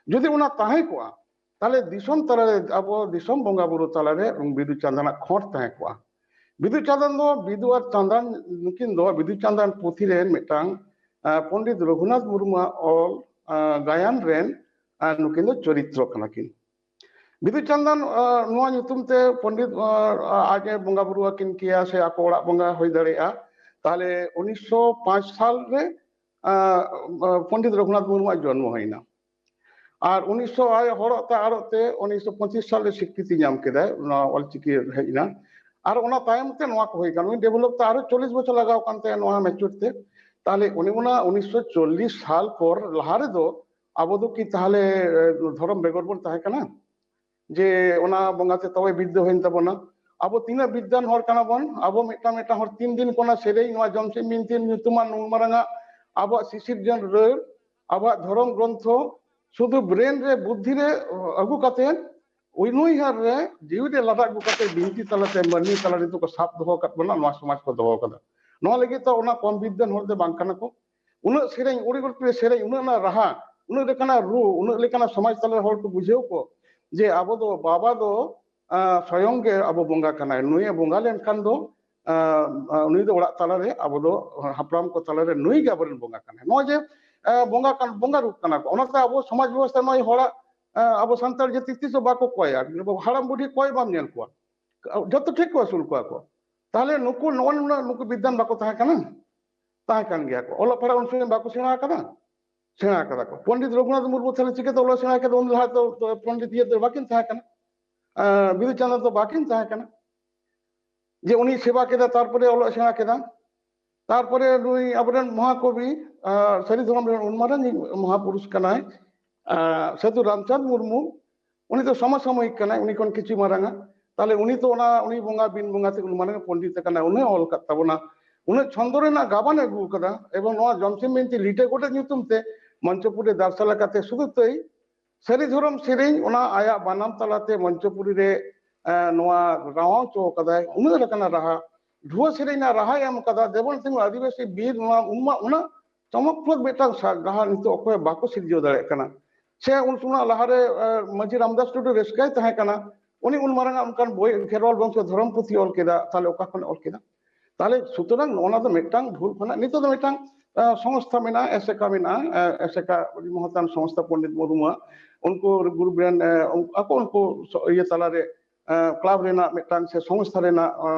ᱡᱩᱫᱤ ᱚᱱᱟ ᱛᱟᱦᱮᱸ ᱠᱚᱜᱼᱟ, ᱛᱟᱦᱞᱮ ᱫᱤᱥᱚᱢ ᱛᱟᱞᱟᱨᱮ ᱟᱵᱚ ᱫᱤᱥᱚᱢ ᱵᱚᱸᱜᱟ ᱵᱩᱨᱩ ᱛᱟᱞᱟᱨᱮ ᱵᱤᱫᱩ ᱪᱟᱸᱫᱟᱱᱟᱜ ᱠᱷᱚᱸᱰ ᱛᱟᱦᱮᱸ ᱠᱚᱜᱼᱟ᱾ ᱵᱤᱫᱩ ᱪᱟᱸᱫᱟᱱ ᱫᱚ, ᱵᱤᱫᱩ ᱟᱨ ᱪᱟᱸᱫᱟᱱ ᱱᱩᱠᱤᱱ ᱫᱚ ᱵᱤᱫᱩ ᱪᱟᱸᱫᱟᱱ ᱯᱩᱛᱷᱤ ᱨᱮᱱ ᱢᱤᱫᱴᱟᱝ ᱯᱚᱱᱰᱤᱛ ᱨᱚᱜᱷᱩᱱᱟᱛᱷ ᱢᱩᱨᱢᱩᱣᱟᱜ ᱚᱞ ᱜᱟᱭᱟᱱ ᱨᱮᱱ ᱱᱩᱠᱤᱱ ᱫᱚ ᱪᱚᱨᱤᱛᱨᱚ ᱠᱟᱱᱟ ᱠᱤᱱ᱾ ᱵᱤᱫᱩ ᱪᱟᱸᱫᱟᱱ ᱱᱚᱣᱟ ᱧᱩᱛᱩᱢ ᱛᱮ ᱯᱚᱱᱰᱤᱛ ᱟᱡ ᱮ ᱵᱚᱸᱜᱟ ᱵᱩᱨᱩ ᱟᱹᱠᱤᱱ ᱠᱮᱭᱟ ᱥᱮ ᱟᱠᱚ ᱚᱲᱟᱜ ᱵᱚᱸᱜᱟ ᱦᱩᱭ ᱫᱟᱲᱮᱭᱟᱜᱼᱟ᱾ ᱛᱟᱦᱚᱞᱮ ᱩᱱᱤᱥᱥᱚ ᱯᱟᱸᱪ ᱥᱟᱞ ᱨᱮ ᱯᱚᱱᱰᱤᱛ ᱨᱚᱜᱷᱩᱱᱟᱛᱷ ᱢᱩᱨᱢᱩᱣᱟᱜ ᱡᱚᱱᱢᱚ ᱦᱩᱭᱱᱟ᱾ ᱟᱨ ᱩᱱᱤᱥᱥᱚ ᱟᱭ ᱦᱚᱲᱚᱜ ᱛᱮ ᱟᱲᱚᱜ ᱛᱮ ᱩᱱᱤᱥᱥᱚ ᱯᱚᱸᱪᱤᱥ ᱥᱟᱞ ᱨᱮ ᱥᱤᱠᱨᱤᱛᱤ ᱧᱟᱢ ᱠᱮᱫᱟᱭ, ᱚᱱᱟ ᱚᱞᱪᱤᱠᱤ ᱦᱮᱡ ᱮᱱᱟ᱾ ᱟᱨ ᱚᱱᱟ ᱛᱟᱭᱚᱢ ᱛᱮ ᱱᱚᱣᱟ ᱠᱚ ᱦᱩᱭ ᱠᱟᱱᱟ᱾ ᱩᱱᱤ ᱰᱮᱵᱷᱞᱚᱯ ᱛᱮ ᱟᱨᱚ ᱪᱚᱞᱞᱤᱥ ᱵᱚᱪᱷᱚᱨ ᱞᱟᱜᱟᱣ ᱠᱟᱱ ᱛᱟᱭᱟ ᱱᱚᱣᱟ ᱢᱮᱪᱩᱨ ᱛᱮ᱾ ᱛᱟᱦᱚᱞᱮ ᱩᱱᱤ ᱚᱱᱟ ᱩᱱᱤᱥᱥᱚ ᱪᱚᱞᱞᱤᱥ ᱥᱟᱞ ᱯᱚᱨ ᱞᱟᱦᱟ ᱨᱮᱫᱚ ᱟᱵᱚ ᱫᱚ ᱠᱤ ᱛᱟᱦᱚᱞᱮ ᱫᱷᱚᱨᱚᱢ ᱵᱮᱜᱚᱨ ᱵᱚᱱ ᱛᱟᱦᱮᱸ ᱠᱟᱱᱟ? ᱡᱮ ᱚᱱᱟ ᱵᱚᱸᱜᱟ ᱛᱮ ᱛᱚᱵᱮ ᱵᱤᱫᱽᱫᱟᱹ ᱦᱩᱭᱮᱱ ᱛᱟᱵᱚᱱᱟ? ᱟᱵᱚ ᱛᱤᱱᱟᱹᱜ ᱵᱤᱫᱽᱫᱟᱱ ᱦᱚᱲ ᱠᱟᱱᱟ ᱵᱚᱱ? ᱟᱵᱚ ᱢᱤᱫᱴᱟᱝ ᱢᱤᱫᱴᱟᱝ ᱦᱚᱲ ᱛᱤᱱ ᱫᱤᱱ ᱠᱷᱚᱱᱟᱜ ᱥᱮᱨᱮᱧ, ᱱᱚᱣᱟ ᱡᱚᱢᱥᱤᱢ ᱵᱤᱱᱛᱤ ᱧᱩᱛᱩᱢᱟᱱ ᱱᱩᱱ ᱢᱟᱨᱟᱝᱟᱜ ᱟᱵᱚᱣᱟᱜ ᱥᱤᱥᱤᱨᱡᱚᱱ ᱨᱟᱹᱲ, ᱟᱵᱚᱣᱟᱜ ᱫᱷᱚᱨᱚᱢ ᱜᱨᱚᱱᱛᱷᱚ ᱥᱩᱫᱷᱩ ᱵᱨᱮᱱ ᱨᱮ, ᱵᱩᱫᱽᱫᱷᱤ ᱨᱮ ᱟᱹᱜᱩ ᱠᱟᱛᱮ, ᱩᱭᱱᱩᱭᱦᱟᱨ ᱨᱮ ᱡᱤᱣᱤ ᱨᱮ ᱞᱟᱫᱟ ᱟᱹᱜᱩ ᱠᱟᱛᱮ ᱵᱤᱱᱛᱤ ᱛᱟᱞᱟᱛᱮ ᱢᱟᱹᱱᱢᱤ ᱛᱟᱞᱟ ᱨᱮ ᱠᱚ ᱥᱟᱵ ᱫᱚᱦᱚ ᱟᱠᱟᱫ ᱵᱚᱱᱟ, ᱱᱚᱣᱟ ᱥᱚᱢᱟᱡᱽ ᱠᱚ ᱫᱚᱦᱚ ᱟᱠᱟᱫᱟ᱾ ᱱᱚᱣᱟ ᱞᱟᱹᱜᱤᱫ ᱛᱚ ᱚᱱᱟ ᱠᱚᱢ ᱵᱤᱫᱽᱫᱟᱱ ᱦᱚᱲ ᱫᱚ ᱵᱟᱝ ᱠᱟᱱᱟ ᱠᱚ᱾ ᱩᱱᱟᱹᱜ ᱥᱮᱨᱮᱧ, ᱩᱲᱤ ᱜᱚᱴ ᱨᱮ ᱥᱮᱨᱮᱧ, ᱩᱱᱟᱹᱜ ᱚᱱᱟ ᱨᱟᱦᱟ, ᱩᱱᱟᱹᱜ ᱞᱮᱠᱟᱱᱟᱜ ᱨᱩ, ᱩᱱᱟᱹᱜ ᱞᱮᱠᱟᱱᱟᱜ ᱥᱚᱢᱟᱡᱽ ᱛᱟᱞᱟ ᱨᱮ ᱦᱚᱲ ᱠᱚ ᱵᱩᱡᱷᱟᱹᱣ ᱠᱚ ᱡᱮ ᱟᱵᱚ ᱫᱚ, ᱵᱟᱵᱟ ᱫᱚ ᱥᱚᱭᱚᱝ ᱜᱮ ᱟᱵᱚ ᱵᱚᱸᱜᱟ ᱠᱟᱱᱟᱭ᱾ ᱱᱩᱭᱮ ᱵᱚᱸᱜᱟ ᱞᱮᱱᱠᱷᱟᱱ ᱫᱚ ᱱᱩᱭ ᱫᱚ ᱚᱲᱟᱜ ᱛᱟᱞᱟᱨᱮ, ᱟᱵᱚ ᱫᱚ ᱦᱟᱯᱲᱟᱢ ᱠᱚ ᱛᱟᱞᱟᱨᱮ ᱱᱩᱭ ᱜᱮ ᱟᱵᱚᱨᱮᱱ ᱵᱚᱸᱜᱟ ᱠᱟᱱᱟᱭ᱾ ᱱᱚᱜᱼᱚᱭ ᱡᱮ ᱵᱚᱸᱜᱟ ᱠᱟᱱ, ᱵᱚᱸᱜᱟ ᱨᱩᱯ ᱠᱟᱱᱟ ᱠᱚ, ᱚᱱᱟᱛᱮ ᱟᱵᱚ ᱥᱚᱢᱟᱡᱽ ᱵᱮᱵᱚᱥᱛᱷᱟ ᱱᱚᱜᱼᱚᱭ ᱦᱚᱲᱟᱜ, ᱟᱵᱚ ᱥᱟᱱᱛᱟᱲ ᱡᱟᱹᱛᱤ ᱛᱤᱥ ᱦᱚᱸ ᱵᱟᱠᱚ ᱠᱚᱭᱟ᱾ ᱦᱟᱲᱟᱢ ᱵᱩᱰᱷᱤ ᱠᱚᱭ ᱵᱟᱢ ᱧᱮᱞ ᱠᱚᱣᱟ, ᱡᱚᱛᱚ ᱴᱷᱤᱠ ᱠᱚ ᱟᱹᱥᱩᱞ ᱠᱚᱣᱟ ᱠᱚ᱾ ᱛᱟᱦᱚᱞᱮ ᱱᱩᱠᱩ ᱱᱚᱜᱼᱚ ᱱᱩᱱᱟᱹᱜ ᱱᱩᱠᱩ ᱵᱤᱫᱽᱫᱟᱱ ᱵᱟᱠᱚ ᱛᱟᱦᱮᱸ ᱠᱟᱱᱟ? ᱛᱟᱦᱮᱸ ᱠᱟᱱ ᱜᱮᱭᱟ ᱠᱚ᱾ ᱚᱞᱚᱜ ᱯᱟᱲᱦᱟᱜ ᱩᱱ ᱥᱚᱢᱚᱭ ᱵᱟᱠᱚ ᱥᱮᱬᱟ ᱟᱠᱟᱫᱟ? ᱥᱮᱬᱟ ᱟᱠᱟᱫᱟ ᱠᱚ᱾ ᱯᱚᱱᱰᱤᱛ ᱨᱚᱜᱷᱩᱱᱟᱛᱷ ᱢᱩᱨᱢᱩ ᱛᱟᱦᱚᱞᱮ ᱪᱤᱠᱟᱹᱛᱮ ᱚᱞᱚᱜ ᱥᱮᱬᱟ ᱠᱮᱫᱟ? ᱩᱱ ᱞᱟᱦᱟ ᱫᱚ ᱯᱚᱱᱰᱤᱛ ᱤᱭᱟᱹ ᱫᱚ ᱵᱟᱹᱠᱤᱱ ᱛᱟᱦᱮᱸ ᱠᱟᱱᱟ, ᱵᱤᱫᱩ ᱪᱟᱸᱫᱟᱱ ᱫᱚ ᱵᱟᱹᱠᱤᱱ ᱛᱟᱦᱮᱸ ᱠᱟᱱᱟ᱾ ᱡᱮ ᱩᱱᱤ ᱥᱮᱵᱟ ᱠᱮᱫᱟ, ᱛᱟᱨᱯᱚᱨᱮ ᱚᱞᱚᱜ ᱥᱮᱬᱟ ᱠᱮᱫᱟ᱾ ᱛᱟᱨᱯᱚᱨᱮ ᱱᱩᱭ ᱟᱵᱚᱨᱮᱱ ᱢᱚᱦᱟᱠᱚᱵᱤ, ᱥᱟᱹᱨᱤ ᱫᱷᱚᱨᱚᱢ ᱨᱮᱱ ᱩᱱ ᱢᱟᱨᱟᱝ ᱢᱚᱦᱟᱯᱩᱨᱩᱥ ᱠᱟᱱᱟᱭ, ᱥᱟᱹᱫᱷᱩ ᱨᱟᱢᱪᱟᱸᱫᱽ ᱢᱩᱨᱢᱩ᱾ ᱩᱱᱤ ᱫᱚ ᱥᱚᱢᱚᱥᱟᱢᱚᱭᱤᱠ ᱠᱟᱱᱟᱭ, ᱩᱱᱤ ᱠᱷᱚᱱ ᱠᱤᱪᱷᱩ ᱢᱟᱨᱟᱝᱟ᱾ ᱛᱟᱦᱞᱮ ᱩᱱᱤ ᱛᱚ ᱚᱱᱟ, ᱩᱱᱤ ᱵᱚᱸᱜᱟ ᱵᱤᱱ ᱵᱚᱸᱜᱟ ᱛᱮ ᱩᱱ ᱢᱟᱨᱟᱝ ᱯᱚᱱᱰᱤᱛ ᱠᱟᱱᱟᱭ, ᱩᱱᱤ ᱚᱞ ᱟᱠᱟᱫ ᱛᱟᱵᱚᱱᱟ᱾ ᱩᱱᱟᱹᱜ ᱪᱷᱚᱱᱫᱚ ᱨᱮᱱᱟᱜ ᱜᱟᱵᱟᱱ ᱮ ᱟᱹᱜᱩ ᱟᱠᱟᱫᱟ᱾ ᱮᱵᱚᱝ ᱱᱚᱣᱟ ᱡᱚᱢᱥᱤᱢ ᱵᱤᱱᱛᱤ ᱞᱤᱴᱟᱹ ᱜᱚᱰᱮᱛ ᱧᱩᱛᱩᱢ ᱛᱮ ᱢᱚᱧᱪᱚᱯᱩᱨ ᱨᱮ ᱫᱟᱨᱥᱟᱞ ᱠᱟᱛᱮ ᱥᱩᱫᱷᱩ ᱛᱟᱹᱭ ᱥᱟᱹᱨᱤ ᱫᱷᱚᱨᱚᱢ ᱥᱮᱨᱮᱧ, ᱚᱱᱟ ᱟᱭᱟᱜ ᱵᱟᱱᱟᱢ ᱛᱟᱞᱟᱛᱮ ᱢᱚᱧᱪᱚᱯᱩᱨᱤ ᱨᱮ ᱱᱚᱣᱟ ᱨᱟᱣᱟᱣ ᱦᱚᱪᱚ ᱠᱟᱫᱟᱭ᱾ ᱩᱱᱟᱹᱜ ᱞᱮᱠᱟᱱᱟᱜ ᱨᱟᱦᱟ, ᱰᱷᱩᱣᱟᱹ ᱥᱮᱨᱮᱧ ᱨᱮᱱᱟᱜ ᱨᱟᱦᱟᱭ ᱮᱢ ᱠᱟᱫᱟ᱾ ᱫᱮᱵᱚᱱ ᱥᱤᱝ ᱟᱹᱫᱤᱵᱟᱹᱥᱤ ᱵᱤᱨ, ᱱᱚᱣᱟ ᱩᱱᱢᱟ ᱚᱱᱟ ᱪᱚᱢᱚᱠᱯᱨᱚᱫ ᱢᱤᱫᱴᱟᱝ ᱨᱟᱦᱟ ᱱᱤᱛᱚᱜ ᱚᱠᱚᱭ ᱵᱟᱠᱚ ᱥᱤᱨᱡᱟᱹᱣ ᱫᱟᱲᱮᱭᱟᱜ ᱠᱟᱱᱟ᱾ ᱥᱮ ᱩᱱ ᱥᱚᱢᱚᱭ ᱞᱟᱦᱟᱨᱮ ᱢᱟᱹᱡᱷᱤ ᱨᱟᱢᱫᱟᱥ ᱴᱩᱰᱩ ᱨᱟᱹᱥᱠᱟᱹᱭ ᱛᱟᱦᱮᱸ ᱠᱟᱱᱟ, ᱩᱱᱤ ᱩᱱ ᱢᱟᱨᱟᱝ ᱟᱜ ᱚᱱᱠᱟᱱ ᱵᱳᱭ, ᱠᱷᱮᱨᱣᱟᱞ ᱵᱚᱝᱥᱚ ᱫᱷᱚᱨᱚᱢ ᱯᱩᱛᱷᱤ ᱚᱞ ᱠᱮᱫᱟ, ᱛᱟᱦᱞᱮ ᱚᱠᱟ ᱠᱷᱚᱱ ᱚᱞ ᱠᱮᱫᱟ? ᱛᱟᱦᱞᱮ ᱥᱩᱛᱚᱨᱟᱝ ᱱᱚᱜᱼᱚ ᱱᱟ ᱫᱚ ᱢᱤᱫᱴᱟᱝ ᱵᱷᱩᱞ ᱠᱷᱚᱱᱟᱜ ᱱᱤᱛᱚᱜ ᱫᱚ ᱢᱤᱫᱴᱟᱝ ᱥᱚᱝᱥᱛᱷᱟ ᱢᱮᱱᱟᱜᱼᱟ, ᱮᱥᱮᱠᱟ ᱢᱮᱱᱟᱜᱼᱟ, ᱮᱥᱮᱠᱟ ᱟᱹᱰᱤ ᱢᱚᱦᱚᱛᱟᱱ ᱥᱚᱝᱥᱛᱷᱟ ᱯᱚᱱᱰᱤᱛ ᱢᱩᱨᱢᱩᱣᱟᱜ᱾ ᱩᱱᱠᱩ ᱜᱨᱩᱯ ᱨᱮᱱ ᱟᱠᱚ ᱩᱱᱠᱩ ᱤᱭᱟᱹ ᱛᱟᱞᱟᱨᱮ ᱠᱞᱟᱵᱽ ᱨᱮᱱᱟᱜ ᱢᱤᱫᱴᱟᱝ ᱥᱮ ᱥᱚᱝᱥᱛᱷᱟ ᱨᱮᱱᱟᱜ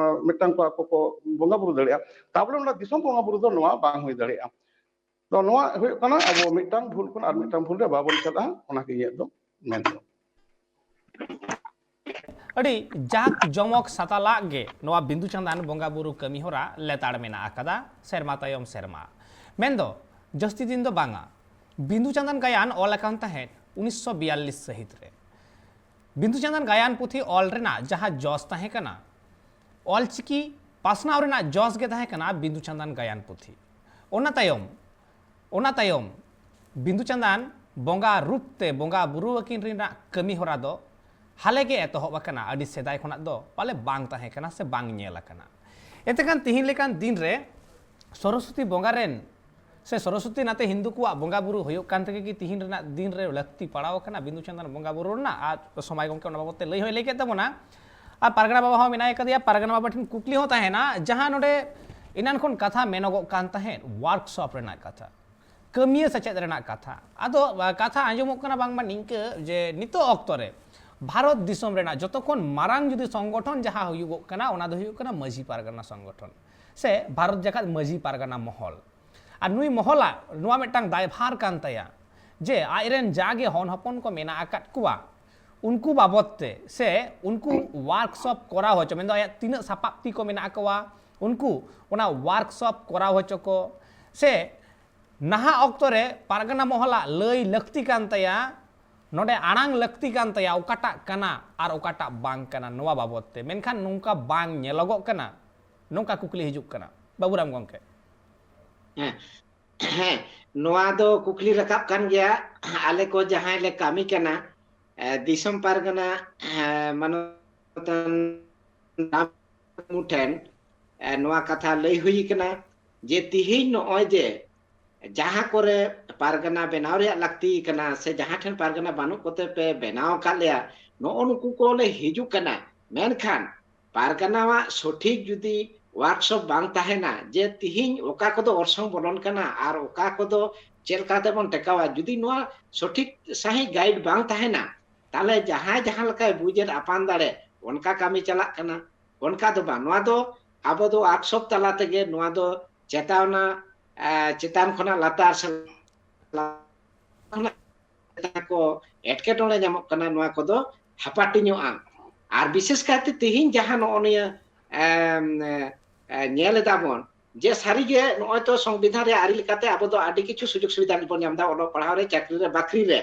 ᱢᱤᱫᱴᱟᱝ ᱠᱚ ᱟᱠᱚ ᱠᱚ ᱵᱚᱸᱜᱟ ᱵᱩᱨᱩ ᱫᱟᱲᱮᱭᱟᱜᱼᱟ᱾ ᱛᱟᱵᱚᱞᱮ ᱚᱱᱟ ᱫᱤᱥᱚᱢ ᱵᱚᱸᱜᱟ ᱵᱩᱨᱩ ᱫᱚ ᱱᱚᱣᱟ ᱵᱟᱝ ᱦᱩᱭ ᱫᱟᱲᱮᱭᱟᱜᱼᱟ᱾ ᱛᱚ ᱱᱚᱣᱟ ᱦᱩᱭᱩᱜ ᱠᱟᱱᱟ ᱟᱵᱚ ᱢᱤᱫᱴᱟᱝ ᱵᱷᱩᱞ ᱠᱷᱚᱱ ᱟᱨ ᱢᱤᱫᱴᱟᱝ ᱵᱷᱩᱞ ᱨᱮ ᱵᱟᱵᱚᱱ ᱪᱟᱞᱟᱜᱼᱟ, ᱚᱱᱟ ᱜᱮ ᱤᱧᱟᱹᱜ ᱫᱚ ᱢᱮᱱ ᱫᱚ᱾ ᱟᱹᱰᱤ ᱡᱟᱠ ᱡᱚᱢᱚᱠ ᱥᱟᱛᱟᱞᱟᱜ ᱜᱮ ᱱᱚᱣᱟ ᱵᱤᱸᱫᱩ ᱪᱟᱸᱫᱟᱱ ᱵᱚᱸᱜᱟ ᱵᱩᱨᱩ ᱠᱟᱹᱢᱤ ᱦᱚᱨᱟ ᱞᱮᱛᱟᱲ ᱢᱮᱱᱟᱜ ᱟᱠᱟᱫᱟ ᱥᱮᱨᱢᱟ ᱛᱟᱭᱚᱢ ᱥᱮᱨᱢᱟ᱾ ᱢᱮᱱᱫᱚ ᱡᱟᱹᱥᱛᱤ ᱫᱤᱱ ᱫᱚ ᱵᱟᱝᱟ᱾ ᱵᱤᱸᱫᱩ ᱪᱟᱸᱫᱟᱱ ᱜᱟᱭᱟᱱ ᱚᱞ ᱟᱠᱟᱱ ᱛᱟᱦᱮᱸᱫ ᱩᱱᱤᱥᱥᱚ ᱵᱤᱭᱟᱞᱞᱤᱥ ᱥᱟᱹᱦᱤᱛ ᱨᱮ᱾ ᱵᱤᱸᱫᱩ ᱪᱟᱸᱫᱟᱱ ᱜᱟᱭᱟᱱ ᱯᱩᱛᱷᱤ ᱚᱞ ᱨᱮᱱᱟᱜ ᱡᱟᱦᱟᱸ ᱡᱚᱥ ᱛᱟᱦᱮᱸ ᱠᱟᱱᱟ, ᱚᱞᱪᱤᱠᱤ ᱯᱟᱥᱱᱟᱣ ᱨᱮᱱᱟᱜ ᱡᱚᱥ ᱜᱮ ᱛᱟᱦᱮᱸ ᱠᱟᱱᱟ ᱵᱤᱸᱫᱩ ᱪᱟᱸᱫᱟᱱ ᱜᱟᱭᱟᱱ ᱯᱩᱛᱷᱤ᱾ ᱚᱱᱟ ᱛᱟᱭᱚᱢ ᱚᱱᱟ ᱛᱟᱭᱚᱢ ᱵᱤᱸᱫᱩ ᱪᱟᱸᱫᱟᱱ ᱵᱚᱸᱜᱟ ᱨᱩᱯ ᱛᱮ ᱵᱚᱸᱜᱟ ᱵᱩᱨᱩ ᱟᱹᱠᱤᱱ ᱨᱮᱱᱟᱜ ᱠᱟᱹᱢᱤ ᱦᱚᱨᱟ ᱫᱚ ᱦᱟᱞᱮ ᱜᱮ ᱮᱛᱚᱦᱚᱵ ᱟᱠᱟᱱᱟ᱾ ᱟᱹᱰᱤ ᱥᱮᱫᱟᱭ ᱠᱷᱚᱱᱟᱜ ᱫᱚ ᱯᱟᱞᱮ ᱵᱟᱝ ᱛᱟᱦᱮᱸ ᱠᱟᱱᱟ ᱥᱮ ᱵᱟᱝ ᱧᱮᱞ ᱟᱠᱟᱱᱟ᱾ ᱮᱱᱛᱮ ᱠᱷᱟᱱ ᱛᱤᱦᱤᱧ ᱞᱮᱠᱟᱱ ᱫᱤᱱ ᱨᱮ ᱥᱚᱨᱚᱥᱚᱛᱤ ᱵᱚᱸᱜᱟ ᱨᱮᱱ ᱥᱮ ᱥᱚᱨᱚᱥᱚᱛᱤ ᱱᱟᱛᱮ ᱦᱤᱱᱫᱩ ᱠᱚᱣᱟᱜ ᱵᱚᱸᱜᱟ ᱵᱩᱨᱩ ᱦᱩᱭᱩᱜ ᱠᱟᱱ ᱛᱮᱜᱮ ᱠᱤ ᱛᱤᱦᱤᱧ ᱨᱮᱱᱟᱜ ᱫᱤᱱ ᱨᱮ ᱞᱟᱹᱠᱛᱤ ᱯᱟᱲᱟᱣ ᱟᱠᱟᱱᱟ ᱵᱤᱸᱫᱩ ᱪᱟᱸᱫᱟᱱ ᱵᱚᱸᱜᱟ ᱵᱩᱨᱩ ᱨᱮᱱᱟᱜ? ᱟᱨ ᱥᱚᱢᱟᱭ ᱜᱚᱢᱠᱮ ᱚᱱᱟ ᱵᱟᱵᱚᱛ ᱛᱮ ᱞᱟᱹᱭ ᱦᱚᱸᱭ ᱞᱟᱹᱭ ᱠᱮᱫ ᱛᱟᱵᱚᱱᱟ᱾ ᱟᱨ ᱯᱟᱨᱜᱟᱱᱟ ᱵᱟᱵᱟ ᱦᱚᱸ ᱢᱮᱱᱟᱭ ᱠᱟᱫᱮᱭᱟ, ᱯᱟᱨᱜᱟᱱᱟ ᱵᱟᱵᱟ ᱴᱷᱮᱱ ᱠᱩᱠᱞᱤ ᱦᱚᱸ ᱛᱟᱦᱮᱱᱟ, ᱡᱟᱦᱟᱸ ᱱᱚᱰᱮ ᱮᱱᱟᱱ ᱠᱷᱚᱱ ᱠᱟᱛᱷᱟ ᱢᱮᱱᱚᱜᱚᱜ ᱠᱟᱱ ᱛᱟᱦᱮᱸᱫ ᱣᱟᱨᱠᱥᱚᱯ ᱨᱮᱱᱟᱜ ᱠᱟᱛᱷᱟ, ᱠᱟᱹᱢᱤᱭᱟᱹ ᱥᱮᱪᱮᱫ ᱨᱮᱱᱟᱜ ᱠᱟᱛᱷᱟ᱾ ᱟᱫᱚ ᱠᱟᱛᱷᱟ ᱟᱸᱡᱚᱢᱚᱜ ᱠᱟᱱᱟ ᱵᱟᱝᱢᱟ ᱱᱤᱝᱠᱟᱹ ᱡᱮ ᱱᱤᱛᱚᱜ ᱚᱠᱛᱚ ᱨᱮ ᱵᱷᱟᱨᱚᱛ ᱫᱤᱥᱚᱢ ᱨᱮᱱᱟᱜ ᱡᱚᱛᱚ ᱠᱷᱚᱱ ᱢᱟᱨᱟᱝ ᱡᱩᱫᱤ ᱥᱚᱝᱜᱚᱴᱷᱚᱱ ᱡᱟᱦᱟᱸ ᱦᱩᱭᱩᱜᱚᱜ ᱠᱟᱱᱟ ᱚᱱᱟ ᱫᱚ ᱦᱩᱭᱩᱜ ᱠᱟᱱᱟ ᱢᱟᱹᱡᱷᱤ ᱯᱟᱨᱜᱟᱱᱟ ᱥᱚᱝᱜᱚᱴᱷᱚᱱ ᱥᱮ ᱵᱷᱟᱨᱚᱛ ᱡᱟᱠᱟᱛ ᱢᱟᱹᱡᱷᱤ ᱯᱟᱨᱜᱟᱱᱟ ᱢᱚᱦᱚᱞ᱾ ᱟᱨ ᱱᱩᱭ ᱢᱚᱦᱚᱞᱟᱜ ᱱᱚᱣᱟ ᱢᱤᱫᱴᱟᱝ ᱫᱟᱭᱵᱷᱟᱨ ᱠᱟᱱ ᱛᱟᱭᱟ ᱡᱮ ᱟᱡᱨᱮᱱ ᱡᱟᱜᱮ ᱦᱚᱱ ᱦᱚᱯᱚᱱ ᱠᱚ ᱢᱮᱱᱟᱜ ᱟᱠᱟᱫ ᱠᱚᱣᱟ ᱩᱱᱠᱩ ᱵᱟᱵᱚᱫ ᱛᱮ ᱥᱮ ᱩᱱᱠᱩ ᱣᱟᱨᱠᱥᱚᱯ ᱠᱚᱨᱟᱣ ᱦᱚᱪᱚ, ᱢᱮᱱᱫᱚ ᱟᱭᱟᱜ ᱛᱤᱱᱟᱹᱜ ᱥᱟᱯᱟᱵ ᱛᱤ ᱠᱚ ᱢᱮᱱᱟᱜ ᱠᱚᱣᱟ ᱩᱱᱠᱩ ᱚᱱᱟ ᱣᱟᱨᱠᱥᱚᱯ ᱠᱚᱨᱟᱣ ᱦᱚᱪᱚ ᱠᱚ ᱥᱮ ᱱᱟᱦᱟᱜ ᱚᱠᱛᱚ ᱨᱮ ᱯᱟᱨᱜᱟᱱᱟ ᱢᱚᱦᱚᱞᱟᱜ ᱞᱟᱹᱭ ᱞᱟᱹᱠᱛᱤ ᱠᱟᱱ ᱛᱟᱭᱟ, ᱱᱚᱰᱮ ᱟᱲᱟᱝ ᱞᱟᱹᱠᱛᱤ ᱠᱟᱱ ᱛᱟᱭᱟ ᱚᱠᱟᱴᱟᱜ ᱠᱟᱱᱟ ᱟᱨ ᱚᱠᱟᱴᱟᱜ ᱵᱟᱝ ᱠᱟᱱᱟ ᱱᱚᱣᱟ ᱵᱟᱵᱚᱫ ᱛᱮ᱾ ᱢᱮᱱᱠᱷᱟᱱ ᱱᱚᱝᱠᱟ ᱵᱟᱝ ᱧᱮᱞᱚᱜᱚᱜ ᱠᱟᱱᱟ, ᱱᱚᱝᱠᱟ ᱠᱩᱠᱞᱤ ᱦᱤᱡᱩᱜ ᱠᱟᱱᱟ ᱵᱟᱵᱩᱨᱟᱢ ᱜᱚᱢᱠᱮ᱾ ᱦᱮᱸ, ᱦᱮᱸ, ᱱᱚᱣᱟ ᱫᱚ ᱠᱩᱠᱞᱤ ᱨᱟᱠᱟᱵ ᱠᱟᱱ ᱜᱮᱭᱟ᱾ ᱟᱞᱮ ᱠᱚ ᱡᱟᱦᱟᱸᱭ ᱞᱮ ᱠᱟᱹᱢᱤ ᱠᱟᱱᱟ, ᱮ, ᱫᱤᱥᱚᱢ ᱯᱟᱨᱜᱟᱱᱟ, ᱮ, ᱢᱟᱱᱚᱛᱟᱱ ᱢᱩᱨᱢᱩ ᱴᱷᱮᱱ, ᱮ, ᱱᱚᱣᱟ ᱠᱟᱛᱷᱟ ᱞᱟᱹᱭ ᱦᱩᱭ ᱠᱟᱱᱟ ᱡᱮ ᱛᱤᱦᱤᱧ ᱱᱚᱜᱼᱚᱭ ᱡᱮ ᱡᱟᱦᱟᱸ ᱠᱚᱨᱮ ᱯᱟᱨᱜᱟᱱᱟ ᱵᱮᱱᱟᱣ ᱨᱮᱭᱟᱜ ᱞᱟᱹᱠᱛᱤ ᱠᱟᱱᱟ ᱥᱮ ᱡᱟᱦᱟᱸ ᱴᱷᱮᱱ ᱯᱟᱨᱜᱟᱱᱟ ᱵᱟᱹᱱᱩᱜ ᱠᱚᱛᱮ ᱯᱮ ᱵᱮᱱᱟᱣ ᱟᱠᱟᱫ ᱞᱮᱭᱟ, ᱱᱚᱜᱼᱚ ᱱᱩᱠᱩ ᱠᱚᱞᱮ ᱦᱤᱡᱩᱜ ᱠᱟᱱᱟ, ᱢᱮᱱᱠᱷᱟᱱ ᱯᱟᱨᱜᱟᱱᱟᱣᱟᱜ ᱥᱚᱴᱷᱤᱠ ᱡᱩᱫᱤ ᱣᱟᱨᱠᱥᱚᱯ ᱵᱟᱝ ᱛᱟᱦᱮᱱᱟ, ᱡᱮ ᱛᱤᱦᱤᱧ ᱚᱠᱟ ᱠᱚᱫᱚ ᱚᱨᱥᱚᱝ ᱵᱚᱞᱚᱱ ᱠᱟᱱᱟ ᱟᱨ ᱚᱠᱟ ᱠᱚᱫᱚ ᱪᱮᱫ ᱞᱮᱠᱟᱛᱮ ᱵᱚᱱ ᱴᱮᱠᱟᱣᱟ, ᱡᱩᱫᱤ ᱱᱚᱣᱟ ᱥᱚᱴᱷᱤᱠ ᱥᱟᱺᱦᱤᱡ ᱜᱟᱭᱤᱰ ᱵᱟᱝ ᱛᱟᱦᱮᱱᱟ, ᱛᱟᱦᱞᱮ ᱡᱟᱦᱟᱸᱭ ᱡᱟᱦᱟᱸ ᱞᱮᱠᱟᱭ ᱵᱩᱡᱮᱫ ᱟᱯᱟᱱ ᱫᱟᱲᱮ ᱚᱱᱠᱟ ᱠᱟᱹᱢᱤ ᱪᱟᱞᱟᱜ ᱠᱟᱱᱟ᱾ ᱚᱱᱠᱟ ᱫᱚ ᱵᱟᱝ, ᱱᱚᱣᱟ ᱫᱚ ᱟᱵᱚ ᱫᱚ ᱣᱟᱨᱠᱥᱚᱯ ᱛᱟᱞᱟ ᱛᱮᱜᱮ ᱱᱚᱣᱟ ᱫᱚ ᱪᱮᱛᱟᱣᱱᱟ, ᱮ, ᱪᱮᱛᱟᱱ ᱠᱷᱚᱱᱟᱜ ᱞᱟᱛᱟᱨ ᱥᱮᱫ ᱠᱷᱚᱱᱟᱜ ᱠᱚ ᱮᱴᱠᱮᱴᱚᱬᱮ ᱧᱟᱢᱚᱜ ᱠᱟᱱᱟ, ᱱᱚᱣᱟ ᱠᱚᱫᱚ ᱦᱟᱯᱟᱴᱤᱧᱚᱜᱼᱟ᱾ ᱟᱨ ᱵᱤᱥᱮᱥ ᱠᱟᱭᱛᱮ ᱛᱮᱦᱮᱧ ᱡᱟᱦᱟᱸ ᱱᱚᱜᱼᱚ ᱱᱤᱭᱟᱹ, ᱮᱢ, ᱮ, ᱧᱮᱞ ᱮᱫᱟ ᱵᱚᱱ ᱡᱮ ᱥᱟᱹᱨᱤᱜᱮ ᱱᱚᱜᱼᱚᱭ ᱛᱚ ᱥᱚᱝᱵᱤᱫᱷᱟᱱ ᱨᱮᱭᱟᱜ ᱟᱹᱨᱤ ᱞᱮᱠᱟᱛᱮ ᱟᱵᱚ ᱫᱚ ᱟᱹᱰᱤ ᱠᱤᱪᱷᱩ ᱥᱩᱡᱳᱜᱽ ᱥᱩᱵᱤᱫᱷᱟ ᱵᱚᱱ ᱧᱟᱢ ᱮᱫᱟ, ᱚᱞᱚᱜ ᱯᱟᱲᱦᱟᱣ ᱨᱮ, ᱪᱟᱹᱠᱨᱤ ᱨᱮ, ᱵᱟᱹᱠᱨᱤ ᱨᱮ᱾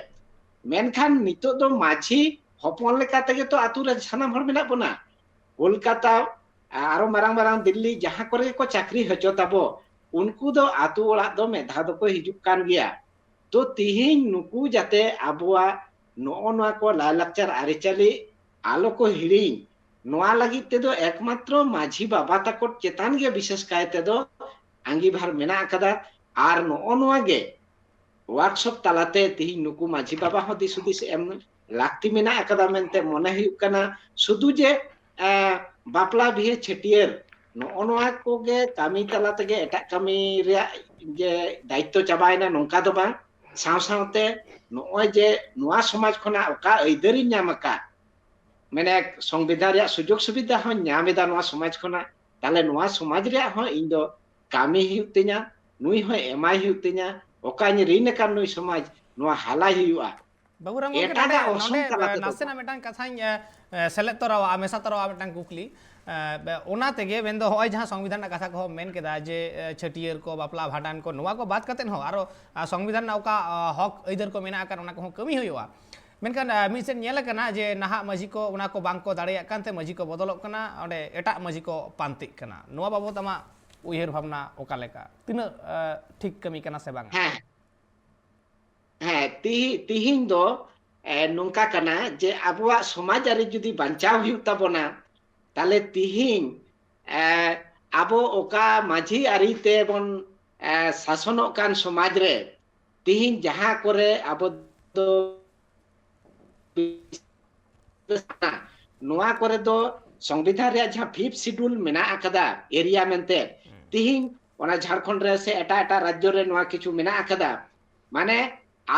ᱢᱮᱱᱠᱷᱟᱱ ᱱᱤᱛᱚᱜ ᱫᱚ ᱢᱟᱹᱡᱷᱤ ᱦᱚᱯᱚᱱ ᱞᱮᱠᱟ ᱛᱮᱜᱮ ᱛᱚ ᱟᱛᱳ ᱨᱮ ᱥᱟᱱᱟᱢ ᱦᱚᱲ ᱢᱮᱱᱟᱜ ᱵᱚᱱᱟ᱾ ᱠᱳᱞᱠᱟᱛᱟ, ᱟᱨᱚ ᱢᱟᱨᱟᱝ ᱢᱟᱨᱟᱝ ᱫᱤᱞᱞᱤ, ᱡᱟᱦᱟᱸ ᱠᱚᱨᱮ ᱜᱮᱠᱚ ᱪᱟᱹᱠᱨᱤ ᱦᱚᱪᱚ ᱛᱟᱵᱚ, ᱩᱱᱠᱩ ᱫᱚ ᱟᱛᱳ ᱚᱲᱟᱜ ᱫᱚ ᱢᱤᱫ ᱫᱷᱟᱣ ᱫᱚᱠᱚ ᱦᱤᱡᱩᱜ ᱠᱟᱱ ᱜᱮᱭᱟ᱾ ᱛᱚ ᱛᱤᱦᱤᱧ ᱱᱩᱠᱩ ᱡᱟᱛᱮ ᱟᱵᱚᱣᱟᱜ ᱱᱚᱜᱼᱚ ᱱᱚᱣᱟ ᱠᱚ ᱞᱟᱭᱞᱟᱠᱪᱟᱨ ᱟᱹᱨᱤᱪᱟᱹᱞᱤ ᱟᱞᱚ ᱠᱚ ᱦᱤᱲᱤᱧ, ᱱᱚᱣᱟ ᱞᱟᱹᱜᱤᱫ ᱛᱮᱫᱚ ᱮᱠᱢᱟᱛᱨᱚ ᱢᱟᱹᱡᱷᱤ ᱵᱟᱵᱟ ᱛᱟᱠᱚ ᱪᱮᱛᱟᱱ ᱜᱮ ᱵᱤᱥᱮᱥ ᱠᱟᱭ ᱛᱮᱫᱚ ᱟᱸᱜᱤᱵᱷᱟᱨ ᱢᱮᱱᱟᱜ ᱟᱠᱟᱫᱟ᱾ ᱟᱨ ᱱᱚᱜᱼᱚ ᱱᱚᱣᱟ ᱜᱮ ᱣᱟᱨᱠᱥᱚᱯ ᱛᱟᱞᱟᱛᱮ ᱛᱤᱦᱤᱧ ᱱᱩᱠᱩ ᱢᱟᱹᱡᱷᱤ ᱵᱟᱵᱟ ᱦᱚᱸ ᱫᱤᱥ ᱦᱩᱫᱤᱥ ᱮᱢ ᱞᱟᱹᱠᱛᱤ ᱢᱮᱱᱟᱜ ᱟᱠᱟᱫᱟ ᱢᱮᱱᱛᱮ ᱢᱚᱱᱮ ᱦᱩᱭᱩᱜ ᱠᱟᱱᱟ᱾ ᱥᱩᱫᱷᱩ ᱡᱮ, ᱮ, ᱵᱟᱯᱞᱟ ᱵᱤᱦᱟᱹ ᱪᱷᱟᱹᱴᱭᱟᱹᱨ ᱱᱚᱜᱼᱚ ᱱᱚᱣᱟ ᱠᱚᱜᱮ ᱠᱟᱹᱢᱤ ᱛᱟᱞᱟ ᱛᱮᱜᱮ ᱮᱴᱟᱜ ᱠᱟᱹᱢᱤ ᱨᱮᱭᱟᱜ ᱡᱮ ᱫᱟᱭᱤᱛᱛᱚ ᱪᱟᱵᱟᱭᱮᱱᱟ, ᱱᱚᱝᱠᱟ ᱫᱚ ᱵᱟᱝ᱾ ᱥᱟᱶ ᱥᱟᱶᱛᱮ ᱱᱚᱜᱼᱚᱭ ᱡᱮ ᱱᱚᱣᱟ ᱥᱚᱢᱟᱡᱽ ᱠᱷᱚᱱᱟᱜ ᱚᱠᱟ ᱟᱹᱭᱫᱟᱹᱨᱤᱧ ᱧᱟᱢ ᱟᱠᱟᱫ, ᱢᱟᱱᱮ ᱥᱚᱝᱵᱤᱫᱷᱟᱱ ᱨᱮᱭᱟᱜ ᱥᱩᱡᱳᱜᱽ ᱥᱩᱵᱤᱫᱷᱟ ᱦᱚᱸᱧ ᱧᱟᱢ ᱮᱫᱟ ᱱᱚᱣᱟ ᱥᱚᱢᱟᱡᱽ ᱠᱷᱚᱱᱟᱜ, ᱛᱟᱦᱞᱮ ᱱᱚᱣᱟ ᱥᱚᱢᱟᱡᱽ ᱨᱮᱭᱟᱜ ᱦᱚᱸ ᱤᱧ ᱫᱚ ᱠᱟᱹᱢᱤ ᱦᱩᱭᱩᱜ ᱛᱤᱧᱟ, ᱱᱩᱭ ᱦᱚᱸ ᱮᱢᱟᱭ ᱦᱩᱭᱩᱜ ᱛᱤᱧᱟ, ᱚᱠᱟᱧ ᱨᱤᱱ ᱟᱠᱟᱱ ᱱᱩᱭ ᱥᱚᱢᱟᱡᱽ, ᱱᱚᱣᱟ ᱦᱟᱞᱟᱭ ᱦᱩᱭᱩᱜᱼᱟ᱾ ᱵᱟᱹᱵᱩᱨᱟᱢ ᱜᱚᱢᱠᱮ, ᱱᱚᱰᱮ, ᱮᱴᱟᱜᱟᱜ ᱚᱨᱥᱚᱝ ᱱᱚᱰᱮ ᱛᱟᱞᱟ ᱛᱮᱫᱚ ᱱᱟᱥᱮᱱᱟᱜ ᱢᱤᱫᱴᱟᱝ ᱠᱟᱛᱷᱟᱧ, ᱮ, ᱮ, ᱥᱮᱞᱮᱫ ᱛᱚᱨᱟᱣᱟᱜᱼᱟ, ᱢᱮᱥᱟ ᱛᱚᱨᱟᱣᱟᱜᱼᱟ ᱢᱤᱫᱴᱟᱝ ᱠᱩᱠᱞᱤ᱾ ᱮ, ᱵᱮ-, ᱚᱱᱟ ᱛᱮᱜᱮ ᱢᱮᱱᱫᱚ ᱦᱚᱸᱜᱼᱚᱭ ᱡᱟᱦᱟᱸ ᱥᱚᱝᱵᱤᱫᱷᱟᱱ ᱨᱮᱱᱟᱜ ᱠᱟᱛᱷᱟ ᱠᱚᱦᱚᱸ ᱢᱮᱱ ᱠᱮᱫᱟ ᱡᱮ, ᱮ, ᱪᱷᱟᱹᱴᱭᱟᱹᱨ ᱠᱚ, ᱵᱟᱯᱞᱟ, ᱵᱷᱟᱸᱰᱟᱱ ᱠᱚ, ᱱᱚᱣᱟ ᱠᱚ ᱵᱟᱫ ᱠᱟᱛᱮᱫ ᱦᱚᱸ ᱟᱨᱚ, ᱟ, ᱥᱚᱝᱵᱤᱫᱷᱟᱱ ᱨᱮᱱᱟᱜ ᱚᱠᱟ, ᱟ, ᱦᱚᱠ ᱟᱹᱭᱫᱟᱹᱨ ᱠᱚ ᱢᱮᱱᱟᱜ ᱟᱠᱟᱫ, ᱚᱱᱟ ᱠᱚᱦᱚᱸ ᱠᱟᱹᱢᱤ ᱦᱩᱭᱩᱜᱼᱟ᱾ ᱢᱮᱱᱠᱷᱟᱱ, ᱟ, ᱢᱤᱫ ᱥᱮᱫ ᱧᱮᱞ ᱟᱠᱟᱱᱟ ᱡᱮ ᱱᱟᱦᱟᱜ ᱢᱟᱹᱡᱷᱤ ᱠᱚ ᱚᱱᱟ ᱠᱚ ᱵᱟᱝ ᱠᱚ ᱫᱟᱲᱮᱭᱟᱜ ᱠᱟᱱᱛᱮ ᱢᱟᱹᱡᱷᱤ ᱠᱚ ᱵᱚᱫᱚᱞᱚᱜ ᱠᱟᱱᱟ, ᱚᱸᱰᱮ ᱮᱴᱟᱜ ᱢᱟᱹᱡᱷᱤ ᱠᱚ ᱯᱟᱱᱛᱮᱜ ᱠᱟᱱᱟ᱾ ᱱᱚᱣᱟ ᱵᱟᱵᱚᱛ ᱟᱢᱟᱜ ᱩᱭᱦᱟᱹᱨ ᱵᱷᱟᱵᱽᱱᱟ ᱚᱠᱟ ᱞᱮᱠᱟ? ᱛᱤᱱᱟᱹᱜ, ᱟ, ᱴᱷᱤᱠ ᱠᱟᱹᱢᱤ ᱠᱟᱱᱟ ᱥᱮ ᱵᱟᱝᱟ? ᱦᱮᱸ, ᱦᱮᱸ, ᱛᱤᱦᱤ-, ᱛᱤᱦᱤᱧ ᱫᱚ, ᱮ, ᱱᱚᱝᱠᱟ ᱠᱟᱱᱟ ᱡᱮ ᱟᱵᱚᱣᱟᱜ ᱥᱚᱢᱟᱡᱽ ᱟᱹᱨᱤ ᱡᱩᱫᱤ ᱵᱟᱧᱪᱟᱣ ᱦᱩᱭᱩᱜ ᱛᱟᱵᱚᱱᱟ, ᱛᱟᱦᱞᱮ ᱛᱤᱦᱤᱧ, ᱮ, ᱟᱵᱚ ᱚᱠᱟ ᱢᱟᱹᱡᱷᱤ ᱟᱹᱨᱤ ᱛᱮᱵᱚᱱ, ᱮ, ᱥᱟᱥᱚᱱᱚᱜ ᱠᱟᱱ ᱥᱚᱢᱟᱡᱽ ᱨᱮ, ᱛᱤᱦᱤᱧ ᱡᱟᱦᱟᱸ ᱠᱚᱨᱮ ᱟᱵᱚ ᱫᱚ ᱱᱚᱣᱟ ᱠᱚᱨᱮ ᱫᱚ ᱥᱚᱝᱵᱤᱫᱷᱟᱱ ᱨᱮᱭᱟᱜ ᱡᱟᱦᱟᱸ ᱯᱷᱤᱯᱛᱷ ᱥᱤᱰᱩᱞ ᱢᱮᱱᱟᱜ ᱟᱠᱟᱫᱟ ᱮᱨᱤᱭᱟ ᱢᱮᱱᱛᱮ, ᱛᱤᱦᱤᱧ ᱚᱱᱟ ᱡᱷᱟᱲᱠᱷᱚᱸᱰ ᱨᱮ ᱥᱮ ᱮᱴᱟᱜ ᱮᱴᱟᱜ ᱨᱟᱡᱽᱡᱚ ᱨᱮ ᱱᱚᱣᱟ ᱠᱤᱪᱷᱩ ᱢᱮᱱᱟᱜ ᱟᱠᱟᱫᱟ, ᱢᱟᱱᱮ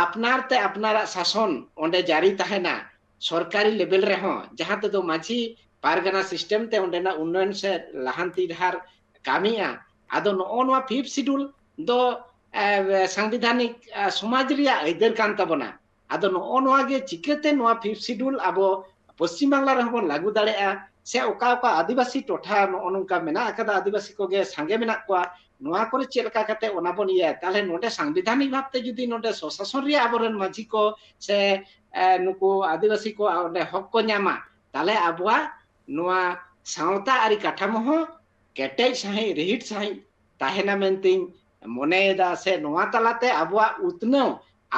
ᱟᱯᱱᱟᱨ ᱛᱮ ᱟᱯᱱᱟᱨᱟᱜ ᱥᱟᱥᱚᱱ ᱚᱸᱰᱮ ᱡᱟᱹᱨᱤ ᱛᱟᱦᱮᱱᱟ ᱥᱚᱨᱠᱟᱨᱤ ᱞᱮᱵᱮᱞ ᱨᱮᱦᱚᱸ, ᱡᱟᱦᱟᱸ ᱛᱮᱫᱚ ᱢᱟᱹᱡᱷᱤ ᱯᱟᱨᱜᱟᱱᱟ ᱥᱤᱥᱴᱮᱢ ᱛᱮ ᱚᱸᱰᱮᱱᱟᱜ ᱩᱱᱱᱚᱭᱚᱱ ᱥᱮ ᱞᱟᱦᱟᱱᱛᱤ ᱰᱟᱦᱟᱨ ᱠᱟᱹᱢᱤᱜᱼᱟ᱾ ᱟᱫᱚ ᱱᱚᱜᱼᱚ ᱱᱚᱣᱟ ᱯᱷᱤᱯᱛᱷ ᱥᱤᱰᱩᱞ ᱫᱚ ᱮ, ᱥᱟᱝᱵᱤᱫᱷᱟᱱᱤᱠ ᱮ, ᱥᱚᱢᱟᱡᱽ ᱨᱮᱭᱟᱜ ᱟᱹᱭᱫᱟᱹᱨ ᱠᱟᱱ ᱛᱟᱵᱚᱱᱟ᱾ ᱟᱫᱚ ᱱᱚᱜᱼᱚ ᱱᱚᱣᱟ ᱜᱮ ᱪᱤᱠᱟᱹᱛᱮ ᱱᱚᱣᱟ ᱯᱷᱤᱯᱛᱷ ᱥᱤᱰᱩᱞ ᱟᱵᱚ ᱯᱚᱥᱪᱤᱢ ᱵᱟᱝᱞᱟ ᱨᱮᱦᱚᱸ ᱵᱚᱱ ᱞᱟᱹᱜᱩ ᱫᱟᱲᱮᱭᱟᱜᱼᱟ, ᱥᱮ ᱚᱠᱟ ᱚᱠᱟ ᱟᱹᱫᱤᱵᱟᱹᱥᱤ ᱴᱚᱴᱷᱟ ᱱᱚᱜᱼᱚ ᱱᱚᱝᱠᱟ ᱢᱮᱱᱟᱜ ᱟᱠᱟᱫᱟ, ᱟᱹᱫᱤᱵᱟᱹᱥᱤ ᱠᱚᱜᱮ ᱥᱟᱸᱜᱮ ᱢᱮᱱᱟᱜ ᱠᱚᱣᱟ, ᱱᱚᱣᱟ ᱠᱚᱨᱮ ᱪᱮᱫ ᱞᱮᱠᱟ ᱠᱟᱛᱮ ᱚᱱᱟ ᱵᱚᱱ ᱤᱭᱟᱹᱭᱟ? ᱛᱟᱦᱚᱞᱮ ᱱᱚᱰᱮ ᱥᱟᱝᱵᱤᱫᱷᱟᱱᱤᱠ ᱵᱷᱟᱵᱛᱮ ᱡᱩᱫᱤ ᱱᱚᱰᱮ ᱥᱚᱥᱟᱥᱚᱱ ᱨᱮᱭᱟᱜ ᱟᱵᱚᱨᱮᱱ ᱢᱟᱹᱡᱷᱤ ᱠᱚ ᱥᱮ ᱮ, ᱱᱩᱠᱩ ᱟᱹᱫᱤᱵᱟᱹᱥᱤ ᱠᱚ ᱚᱸᱰᱮ ᱦᱚᱠ ᱠᱚ ᱧᱟᱢᱟ, ᱛᱟᱦᱚᱞᱮ ᱟᱵᱚᱣᱟᱜ ᱱᱚᱣᱟ ᱥᱟᱶᱛᱟ ᱟᱹᱨᱤ ᱠᱟᱴᱷᱟᱢᱳ ᱦᱚᱸ ᱠᱮᱴᱮᱡ ᱥᱟᱺᱦᱤᱡ, ᱨᱤᱦᱤᱴ ᱥᱟᱺᱦᱤᱡ ᱛᱟᱦᱮᱱᱟ ᱢᱮᱱᱛᱮᱧ ᱢᱚᱱᱮᱭᱮᱫᱟ, ᱥᱮ ᱱᱚᱣᱟ ᱛᱟᱞᱟᱛᱮ ᱟᱵᱚᱣᱟᱜ ᱩᱛᱱᱟᱹᱣ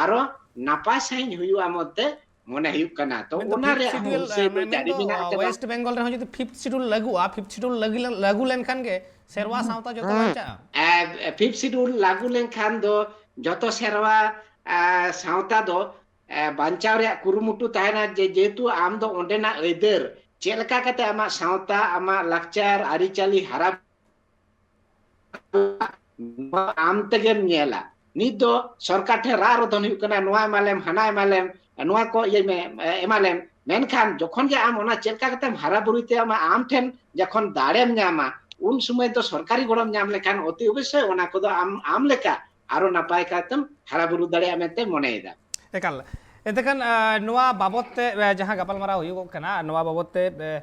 ᱟᱨᱚ ᱱᱟᱯᱟᱭ ᱥᱟᱺᱦᱤᱡ ᱦᱩᱭᱩᱜᱼᱟ ᱢᱚᱛᱮ ᱢᱚᱱᱮ ᱦᱩᱭᱩᱜ ᱠᱟᱱᱟ᱾ ᱛᱚ, ᱢᱮᱱᱫᱚ ᱚᱱᱟ ᱯᱷᱤᱯᱛᱷ ᱨᱮᱭᱟᱜ ᱦᱚᱸ ᱥᱤᱰᱩᱞ, ᱦᱩᱞᱥᱟᱹᱭ ᱫᱚ ᱡᱟᱹᱨᱤ ᱢᱮᱱᱫᱚ, ᱢᱮᱱᱟᱜ ᱟᱠᱟᱫᱟ᱾ ᱳᱭᱮᱥᱴ ᱵᱮᱝᱜᱚᱞ ᱨᱮᱦᱚᱸ ᱡᱩᱫᱤ ᱯᱷᱤᱯᱛᱷ ᱥᱤᱰᱩᱞ ᱞᱟᱹᱜᱩᱜᱼᱟ, ᱯᱷᱤᱯᱛᱷ ᱥᱤᱰᱩᱞ ᱞᱟᱹᱜᱩ ᱞᱮᱱ-, ᱞᱟᱹᱜᱩ ᱞᱮᱱᱠᱷᱟᱱ ᱜᱮ ᱥᱮᱨᱣᱟ ᱥᱟᱶᱛᱟ ᱡᱚᱛᱚ ᱦᱮᱸ᱾ ᱵᱟᱧᱪᱟᱜᱼᱟ? ᱮ, ᱯᱷᱤᱯᱛᱷ ᱥᱤᱰᱩᱞ ᱞᱟᱹᱜᱩ ᱞᱮᱱᱠᱷᱟᱱ ᱫᱚ ᱡᱚᱛᱚ ᱥᱮᱨᱣᱟ, ᱮ, ᱥᱟᱶᱛᱟ ᱫᱚ, ᱮ, ᱵᱟᱧᱪᱟᱣ ᱨᱮᱭᱟᱜ ᱠᱩᱨᱩᱢᱩᱴᱩ ᱛᱟᱦᱮᱱᱟ, ᱡᱮ ᱡᱮᱦᱮᱛᱩ ᱟᱢ ᱫᱚ ᱚᱸᱰᱮᱱᱟᱜ ᱟᱹᱭᱫᱟᱹᱨ, ᱪᱮᱫ ᱞᱮᱠᱟ ᱠᱟᱛᱮ ᱟᱢᱟᱜ ᱥᱟᱶᱛᱟ, ᱟᱢᱟᱜ ᱞᱟᱠᱪᱟᱨ, ᱟᱹᱨᱤᱪᱟᱹᱞᱤ ᱦᱟᱨᱟ ᱟᱢ ᱛᱮᱜᱮᱢ ᱧᱮᱞᱟ᱾ ᱱᱤᱛ ᱫᱚ ᱥᱚᱨᱠᱟᱨ ᱴᱷᱮᱱ ᱨᱟᱜ ᱨᱚᱫᱷᱚᱱ ᱦᱩᱭᱩᱜ ᱠᱟᱱᱟ, ᱱᱚᱣᱟ ᱮᱢᱟᱞᱮᱢ, ᱦᱟᱱᱟ ᱮᱢᱟᱞᱮᱢ, ᱱᱚᱣᱟ ᱠᱚ ᱤᱭᱟᱹᱭ ᱢᱮ, ᱮᱢᱟᱞᱮᱢ᱾ ᱢᱮᱱᱠᱷᱟᱱ ᱡᱚᱠᱷᱚᱱ ᱜᱮ ᱟᱢ ᱚᱱᱟ ᱪᱮᱫ ᱞᱮᱠᱟ ᱠᱟᱛᱮᱢ ᱦᱟᱨᱟ ᱵᱩᱨᱩᱭ ᱛᱮ ᱟᱢᱟᱜ, ᱟᱢ ᱴᱷᱮᱱ ᱡᱚᱠᱷᱚᱱ ᱫᱟᱲᱮᱢ ᱧᱟᱢᱟ, ᱩᱱ ᱥᱚᱢᱚᱭ ᱫᱚ ᱥᱚᱨᱠᱟᱨᱤ ᱜᱚᱲᱚᱢ ᱧᱟᱢ ᱞᱮᱠᱷᱟᱱ ᱚᱛᱤ ᱚᱵᱚᱥᱥᱳᱭ ᱚᱱᱟ ᱠᱚᱫᱚ ᱟᱢ, ᱟᱢ ᱞᱮᱠᱟ ᱟᱨᱚ ᱱᱟᱯᱟᱭ ᱠᱟᱛᱮᱢ ᱦᱟᱨᱟ ᱵᱩᱨᱩ ᱫᱟᱲᱮᱭᱟᱜᱼᱟ ᱢᱮᱱᱛᱮ ᱢᱚᱱᱮᱭᱮᱫᱟ᱾ ᱮᱠᱟᱞ᱾ ᱮᱱᱛᱮᱠᱷᱟᱱ, ᱟ, ᱱᱚᱣᱟ ᱵᱟᱵᱚᱛ ᱛᱮ, ᱟ, ᱡᱟᱦᱟᱸ ᱜᱟᱯᱟᱞᱢᱟᱨᱟᱣ ᱦᱩᱭᱩᱜᱚᱜ ᱠᱟᱱᱟ, ᱱᱚᱣᱟ ᱵᱟᱵᱚᱛ ᱛᱮ, ᱟ,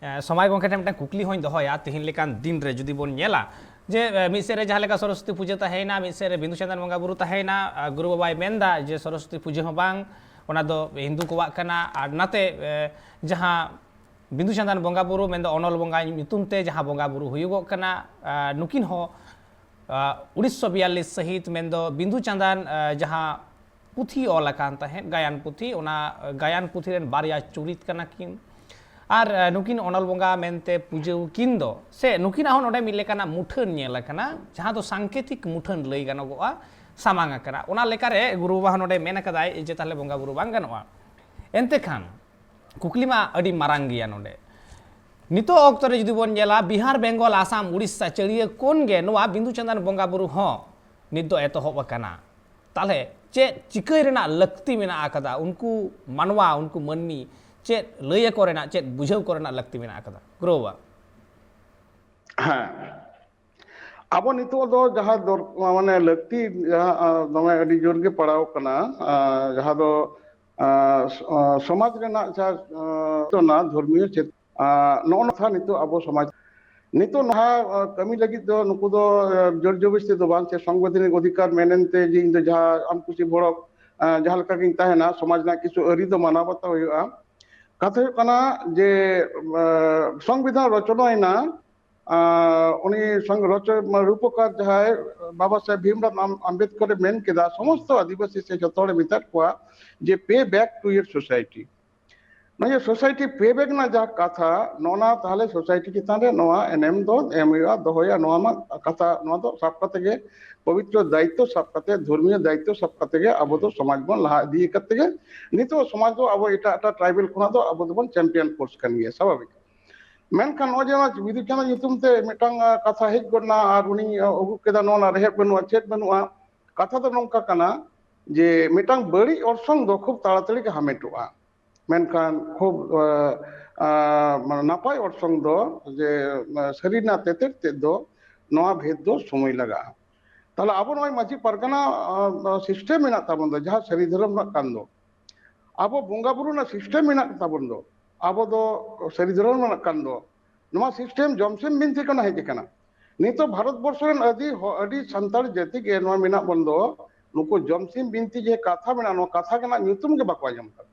ᱟ, ᱥᱚᱢᱟᱭ ᱜᱚᱢᱠᱮ ᱴᱷᱮᱱ ᱢᱤᱫᱴᱟᱝ ᱠᱩᱠᱞᱤ ᱦᱚᱸᱧ ᱫᱚᱦᱚᱭᱟ᱾ ᱛᱤᱦᱤᱧ ᱞᱮᱠᱟᱱ ᱫᱤᱱ ᱨᱮ ᱡᱩᱫᱤ ᱵᱚᱱ ᱧᱮᱞᱟ ᱡᱮ, ᱟ, ᱢᱤᱫ ᱥᱮᱫ ᱨᱮ ᱡᱟᱦᱟᱸ ᱞᱮᱠᱟ ᱥᱚᱨᱚᱥᱚᱛᱤ ᱯᱩᱡᱟᱹ ᱛᱟᱦᱮᱸᱭᱮᱱᱟ, ᱢᱤᱫ ᱥᱮᱫ ᱨᱮ ᱵᱤᱸᱫᱩ ᱪᱟᱸᱫᱟᱱ ᱵᱚᱸᱜᱟ ᱵᱩᱨᱩ ᱛᱟᱦᱮᱸᱭᱮᱱᱟ, ᱟ, ᱜᱩᱨᱩ ᱵᱟᱵᱟᱭ ᱢᱮᱱᱫᱟ ᱡᱮ ᱥᱚᱨᱚᱥᱚᱛᱤ ᱯᱩᱡᱟᱹ ᱦᱚᱸ ᱵᱟᱝ, ᱚᱱᱟ ᱫᱚ ᱦᱤᱱᱫᱩ ᱠᱚᱣᱟᱜ ᱠᱟᱱᱟ, ᱟᱨ ᱱᱟᱛᱮ, ᱟ, ᱡᱟᱦᱟᱸ ᱵᱤᱸᱫᱩ ᱪᱟᱸᱫᱟᱱ ᱵᱚᱸᱜᱟ ᱵᱩᱨᱩ, ᱢᱮᱱᱫᱚ ᱚᱱᱚᱞ ᱵᱚᱸᱜᱟ ᱧᱩᱛᱩᱢ ᱛᱮ ᱡᱟᱦᱟᱸ ᱵᱚᱸᱜᱟ ᱵᱩᱨᱩ ᱦᱩᱭᱩᱜᱚᱜ ᱠᱟᱱᱟ, ᱟ, ᱱᱩᱠᱤᱱ ᱦᱚᱸ, ᱟ, ᱩᱱᱤᱥᱥᱚ ᱵᱤᱭᱟᱞᱞᱤᱥ ᱥᱟᱹᱦᱤᱛ, ᱢᱮᱱᱫᱚ ᱵᱤᱸᱫᱩ ᱪᱟᱸᱫᱟᱱ, ᱟ, ᱡᱟᱦᱟᱸ ᱯᱩᱛᱷᱤ ᱚᱞ ᱟᱠᱟᱱ ᱛᱟᱦᱮᱸᱫ, ᱜᱟᱭᱟᱱ ᱯᱩᱛᱷᱤ, ᱚᱱᱟ, ᱟ, ᱜᱟᱭᱟᱱ ᱯᱩᱛᱷᱤ ᱨᱮᱱ ᱵᱟᱨᱭᱟ ᱪᱩᱨᱤᱛ ᱠᱟᱱᱟ ᱠᱤᱱ᱾ ᱟᱨ, ᱟ, ᱱᱩᱠᱤᱱ ᱚᱱᱚᱞ ᱵᱚᱸᱜᱟ ᱢᱮᱱᱛᱮ ᱯᱩᱡᱟᱹ ᱠᱤᱱ ᱫᱚ, ᱥᱮ ᱱᱩᱠᱤᱱᱟᱜ ᱦᱚᱸ ᱱᱚᱰᱮ ᱢᱤᱫ ᱞᱮᱠᱟᱱᱟᱜ ᱢᱩᱴᱷᱟᱹᱱ ᱧᱮᱞ ᱟᱠᱟᱱᱟ, ᱡᱟᱦᱟᱸ ᱫᱚ ᱥᱟᱝᱠᱮᱛᱤᱠ ᱢᱩᱴᱷᱟᱹᱱ ᱞᱟᱹᱭ ᱜᱟᱱᱚᱜᱚᱜᱼᱟ, ᱥᱟᱢᱟᱝ ᱟᱠᱟᱱᱟ᱾ ᱚᱱᱟ ᱞᱮᱠᱟᱨᱮ ᱜᱩᱨᱩ ᱵᱟᱵᱟ ᱦᱚᱸ ᱱᱚᱰᱮ ᱢᱮᱱ ᱟᱠᱟᱫᱟᱭ ᱡᱮ ᱛᱟᱦᱞᱮ ᱵᱚᱸᱜᱟ ᱵᱩᱨᱩ ᱵᱟᱝ ᱜᱟᱱᱚᱜᱼᱟ᱾ ᱮᱱᱛᱮ ᱠᱷᱟᱱ ᱠᱩᱠᱞᱤ ᱢᱟ ᱟᱹᱰᱤ ᱢᱟᱨᱟᱝ ᱜᱮᱭᱟ ᱱᱚᱰᱮ᱾ ᱱᱤᱛᱚᱜ ᱚᱠᱛᱚ ᱨᱮ ᱡᱩᱫᱤ ᱵᱚᱱ ᱧᱮᱞᱟ, ᱵᱤᱦᱟᱨ, ᱵᱮᱝᱜᱚᱞ, ᱟᱥᱟᱢ, ᱩᱲᱤᱥᱥᱟ ᱪᱟᱹᱲᱤᱭᱟᱹ ᱠᱚᱱ ᱜᱮ ᱱᱚᱣᱟ ᱵᱤᱸᱫᱩ ᱪᱟᱸᱫᱟᱱ ᱵᱚᱸᱜᱟ ᱵᱩᱨᱩ ᱦᱚᱸ ᱱᱤᱛ ᱫᱚ ᱮᱛᱚᱦᱚᱵ ᱟᱠᱟᱱᱟ᱾ ᱛᱟᱦᱞᱮ ᱪᱮᱫ ᱪᱤᱠᱟᱹᱭ ᱨᱮᱱᱟᱜ ᱞᱟᱹᱠᱛᱤ ᱢᱮᱱᱟᱜ ᱟᱠᱟᱫᱟ? ᱩᱱᱠᱩ ᱢᱟᱱᱣᱟ, ᱩᱱᱠᱩ ᱢᱟᱹᱱᱢᱤ ᱪᱮᱫ ᱞᱟᱹᱭ ᱟᱠᱚ ᱨᱮᱱᱟᱜ, ᱪᱮᱫ ᱵᱩᱡᱷᱟᱹᱣ ᱠᱚ ᱨᱮᱱᱟᱜ ᱞᱟᱹᱠᱛᱤ ᱢᱮᱱᱟᱜ ᱟᱠᱟᱫᱟ? ᱜᱩᱨᱩ ᱵᱟᱵᱟ᱾ ᱦᱮᱸ, ᱟᱵᱚ ᱱᱤᱛᱚᱜ ᱫᱚ ᱡᱟᱦᱟᱸ ᱫᱚᱨ-, ᱢᱟᱱᱮ ᱞᱟᱹᱠᱛᱤ ᱡᱟᱦᱟᱸ, ᱟ, ᱫᱚᱢᱮ ᱟᱹᱰᱤ ᱡᱳᱨ ᱜᱮ ᱯᱟᱲᱟᱣ ᱠᱟᱱᱟ, ᱟ, ᱡᱟᱦᱟᱸ ᱫᱚ, ᱟ, ᱥ-, ᱟ, ᱥᱚᱢᱟᱡᱽ ᱨᱮᱱᱟᱜ ᱡᱟᱦᱟᱸ, ᱟ, ᱪᱮᱛᱚᱱᱟ, ᱫᱷᱚᱨᱢᱤᱭᱚ ᱪᱮᱛ-, ᱟ, ᱱᱚᱜᱼᱚ ᱱᱚᱣᱟ ᱱᱤᱛᱚᱜ ᱟᱵᱚ ᱥᱚᱢᱟᱡᱽ, ᱱᱤᱛᱚᱜ ᱱᱚᱣᱟ, ᱟ, ᱠᱟᱹᱢᱤ ᱞᱟᱹᱜᱤᱫ ᱫᱚ ᱱᱩᱠᱩ ᱫᱚ, ᱟ, ᱡᱳᱨ ᱡᱚᱵᱚᱥᱛᱤ ᱫᱚ ᱵᱟᱝ, ᱥᱮ ᱥᱚᱝᱵᱤᱫᱷᱟᱱᱤᱠ ᱚᱫᱷᱤᱠᱟᱨ ᱢᱮᱱᱮᱱ ᱛᱮ ᱡᱮ ᱤᱧ ᱫᱚ ᱡᱟᱦᱟᱸ ᱟᱢ ᱠᱩᱥᱤ ᱵᱷᱚᱲᱚᱠ, ᱟ, ᱡᱟᱦᱟᱸ ᱞᱮᱠᱟ ᱜᱤᱧ ᱛᱟᱦᱮᱱᱟ, ᱥᱚᱢᱟᱡᱽ ᱨᱮᱱᱟᱜ ᱠᱤᱪᱷᱩ ᱟᱹᱨᱤ ᱫᱚ ᱢᱟᱱᱟᱣ ᱵᱟᱛᱟᱣ ᱦᱩᱭᱩᱜᱼᱟ᱾ ᱠᱟᱛᱷᱟ ᱦᱩᱭᱩᱜ ᱠᱟᱱᱟ ᱡᱮ, ᱟ, ᱥᱚᱝᱵᱤᱫᱷᱟᱱ ᱨᱚᱪᱚᱱᱟᱭᱮᱱᱟ, ᱟ, ᱩᱱᱤ ᱥᱚᱝ-, ᱨᱚᱪᱚ-, ᱢᱟ-, ᱨᱩᱯᱚᱠᱟᱨ ᱡᱟᱦᱟᱸᱭ ᱵᱟᱵᱟ ᱥᱟᱦᱮᱵᱽ ᱵᱷᱤᱢᱨᱟᱣ ᱟᱢ-, ᱟᱢᱵᱮᱫᱠᱚᱨ ᱮ ᱢᱮᱱ ᱠᱮᱫᱟ, ᱥᱚᱢᱚᱥᱛᱚ ᱟᱹᱫᱤᱵᱟᱹᱥᱤ ᱥᱮ ᱡᱚᱛᱚ ᱦᱚᱲᱮ ᱢᱮᱛᱟᱫ ᱠᱚᱣᱟ ᱡᱮ, "Pay back to your society." ᱱᱚᱣᱟ ᱡᱮ society pay back ᱨᱮᱱᱟᱜ ᱡᱟᱦᱟᱸ ᱠᱟᱛᱷᱟ, ᱱᱚᱣᱟ ᱛᱟᱦᱞᱮ society ᱪᱮᱛᱟᱱ ᱨᱮ ᱱᱚᱣᱟ ᱮᱱᱮᱢ ᱫᱚ ᱮᱢ ᱦᱩᱭᱩᱜᱼᱟ, ᱫᱚᱦᱚᱭᱟ, ᱱᱚᱣᱟ ᱢᱟ ᱠᱟᱛᱷᱟ, ᱱᱚᱣᱟ ᱫᱚ ᱥᱟᱵ ᱠᱟᱛᱮ ᱜᱮ, ᱯᱚᱵᱤᱛᱨᱚ ᱫᱟᱭᱤᱛᱛᱚ ᱥᱟᱵ ᱠᱟᱛᱮ, ᱫᱷᱚᱨᱢᱤᱭᱚ ᱫᱟᱭᱤᱛᱛᱚ ᱥᱟᱵ ᱠᱟᱛᱮ ᱜᱮ ᱟᱵᱚ ᱫᱚ ᱥᱚᱢᱟᱡᱽ ᱵᱚᱱ ᱞᱟᱦᱟ ᱤᱫᱤ ᱟᱠᱟᱫ ᱛᱮᱜᱮ ᱱᱤᱛᱚᱜ ᱥᱚᱢᱟᱡᱽ ᱫᱚ ᱟᱵᱚ ᱮᱴᱟᱜ ᱮᱴᱟᱜ tribal ᱠᱷᱚᱱᱟᱜ ᱫᱚ ᱟᱵᱚ ᱫᱚᱵᱚᱱ champion force ᱠᱟᱱ ᱜᱮᱭᱟ, ᱥᱟᱵᱷᱟᱵᱤᱠ᱾ ᱢᱮᱱᱠᱷᱟᱱ ᱱᱚᱜᱼᱚᱭ ᱡᱮ ᱱᱚᱣᱟ ᱵᱤᱫᱩ ᱪᱟᱸᱫᱟᱱ ᱧᱩᱛᱩᱢ ᱛᱮ ᱢᱤᱫᱴᱟᱝ, ᱟ, ᱠᱟᱛᱷᱟ ᱦᱮᱡ ᱜᱚᱫ ᱮᱱᱟ ᱟᱨ ᱩᱱᱤ, ᱟ, ᱟᱹᱜᱩ ᱠᱮᱫᱟ, ᱱᱚᱣᱟ ᱨᱮᱦᱮᱫ ᱵᱟᱹᱱᱩᱜᱼᱟ, ᱪᱮᱫ ᱵᱟᱹᱱᱩᱜᱼᱟ᱾ ᱠᱟᱛᱷᱟ ᱫᱚ ᱱᱚᱝᱠᱟ ᱠᱟᱱᱟ ᱡᱮ ᱢᱤᱫᱴᱟᱝ ᱵᱟᱹᱲᱤᱡ ᱚᱨᱥᱚᱝ ᱫᱚ ᱠᱷᱩᱵ ᱛᱟᱲᱟᱛᱟᱲᱤ ᱜᱮ ᱦᱟᱢᱮᱴᱚᱜᱼᱟ, ᱢᱮᱱᱠᱷᱟᱱ ᱠᱷᱩᱵ, ᱟ, ᱟ, ᱢᱟᱱᱮ ᱱᱟᱯᱟᱭ ᱚᱨᱥᱚᱝ ᱫᱚ ᱡᱮ, ᱟ, ᱥᱟᱹᱨᱤ ᱨᱮᱱᱟᱜ ᱛᱮᱛᱮᱫ ᱛᱮᱫ ᱫᱚ ᱱᱚᱣᱟ ᱵᱷᱮᱫ ᱫᱚ ᱥᱚᱢᱚᱭ ᱞᱟᱜᱟᱜᱼᱟ᱾ ᱛᱟᱦᱞᱮ ᱟᱵᱚ ᱱᱚᱜᱼᱚᱭ ᱢᱟᱹᱡᱷᱤ ᱯᱟᱨᱜᱟᱱᱟ, ᱟ, ᱟ, system ᱢᱮᱱᱟᱜ ᱛᱟᱵᱚᱱ ᱫᱚ, ᱡᱟᱦᱟᱸ ᱥᱟᱹᱨᱤ ᱫᱷᱚᱨᱚᱢ ᱨᱮᱱᱟᱜ ᱠᱟᱱ ᱫᱚ, ᱟᱵᱚ ᱵᱚᱸᱜᱟ ᱵᱩᱨᱩ ᱨᱮᱱᱟᱜ system ᱢᱮᱱᱟᱜ ᱛᱟᱵᱚᱱ ᱫᱚ, ᱟᱵᱚ ᱫᱚ ᱥᱟᱹᱨᱤ ᱫᱷᱚᱨᱚᱢ ᱨᱮᱱᱟᱜ ᱠᱟᱱ ᱫᱚ, ᱱᱚᱣᱟ system ᱡᱚᱢᱥᱤᱢ ᱵᱤᱱᱛᱤ ᱠᱷᱚᱱᱟᱜ ᱦᱮᱡ ᱟᱠᱟᱱᱟ᱾ ᱱᱤᱛᱚᱜ ᱵᱷᱟᱨᱚᱛ ᱵᱚᱨᱥᱚ ᱨᱮᱱ ᱟᱹᱰᱤ ᱦᱚ-, ᱟᱹᱰᱤ ᱥᱟᱱᱛᱟᱲ ᱡᱟᱹᱛᱤ ᱜᱮ ᱱᱚᱣᱟ ᱢᱮᱱᱟᱜ ᱵᱚᱱ ᱫᱚ, ᱱᱩᱠᱩ ᱡᱚᱢᱥᱤᱢ ᱵᱤᱱᱛᱤ ᱡᱮ ᱠᱟᱛᱷᱟ ᱢᱮᱱᱟᱜᱼᱟ, ᱱᱚᱣᱟ ᱠᱟᱛᱷᱟ ᱨᱮᱱᱟᱜ ᱧᱩᱛᱩᱢ ᱜᱮ ᱵᱟᱠᱚ ᱟᱸᱡᱚᱢ ᱟᱠᱟᱫᱟ᱾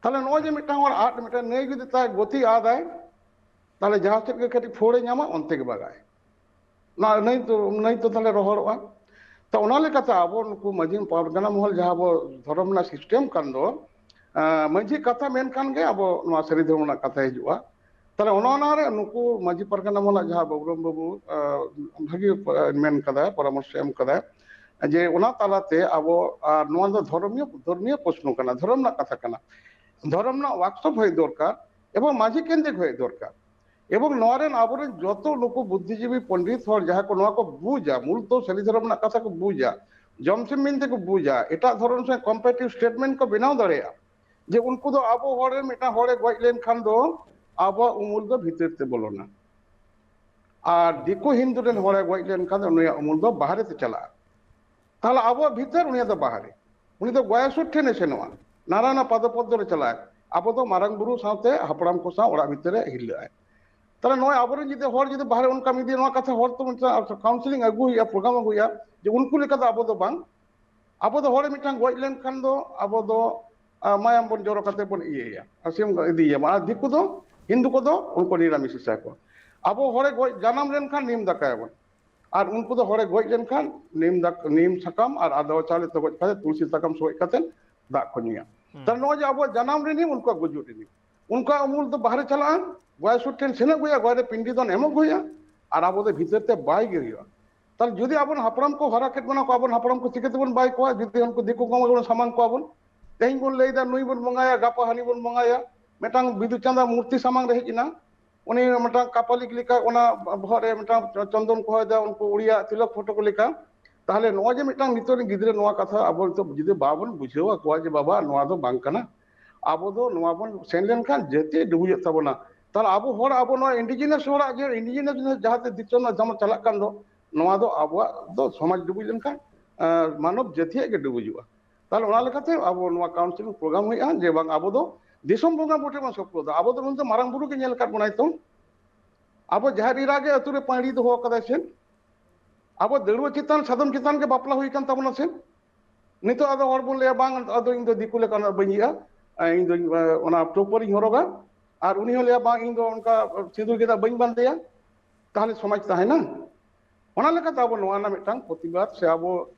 ᱛᱟᱦᱞᱮ ᱱᱚᱜᱼᱚᱭ ᱡᱮ ᱢᱤᱫᱴᱟᱝ ᱦᱚᱲ ᱟᱫ, ᱢᱤᱫᱴᱟᱝ ᱱᱟᱹᱭ ᱡᱩᱫᱤ ᱛᱟᱭ ᱜᱚᱛᱤ ᱟᱫᱟᱭ, ᱛᱟᱦᱞᱮ ᱡᱟᱦᱟᱸ ᱥᱮᱫ ᱜᱮ ᱠᱟᱹᱴᱤᱡ ᱯᱷᱳᱲ ᱮ ᱧᱟᱢᱟ, ᱚᱱᱛᱮ ᱜᱮ ᱵᱟᱜᱟᱭ᱾ ᱚᱱᱟ ᱱᱟᱹᱭ ᱫᱚ, ᱱᱟᱹᱭ ᱫᱚ ᱛᱟᱦᱞᱮ ᱨᱚᱦᱚᱲᱚᱜᱼᱟ᱾ ᱛᱚ, ᱚᱱᱟ ᱞᱮᱠᱟᱛᱮ ᱟᱵᱚ ᱱᱩᱠᱩ ᱢᱟᱹᱡᱷᱤ ᱯᱟᱨᱜᱟᱱᱟ ᱢᱚᱦᱚᱞ ᱡᱟᱦᱟᱸ ᱟᱵᱚ ᱫᱷᱚᱨᱚᱢ ᱨᱮᱱᱟᱜ system ᱠᱟᱱ ᱫᱚ, ᱟᱸ, ᱢᱟᱹᱡᱷᱤ ᱠᱟᱛᱷᱟ ᱢᱮᱱᱠᱷᱟᱱ ᱜᱮ ᱟᱵᱚ ᱱᱚᱣᱟ ᱥᱟᱹᱨᱤ ᱫᱷᱚᱨᱚᱢ ᱨᱮᱱᱟᱜ ᱠᱟᱛᱷᱟ ᱦᱤᱡᱩᱜᱼᱟ᱾ ᱛᱟᱦᱞᱮ ᱚᱱᱟ, ᱚᱱᱟ ᱨᱮ ᱱᱩᱠᱩ ᱢᱟᱹᱡᱷᱤ ᱯᱟᱨᱜᱟᱱᱟ ᱢᱚᱦᱚᱞᱟᱜ ᱡᱟᱦᱟᱸ ᱵᱟᱹᱵᱩᱨᱟᱢ ᱵᱟᱹᱵᱩ, ᱟᱸ, ᱵᱷᱟᱹᱜᱤ, ᱟᱸ, ᱢᱮᱱ ᱠᱟᱫᱟᱭ, ᱯᱚᱨᱟᱢᱚᱨᱥᱚ ᱮᱢ ᱠᱟᱫᱟᱭ, ᱡᱮ ᱚᱱᱟ ᱛᱟᱞᱟᱛᱮ ᱟᱵᱚ, ᱟᱨ ᱱᱚᱣᱟ ᱫᱚ ᱫᱷᱚᱨᱚᱢᱤᱭᱟᱹ, ᱫᱷᱚᱨᱢᱤᱭᱟᱹ ᱯᱨᱚᱥᱱᱚ ᱠᱟᱱᱟ, ᱫᱷᱚᱨᱚᱢ ᱨᱮᱱᱟᱜ ᱠᱟᱛᱷᱟ ᱠᱟᱱᱟ᱾ ᱫᱷᱚᱨᱚᱢ ᱨᱮᱱᱟᱜ workshop ᱦᱩᱭ ᱫᱚᱨᱠᱟᱨ᱾ ᱮᱵᱚᱝ ᱢᱟᱹᱡᱷᱤ ᱠᱮᱱᱫᱨᱤᱠ ᱦᱩᱭ ᱫᱚᱨᱠᱟᱨ᱾ ᱮᱵᱚᱝ ᱱᱚᱣᱟ ᱨᱮᱱ ᱟᱵᱚᱨᱮᱱ ᱡᱚᱛᱚ ᱱᱩᱠᱩ ᱵᱩᱫᱽᱫᱷᱤᱡᱤᱵᱤ ᱯᱚᱱᱰᱤᱛ ᱦᱚᱲ ᱡᱟᱦᱟᱸ ᱠᱚ ᱱᱚᱣᱟ ᱠᱚ ᱵᱩᱡᱟ, ᱢᱩᱞ ᱫᱚ ᱥᱟᱹᱨᱤ ᱫᱷᱚᱨᱚᱢ ᱨᱮᱱᱟᱜ ᱠᱟᱛᱷᱟ ᱠᱚ ᱵᱩᱡᱟ, ᱡᱚᱢ ᱥᱤᱢ ᱢᱮᱱᱛᱮ ᱠᱚ ᱵᱩᱡᱟ, ᱮᱴᱟᱜ ᱫᱷᱚᱨᱚᱢ ᱥᱟᱶ ᱠᱚᱢᱯᱮᱴᱤᱵᱷ ᱥᱴᱮᱴᱢᱮᱱᱴ ᱠᱚ ᱵᱮᱱᱟᱣ ᱫᱟᱲᱮᱭᱟᱜᱼᱟ ᱡᱮ ᱩᱱᱠᱩ ᱫᱚ ᱟᱵᱚ ᱦᱚᱲ ᱨᱮᱱ ᱢᱤᱫᱴᱟᱝ ᱦᱚᱲᱮ ᱜᱚᱡ ᱞᱮᱱᱠᱷᱟᱱ ᱫᱚ ᱟᱵᱚᱣᱟᱜ ᱩᱢᱩᱞ ᱫᱚ ᱵᱷᱤᱛᱤᱨ ᱛᱮ ᱵᱚᱞᱚᱱᱟ, ᱟᱨ ᱫᱤᱠᱩ ᱦᱤᱱᱫᱩ ᱨᱮᱱ ᱦᱚᱲᱮ ᱜᱚᱡ ᱞᱮᱱᱠᱷᱟᱱ ᱫᱚ ᱩᱱᱤᱭᱟᱜ ᱩᱢᱩᱞ ᱫᱚ ᱵᱟᱦᱨᱮ ᱛᱮ ᱪᱟᱞᱟᱜᱼᱟ᱾ ᱛᱟᱦᱚᱞᱮ ᱟᱵᱚᱣᱟᱜ ᱵᱷᱤᱛᱟᱹᱨ ᱩᱱᱤᱭᱟᱜ ᱫᱚ ᱵᱟᱦᱨᱮ, ᱩᱱᱤ ᱫᱚ ᱜᱚᱭᱟᱥᱩᱨ ᱴᱷᱮᱱᱮ ᱥᱮᱱᱚᱜᱼᱟ, ᱱᱟᱨᱟᱱᱟ ᱯᱟᱫᱚ ᱯᱚᱫᱽᱫᱚ ᱨᱮ ᱪᱟᱞᱟᱜᱼᱟᱭ᱾ ᱟᱵᱚ ᱫᱚ ᱢᱟᱨᱟᱝ ᱵᱩᱨᱩ ᱥᱟᱶᱛᱮ ᱦᱟᱯᱲᱟᱢ ᱠᱚ ᱥᱟᱶ ᱚᱲᱟᱜ ᱵᱷᱤᱛᱟᱹᱨ ᱨᱮ ᱦᱤᱨᱞᱟᱹᱜᱼᱟᱭ᱾ ᱛᱟᱦᱚᱞᱮ ᱱᱚᱜᱼᱚᱭ ᱟᱵᱚᱨᱮᱱ ᱡᱩᱫᱤ ᱦᱚᱲ ᱡᱩᱫᱤ ᱵᱟᱦᱨᱮ ᱚᱱᱠᱟ ᱢᱤᱫ ᱫᱤᱱ ᱱᱚᱣᱟ ᱠᱟᱛᱷᱟ ᱦᱚᱲ ᱛᱚ ᱢᱤᱫᱴᱟᱝ ᱠᱟᱣᱩᱱᱥᱮᱞᱤᱝ ᱟᱹᱜᱩ ᱦᱩᱭᱩᱜᱼᱟ, ᱯᱨᱳᱜᱨᱟᱢ ᱟᱹᱜᱩ ᱦᱩᱭᱩᱜᱼᱟ ᱡᱮ ᱩᱱᱠᱩ ᱞᱮᱠᱟ ᱫᱚ ᱟᱵᱚ ᱫᱚ ᱵᱟᱝ, ᱟᱵᱚ ᱫᱚ ᱦᱚᱲ ᱢᱤᱫᱴᱟᱝ ᱜᱚᱡ ᱞᱮᱱᱠᱷᱟᱱ ᱫᱚ ᱟᱵᱚ ᱫᱚ ᱟᱨ ᱢᱟᱭᱟᱢ ᱵᱚᱱ ᱡᱚᱨᱚ ᱠᱟᱛᱮ ᱵᱚᱱ ᱤᱭᱟᱹᱭᱟ, ᱟᱨ ᱥᱤᱢ ᱤᱫᱤᱭᱟᱵᱚᱱ᱾ ᱟᱨ ᱫᱤᱠᱩ ᱫᱚ, ᱦᱤᱱᱫᱩ ᱠᱚᱫᱚ ᱩᱱᱠᱩ ᱱᱤᱨᱟᱢᱤᱥ ᱤᱥᱟ ᱠᱚ᱾ ᱟᱵᱚ ᱦᱚᱲᱮ ᱜᱚᱡ ᱡᱟᱱᱟᱢ ᱞᱮᱱᱠᱷᱟᱱ ᱱᱤᱢ ᱫᱟᱠᱟᱭᱟᱵᱚᱱ, ᱟᱨ ᱩᱱᱠᱩ ᱫᱚ ᱦᱚᱲᱮ ᱜᱚᱡ ᱞᱮᱱᱠᱷᱟᱱ ᱱᱤᱢ ᱫᱟᱠ-, ᱱᱤᱢ ᱥᱟᱠᱟᱢ ᱟᱨ ᱟᱫᱣᱟ ᱪᱟᱣᱞᱮ ᱛᱚᱜᱚᱡ ᱠᱟᱛᱮ ᱛᱩᱞᱥᱤ ᱥᱟᱠᱟᱢ ᱥᱚᱜᱚᱡ ᱠᱟᱛᱮ ᱫᱟᱜ ᱠᱚ ᱧᱩᱭᱟ᱾ ᱛᱟᱦᱞᱮ ᱱᱚᱜᱼᱚᱭ ᱡᱮ ᱟᱵᱚᱣᱟᱜ ᱡᱟᱱᱟᱢ ᱨᱮ ᱱᱤᱢ, ᱩᱱᱠᱩᱣᱟᱜ ᱜᱩᱡᱩᱜ ᱨᱮ ᱱᱤᱢ, ᱩᱱᱠᱩᱣᱟᱜ ᱩᱢᱩᱞ ᱫᱚ ᱵᱟᱦᱨᱮ ᱪᱟᱞᱟᱜᱼᱟ, ᱜᱚᱭ ᱥᱩᱨ ᱴᱷᱮᱱ ᱥᱮᱱᱚᱜ ᱦᱩᱭᱩᱜᱼᱟ, ᱜᱚᱭ ᱨᱮ ᱯᱤᱱᱰᱤ ᱫᱚᱱ ᱮᱢᱚᱜ ᱦᱩᱭᱩᱜᱼᱟ, ᱟᱨ ᱟᱵᱚ ᱫᱚ ᱵᱷᱤᱛᱟᱹᱨ ᱛᱮ ᱵᱟᱭ ᱜᱮ ᱦᱩᱭᱩᱜᱼᱟ᱾ ᱛᱟᱦᱞᱮ ᱡᱩᱫᱤ ᱟᱵᱚᱨᱮᱱ ᱦᱟᱯᱲᱟᱢ ᱠᱚ ᱦᱟᱨᱟ ᱠᱮᱫ ᱵᱚᱱᱟ ᱠᱚ, ᱟᱵᱚᱨᱮᱱ ᱦᱟᱯᱲᱟᱢ ᱠᱚ ᱪᱤᱠᱟᱹ ᱛᱮᱵᱚᱱ ᱵᱟᱭ ᱠᱚᱣᱟ? ᱡᱩᱫᱤ ᱩᱱᱠᱩ ᱫᱤᱠᱩ ᱠᱚ ᱵᱚᱱ ᱥᱟᱢᱟᱝ ᱠᱚᱣᱟ ᱵᱚᱱ, ᱛᱮᱦᱮᱧ ᱵᱚᱱ ᱞᱟᱹᱭᱫᱟ ᱱᱩᱭ ᱵᱚᱱ ᱵᱚᱸᱜᱟᱭᱟ, ᱜᱟᱯᱟ ᱦᱟᱹᱱᱤ ᱵᱚᱱ ᱵᱚᱸᱜᱟᱭᱟ᱾ ᱢᱤᱫᱴᱟᱝ ᱵᱤᱫᱩ ᱪᱟᱸᱫᱟᱱ ᱢᱩᱨᱛᱤ ᱥᱟᱢᱟᱝ ᱨᱮ ᱦᱮᱡ ᱮᱱᱟ, ᱩᱱᱤ ᱢᱤᱫᱴᱟᱝ ᱠᱟᱯᱟᱞᱤᱠ ᱞᱮᱠᱟ ᱚᱱᱟ ᱵᱚᱦᱚᱜ ᱨᱮ ᱢᱤᱫᱴᱟᱝ ᱪᱚᱱᱫᱚᱱ ᱠᱚ ᱦᱚᱭᱫᱟ, ᱩᱱᱠᱩ ᱩᱲᱤᱭᱟ ᱛᱤᱞᱚᱠ ᱯᱷᱳᱴᱳ ᱠᱚ ᱞᱮᱠᱟ᱾ ᱛᱟᱦᱞᱮ ᱱᱚᱜᱼᱚᱭ ᱡᱮ ᱢᱤᱫᱴᱟᱝ ᱱᱤᱛᱚᱜ ᱨᱮᱱ ᱜᱤᱫᱽᱨᱟᱹ ᱱᱚᱣᱟ ᱠᱟᱛᱷᱟ ᱟᱵᱚ ᱱᱤᱛᱚᱜ ᱡᱩᱫᱤ ᱵᱟᱵᱚᱱ ᱵᱩᱡᱷᱟᱹᱣ ᱟᱠᱚᱣᱟ ᱡᱮ ᱵᱟᱵᱟ ᱱᱚᱣᱟ ᱫᱚ ᱵᱟᱝ ᱠᱟᱱᱟ, ᱟᱵᱚ ᱫᱚ ᱱᱚᱣᱟ ᱵᱚᱱ ᱥᱮᱱ ᱞᱮᱱᱠᱷᱟᱱ ᱡᱟᱹᱛᱤ ᱰᱩᱵᱩᱡᱚᱜ ᱛᱟᱵᱚᱱᱟ᱾ ᱛᱟᱦᱞᱮ ᱟᱵᱚ ᱦᱚᱲ, ᱟᱵᱚ ᱱᱚᱣᱟ ᱤᱱᱰᱤᱡᱤᱱᱟᱥ ᱦᱚᱲᱟᱜ ᱡᱮ ᱤᱱᱰᱤᱡᱤᱱᱟᱥ ᱡᱟᱦᱟᱸᱛᱮ ᱫᱤᱥᱚᱢ ᱨᱮᱱᱟᱜ ᱡᱟᱦᱟᱸ ᱪᱟᱞᱟᱜ ᱠᱟᱱ ᱫᱚ, ᱱᱚᱣᱟ ᱫᱚ ᱟᱵᱚᱣᱟᱜ ᱫᱚ ᱥᱚᱢᱟᱡᱽ ᱰᱩᱵᱩᱡ ᱞᱮᱱᱠᱷᱟᱱ, ᱟᱸ, ᱢᱟᱱᱚᱵ ᱡᱟᱹᱛᱤᱭᱟᱜ ᱜᱮ ᱰᱩᱵᱩᱡᱚᱜᱼᱟ᱾ ᱛᱟᱦᱞᱮ ᱚᱱᱟ ᱞᱮᱠᱟᱛᱮ ᱟᱵᱚ ᱱᱚᱣᱟ ᱠᱟᱣᱩᱱᱥᱤᱞᱤᱝ ᱯᱨᱳᱜᱨᱟᱢ ᱦᱩᱭᱩᱜᱼᱟ ᱡᱮ ᱵᱟᱝ ᱟᱵᱚ ᱫᱚ ᱫᱤᱥᱚᱢ ᱵᱚᱸᱜᱟ ᱵᱩᱨᱩ ᱴᱷᱮᱱ ᱵᱚᱱ ᱥᱚᱠᱲᱚ ᱫᱟ᱾ ᱟᱵᱚ ᱫᱚ ᱱᱩᱭ ᱫᱚ ᱢᱟᱨᱟᱝ ᱵᱩᱨᱩ ᱜᱮ ᱧᱮᱞ ᱟᱠᱟᱫ ᱵᱚᱱᱟᱭ ᱛᱚ᱾ ᱟᱵᱚ ᱡᱟᱦᱮᱨ ᱮᱨᱟ ᱜᱮ ᱟᱹᱛᱩ ᱨᱮ ᱯᱟᱹᱭᱲᱤ ᱫᱚᱦᱚ ᱟᱠᱟᱫᱟᱭ ᱥᱮ? ᱟᱵᱚ ᱫᱟᱹᱲᱩᱣᱟᱹ ᱪᱮᱛᱟᱱ, ᱥᱟᱫᱚᱢ ᱪᱮᱛᱟᱱ ᱜᱮ ᱵᱟᱯᱞᱟ ᱦᱩᱭ ᱟᱠᱟᱱ ᱛᱟᱵᱚᱱᱟ ᱥᱮ? ᱱᱤᱛᱚᱜ ᱟᱫᱚ ᱦᱚᱲ ᱵᱚᱱ ᱞᱟᱹᱭᱟ, "ᱵᱟᱝ, ᱟᱫᱚ ᱤᱧ ᱫᱚ ᱫᱤᱠᱩ ᱞᱮᱠᱟᱱᱟᱜ ᱵᱟᱹᱧ ᱤᱭᱟᱹᱜᱼᱟ, ᱤᱧ ᱫᱚ, ᱮ, ᱚᱱᱟ ᱴᱳᱯᱚᱨᱤᱧ ᱦᱚᱨᱚᱜᱟ", ᱟᱨ ᱩᱱᱤ ᱦᱚᱸ ᱞᱟᱹᱭᱟ, "ᱵᱟᱝ, ᱤᱧ ᱫᱚ ᱚᱱᱠᱟ ᱥᱤᱸᱫᱩᱨ ᱜᱮᱸᱫᱟᱜ ᱵᱟᱹᱧ ᱵᱟᱸᱫᱮᱭᱟ", ᱛᱟᱦᱞᱮ ᱥᱚᱢᱟᱡᱽ ᱛᱟᱦᱮᱱᱟ? ᱚᱱᱟ ᱞᱮᱠᱟᱛᱮ ᱟᱵᱚ ᱱᱚᱣᱟ ᱨᱮᱱᱟᱜ ᱢᱤᱫᱴᱟᱝ ᱯᱨᱚᱛᱤᱵᱟᱫ ᱥᱮ ᱟᱵᱚ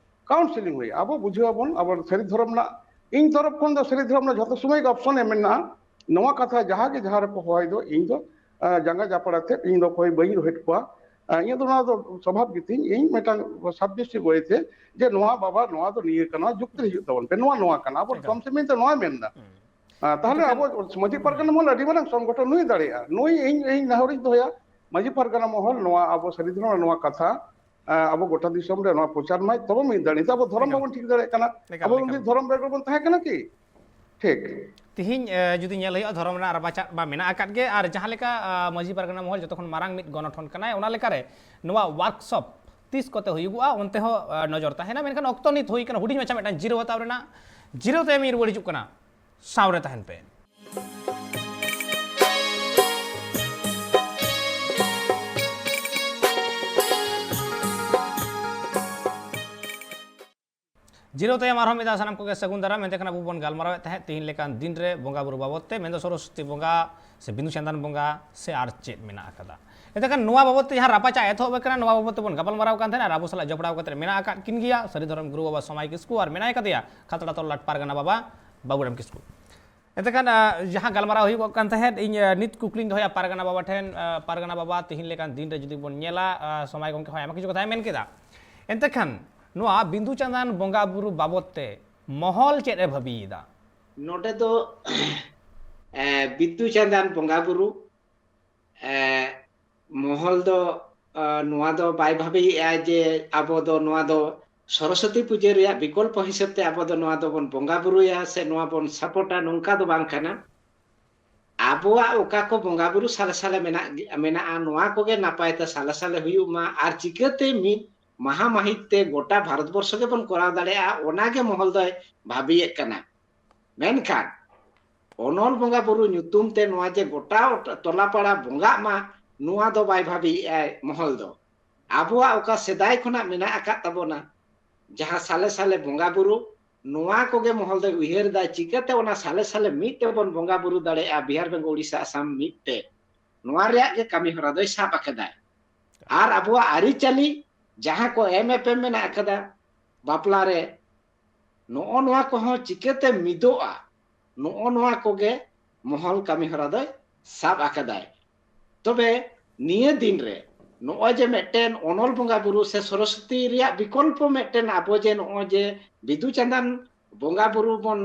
ᱠᱟᱣᱩᱱᱥᱮᱞᱤᱝ ᱦᱩᱭᱩᱜᱼᱟ, ᱟᱵᱚ ᱵᱩᱡᱷᱟᱹᱣ ᱟᱵᱚᱱ, ᱟᱵᱚ ᱥᱟᱹᱨᱤ ᱫᱷᱚᱨᱚᱢ ᱨᱮᱱᱟᱜ, ᱤᱧ ᱛᱚᱨᱚᱯ ᱠᱷᱚᱱ ᱫᱚ ᱥᱟᱹᱨᱤ ᱫᱷᱚᱨᱚᱢ ᱨᱮᱱᱟᱜ ᱡᱷᱚᱛᱚ ᱥᱚᱢᱚᱭ ᱜᱮ ᱚᱯᱥᱚᱱ ᱮ ᱢᱮᱱᱟᱜᱼᱟ᱾ ᱱᱚᱣᱟ ᱠᱟᱛᱷᱟ ᱡᱟᱦᱟᱸ ᱜᱮ ᱡᱟᱦᱟᱸ ᱨᱮᱠᱚ ᱦᱚᱦᱚᱭ ᱫᱚ, ᱤᱧ ᱫᱚ, ᱮ, ᱡᱟᱸᱜᱟ ᱡᱟᱯᱲᱟ ᱛᱮ ᱤᱧ ᱫᱚ ᱚᱠᱚᱭ ᱵᱟᱹᱧ ᱨᱳᱦᱮᱫ ᱠᱚᱣᱟ᱾ ᱮ, ᱤᱧᱟᱹᱜ ᱫᱚ ᱱᱚᱣᱟ ᱫᱚ ᱥᱚᱵᱷᱟᱵ ᱜᱮᱛᱤᱧ, ᱤᱧ ᱢᱤᱫᱴᱟᱝ ᱥᱟᱵᱡᱮᱠᱴᱤᱵᱷ ᱳᱭᱮ ᱛᱮ ᱡᱮ ᱱᱚᱣᱟ ᱵᱟᱵᱟ, ᱱᱚᱣᱟ ᱫᱚ ᱱᱤᱭᱟᱹ ᱠᱟᱱᱟ, ᱡᱩᱠᱛᱤ ᱨᱮ ᱦᱤᱡᱩᱜ ᱛᱟᱵᱚᱱ ᱯᱮ, ᱱᱚᱣᱟ ᱱᱚᱣᱟ ᱠᱟᱱᱟ, ᱟᱵᱚ ᱮᱠᱟᱞ᱾ ᱡᱚᱢ ᱥᱤᱢ ᱢᱮᱱᱛᱮ ᱱᱚᱣᱟᱭ ᱢᱮᱱᱫᱟ᱾ ᱦᱩᱸ᱾ ᱟᱸ, ᱛᱟᱦᱞᱮ ᱟᱵᱚ ᱢᱟᱹᱡᱷᱤ ᱯᱟᱨᱜᱟᱱᱟ ᱢᱚᱦᱚᱞ ᱟᱹᱰᱤ ᱢᱟᱨᱟᱝ ᱥᱚᱝᱜᱚᱴᱷᱚᱱ ᱱᱩᱭ ᱫᱟᱲᱮᱭᱟᱜᱼᱟ᱾ ᱱᱩᱭ ᱤᱧ, ᱤᱧ ᱱᱮᱦᱚᱨᱤᱧ ᱫᱚᱦᱚᱭᱟ, ᱢᱟᱹᱡᱷᱤ ᱯᱟᱨᱜᱟᱱᱟ ᱢᱚᱦᱚᱞ ᱱᱚᱣᱟ ᱟᱵᱚ ᱥᱟᱹᱨᱤ ᱫᱷᱚᱨᱚᱢ ᱨᱮ ᱱᱚᱣᱟ ᱠᱟᱛᱷᱟ, ᱟᱸ, ᱟᱵᱚ ᱜᱚᱴᱟ ᱫᱤᱥᱚᱢ ᱨᱮ ᱱᱚᱣᱟ ᱯᱨᱚᱪᱟᱨ ᱢᱟᱭ, ᱛᱚᱵᱮ ᱢᱤᱫ ᱫᱟᱲᱮ᱾ ᱱᱤᱛᱚᱜ ᱟᱵᱚ ᱫᱷᱚᱨᱚᱢ ᱮᱠᱟᱞ᱾ ᱵᱟᱵᱚᱱ ᱴᱷᱤᱠ ᱫᱟᱲᱮᱭᱟᱜ ᱠᱟᱱᱟ᱾ ᱮᱠᱟᱞ, ᱟᱵᱚ ᱮᱠᱟᱞ᱾ ᱩᱱᱫᱤᱱ ᱫᱷᱚᱨᱚᱢ ᱵᱮᱜᱚᱨ ᱵᱚᱱ ᱛᱟᱦᱮᱸ ᱠᱟᱱᱟ ᱠᱤ? ᱴᱷᱤᱠ᱾ ᱛᱤᱦᱤᱧ, ᱮ, ᱡᱩᱫᱤ ᱧᱮᱞ ᱦᱩᱭᱩᱜᱼᱟ, ᱫᱷᱚᱨᱚᱢ ᱨᱮᱱᱟᱜ ᱨᱟᱯᱟᱪᱟᱜ ᱢᱟ ᱢᱮᱱᱟᱜ ᱟᱠᱟᱫ ᱜᱮ, ᱟᱨ ᱡᱟᱦᱟᱸ ᱞᱮᱠᱟ, ᱟ, ᱢᱟᱹᱡᱷᱤ ᱯᱟᱨᱜᱟᱱᱟ ᱢᱚᱦᱚᱞ ᱡᱚᱛᱚ ᱠᱷᱚᱱ ᱢᱟᱨᱟᱝ ᱢᱤᱫ ᱜᱚᱱᱚᱴᱷᱚᱱ ᱠᱟᱱᱟᱭ, ᱚᱱᱟ ᱞᱮᱠᱟᱨᱮ ᱱᱚᱣᱟ workshop ᱛᱤᱥ ᱠᱚᱛᱮ ᱦᱩᱭᱩᱜᱚᱜᱼᱟ, ᱚᱱᱛᱮ ᱦᱚᱸ, ᱟ, ᱱᱚᱡᱚᱨ ᱛᱟᱦᱮᱱᱟ᱾ ᱢᱮᱱᱠᱷᱟᱱ ᱚᱠᱛᱚ ᱱᱤᱛ ᱦᱩᱭ ᱠᱟᱱᱟ ᱦᱩᱰᱤᱧ ᱢᱟᱪᱷᱟ ᱢᱤᱫᱴᱟᱝ ᱡᱤᱨᱟᱹᱣ ᱦᱟᱛᱟᱣ ᱨᱮᱱᱟᱜ᱾ ᱡᱤᱨᱟᱹᱣ ᱛᱟᱭᱚᱢ ᱤᱧ ᱨᱩᱣᱟᱹᱲ ᱦᱤᱡᱩᱜ ᱠᱟᱱᱟ, ᱥᱟᱶ ᱨᱮ ᱛᱟᱦᱮᱱ ᱯᱮ᱾ ᱡᱤᱨᱟᱹᱣ ᱛᱟᱭᱚᱢ ᱟᱨᱦᱚᱸ ᱢᱤᱫ ᱫᱷᱟᱣ ᱥᱟᱱᱟᱢ ᱠᱚᱜᱮ ᱥᱟᱹᱜᱩᱱ ᱫᱟᱨᱟᱢ᱾ ᱮᱱᱛᱮ ᱠᱷᱟᱱ ᱟᱵᱚ ᱵᱚᱱ ᱜᱟᱞᱢᱟᱨᱟᱣᱮᱫ ᱛᱟᱦᱮᱸᱫ ᱛᱤᱦᱤᱧ ᱞᱮᱠᱟᱱ ᱫᱤᱱ ᱨᱮ ᱵᱚᱸᱜᱟ ᱵᱩᱨᱩ ᱵᱟᱵᱚᱫ ᱛᱮ, ᱢᱮᱱᱫᱚ ᱥᱚᱨᱚᱥᱚᱛᱤ ᱵᱚᱸᱜᱟ ᱥᱮ ᱵᱤᱸᱫᱩ ᱪᱟᱸᱫᱟᱱ ᱵᱚᱸᱜᱟ ᱥᱮ ᱟᱨ ᱪᱮᱫ ᱢᱮᱱᱟᱜ ᱟᱠᱟᱫᱟ᱾ ᱮᱱᱛᱮ ᱠᱷᱟᱱ ᱱᱚᱣᱟ ᱵᱟᱵᱚᱫ ᱛᱮ ᱡᱟᱦᱟᱸ ᱨᱟᱯᱟᱪᱟᱜ ᱮᱛᱚᱦᱚᱵ ᱟᱠᱟᱱᱟ, ᱱᱚᱣᱟ ᱵᱟᱵᱚᱫ ᱛᱮᱵᱚᱱ ᱜᱟᱯᱟᱞ ᱢᱟᱨᱟᱣ ᱠᱟᱱ ᱛᱟᱦᱮᱸᱱᱟ, ᱟᱨ ᱟᱵᱚ ᱥᱟᱞᱟᱜ ᱡᱚᱯᱲᱟᱣ ᱠᱟᱛᱮ ᱢᱮᱱᱟᱜ ᱟᱠᱟᱫ ᱠᱤᱱ ᱜᱮᱭᱟ ᱥᱟᱹᱨᱤ ᱫᱷᱚᱨᱚᱢ ᱜᱩᱨᱩ ᱵᱟᱵᱟ ᱥᱚᱢᱟᱭ ᱠᱤᱥᱠᱩ, ᱟᱨ ᱢᱮᱱᱟᱭ ᱠᱟᱫᱮᱭᱟ ᱠᱷᱟᱛᱲᱟ ᱛᱚᱞᱞᱟᱴ ᱯᱟᱨᱜᱟᱱᱟ ᱵᱟᱵᱟ ᱵᱟᱵᱩᱨᱟᱢ ᱠᱤᱥᱠᱩ᱾ ᱮᱱᱛᱮ ᱠᱷᱟᱱ, ᱟ, ᱡᱟᱦᱟᱸ ᱜᱟᱞᱢᱟᱨᱟᱣ ᱦᱩᱭᱩᱜᱚᱜ ᱠᱟᱱ ᱛᱟᱦᱮᱸᱫ, ᱤᱧ, ᱟ, ᱱᱤᱛ ᱠᱩᱠᱞᱤᱧ ᱫᱚᱦᱚᱭᱟ ᱯᱟᱨᱜᱟᱱᱟ ᱵᱟᱵᱟ ᱴᱷᱮᱱ, ᱟ, ᱯᱟᱨᱜᱟᱱᱟ ᱵᱟᱵᱟ, ᱛᱤᱦᱤᱧ ᱞᱮᱠᱟᱱ ᱫᱤᱱ ᱨᱮ ᱡᱩᱫᱤ ᱵᱚᱱ ᱧᱮᱞᱟ, ᱟ, ᱥᱚᱢᱟᱭ ᱜᱚᱢᱠᱮ ᱦᱚᱸ ᱟᱭᱢᱟ ᱠᱤᱪᱷᱩ ᱠᱟᱛᱷᱟᱭ ᱢᱮᱱ ᱠᱮᱫᱟ᱾ ᱮᱱᱛᱮ ᱠᱷᱟᱱ ᱱᱚᱣᱟ ᱵᱤᱸᱫᱩ ᱪᱟᱸᱫᱟᱱ ᱵᱚᱸᱜᱟ ᱵᱩᱨᱩ ᱵᱟᱵᱚᱫ ᱛᱮ ᱢᱚᱦᱚᱞ ᱪᱮᱫ ᱮ ᱵᱷᱟᱹᱵᱤᱭᱮᱫᱟ? ᱱᱚᱰᱮ ᱫᱚ, ᱮ, ᱵᱤᱸᱫᱩ ᱪᱟᱸᱫᱟᱱ ᱵᱚᱸᱜᱟ ᱵᱩᱨᱩ, ᱮ, ᱢᱚᱦᱚᱞ ᱫᱚ, ᱮ, ᱱᱚᱣᱟ ᱫᱚ ᱵᱟᱭ ᱵᱷᱟᱹᱵᱤᱭᱮᱫᱼᱟ ᱡᱮ ᱟᱵᱚ ᱫᱚ ᱱᱚᱣᱟ ᱫᱚ ᱥᱚᱨᱚᱥᱚᱛᱤ ᱯᱩᱡᱟᱹ ᱨᱮᱭᱟᱜ ᱵᱤᱠᱚᱞᱯᱚ ᱦᱤᱥᱟᱹᱵ ᱛᱮ ᱟᱵᱚ ᱫᱚ ᱱᱚᱣᱟ ᱫᱚᱵᱚᱱ ᱵᱚᱸᱜᱟ ᱵᱩᱨᱩᱭᱟ ᱥᱮ ᱱᱚᱣᱟ ᱵᱚᱱ ᱥᱟᱯᱳᱨᱴᱟ, ᱱᱚᱝᱠᱟ ᱫᱚ ᱵᱟᱝ ᱠᱟᱱᱟ᱾ ᱟᱵᱚᱣᱟᱜ ᱚᱠᱟ ᱠᱚ ᱵᱚᱸᱜᱟ ᱵᱩᱨᱩ ᱥᱟᱞᱮ ᱥᱟᱞᱮ ᱢᱮᱱᱟᱜ ᱜᱮ, ᱢᱮᱱᱟᱜᱼᱟ, ᱱᱚᱣᱟ ᱠᱚᱜᱮ ᱱᱟᱯᱟᱭ ᱛᱮ ᱥᱟᱞᱮ ᱥᱟᱞᱮ ᱦᱩᱭᱩᱜ ᱢᱟ, ᱟᱨ ᱪᱤᱠᱟᱹᱛᱮ ᱢᱤᱫ ᱢᱟᱦᱟ ᱢᱟᱹᱦᱤᱛ ᱛᱮ ᱜᱚᱴᱟ ᱵᱷᱟᱨᱚᱛ ᱵᱚᱨᱥᱚ ᱜᱮᱵᱚᱱ ᱠᱚᱨᱟᱣ ᱫᱟᱲᱮᱭᱟᱜᱼᱟ, ᱚᱱᱟ ᱜᱮ ᱢᱚᱦᱚᱞ ᱫᱚᱭ ᱵᱷᱟᱹᱵᱤᱭᱮᱫ ᱠᱟᱱᱟ᱾ ᱢᱮᱱᱠᱷᱟᱱ ᱚᱱᱚᱞ ᱵᱚᱸᱜᱟ ᱵᱩᱨᱩ ᱧᱩᱛᱩᱢ ᱛᱮ ᱱᱚᱣᱟ ᱡᱮ ᱜᱚᱴᱟ ᱴᱚᱞᱟ ᱯᱟᱲᱟ ᱵᱚᱸᱜᱟᱜ ᱢᱟ, ᱱᱚᱣᱟ ᱫᱚ ᱵᱟᱭ ᱵᱷᱟᱹᱵᱤᱭᱮᱫᱼᱟᱭ ᱢᱚᱦᱚᱞ ᱫᱚ᱾ ᱟᱵᱚᱣᱟᱜ ᱚᱠᱟ ᱥᱮᱫᱟᱭ ᱠᱷᱚᱱᱟᱜ ᱢᱮᱱᱟᱜ ᱟᱠᱟᱫ ᱛᱟᱵᱚᱱᱟ, ᱡᱟᱦᱟᱸ ᱥᱟᱞᱮ ᱥᱟᱞᱮ ᱵᱚᱸᱜᱟ ᱵᱩᱨᱩ, ᱱᱚᱣᱟ ᱠᱚᱜᱮ ᱢᱚᱦᱚᱞ ᱫᱚᱭ ᱩᱭᱦᱟᱹᱨ ᱮᱫᱟ, ᱪᱤᱠᱟᱹᱛᱮ ᱚᱱᱟ ᱥᱟᱞᱮ ᱥᱟᱞᱮ ᱢᱤᱫ ᱛᱮᱵᱚᱱ ᱵᱚᱸᱜᱟ ᱵᱩᱨᱩ ᱫᱟᱲᱮᱭᱟᱜᱼᱟ, ᱵᱤᱦᱟᱨ, ᱵᱮᱝᱜᱚᱞ, ᱳᱰᱤᱥᱟ, ᱟᱥᱟᱢ ᱢᱤᱫ ᱛᱮ᱾ ᱱᱚᱣᱟ ᱨᱮᱭᱟᱜ ᱜᱮ ᱠᱟᱹᱢᱤ ᱦᱚᱨᱟ ᱫᱚᱭ ᱥᱟᱵ ᱟᱠᱟᱫᱟᱭ᱾ ᱟᱨ ᱟᱵᱚᱣᱟᱜ ᱟᱹᱨᱤᱪᱟᱹᱞᱤ ᱡᱟᱦᱟᱸ ᱠᱚ ᱮᱢ ᱮᱯᱮᱢ ᱢᱮᱱᱟᱜ ᱟᱠᱟᱫᱟ, ᱵᱟᱯᱞᱟ ᱨᱮ, ᱱᱚᱜᱼᱚ ᱱᱚᱣᱟ ᱠᱚᱦᱚᱸ ᱪᱤᱠᱟᱹᱛᱮ ᱢᱤᱫᱚᱜᱼᱟ, ᱱᱚᱜᱼᱚ ᱱᱚᱣᱟ ᱠᱚᱜᱮ ᱢᱚᱦᱚᱞ ᱠᱟᱹᱢᱤ ᱦᱚᱨᱟ ᱫᱚᱭ ᱥᱟᱵ ᱟᱠᱟᱫᱟᱭ᱾ ᱛᱚᱵᱮ ᱱᱤᱭᱟᱹ ᱫᱤᱱ ᱨᱮ ᱱᱚᱜᱼᱚᱭ ᱡᱮ ᱢᱤᱫᱴᱮᱱ ᱚᱱᱚᱞ ᱵᱚᱸᱜᱟ ᱵᱩᱨᱩ ᱥᱮ ᱥᱚᱨᱚᱥᱚᱛᱤ ᱨᱮᱭᱟᱜ ᱵᱤᱠᱚᱞᱯᱚ ᱢᱤᱫᱴᱮᱱ ᱟᱵᱚ ᱡᱮ ᱱᱚᱜᱼᱚᱭ ᱡᱮ ᱵᱤᱫᱩ ᱪᱟᱸᱫᱟᱱ ᱵᱚᱸᱜᱟ ᱵᱩᱨᱩ ᱵᱚᱱ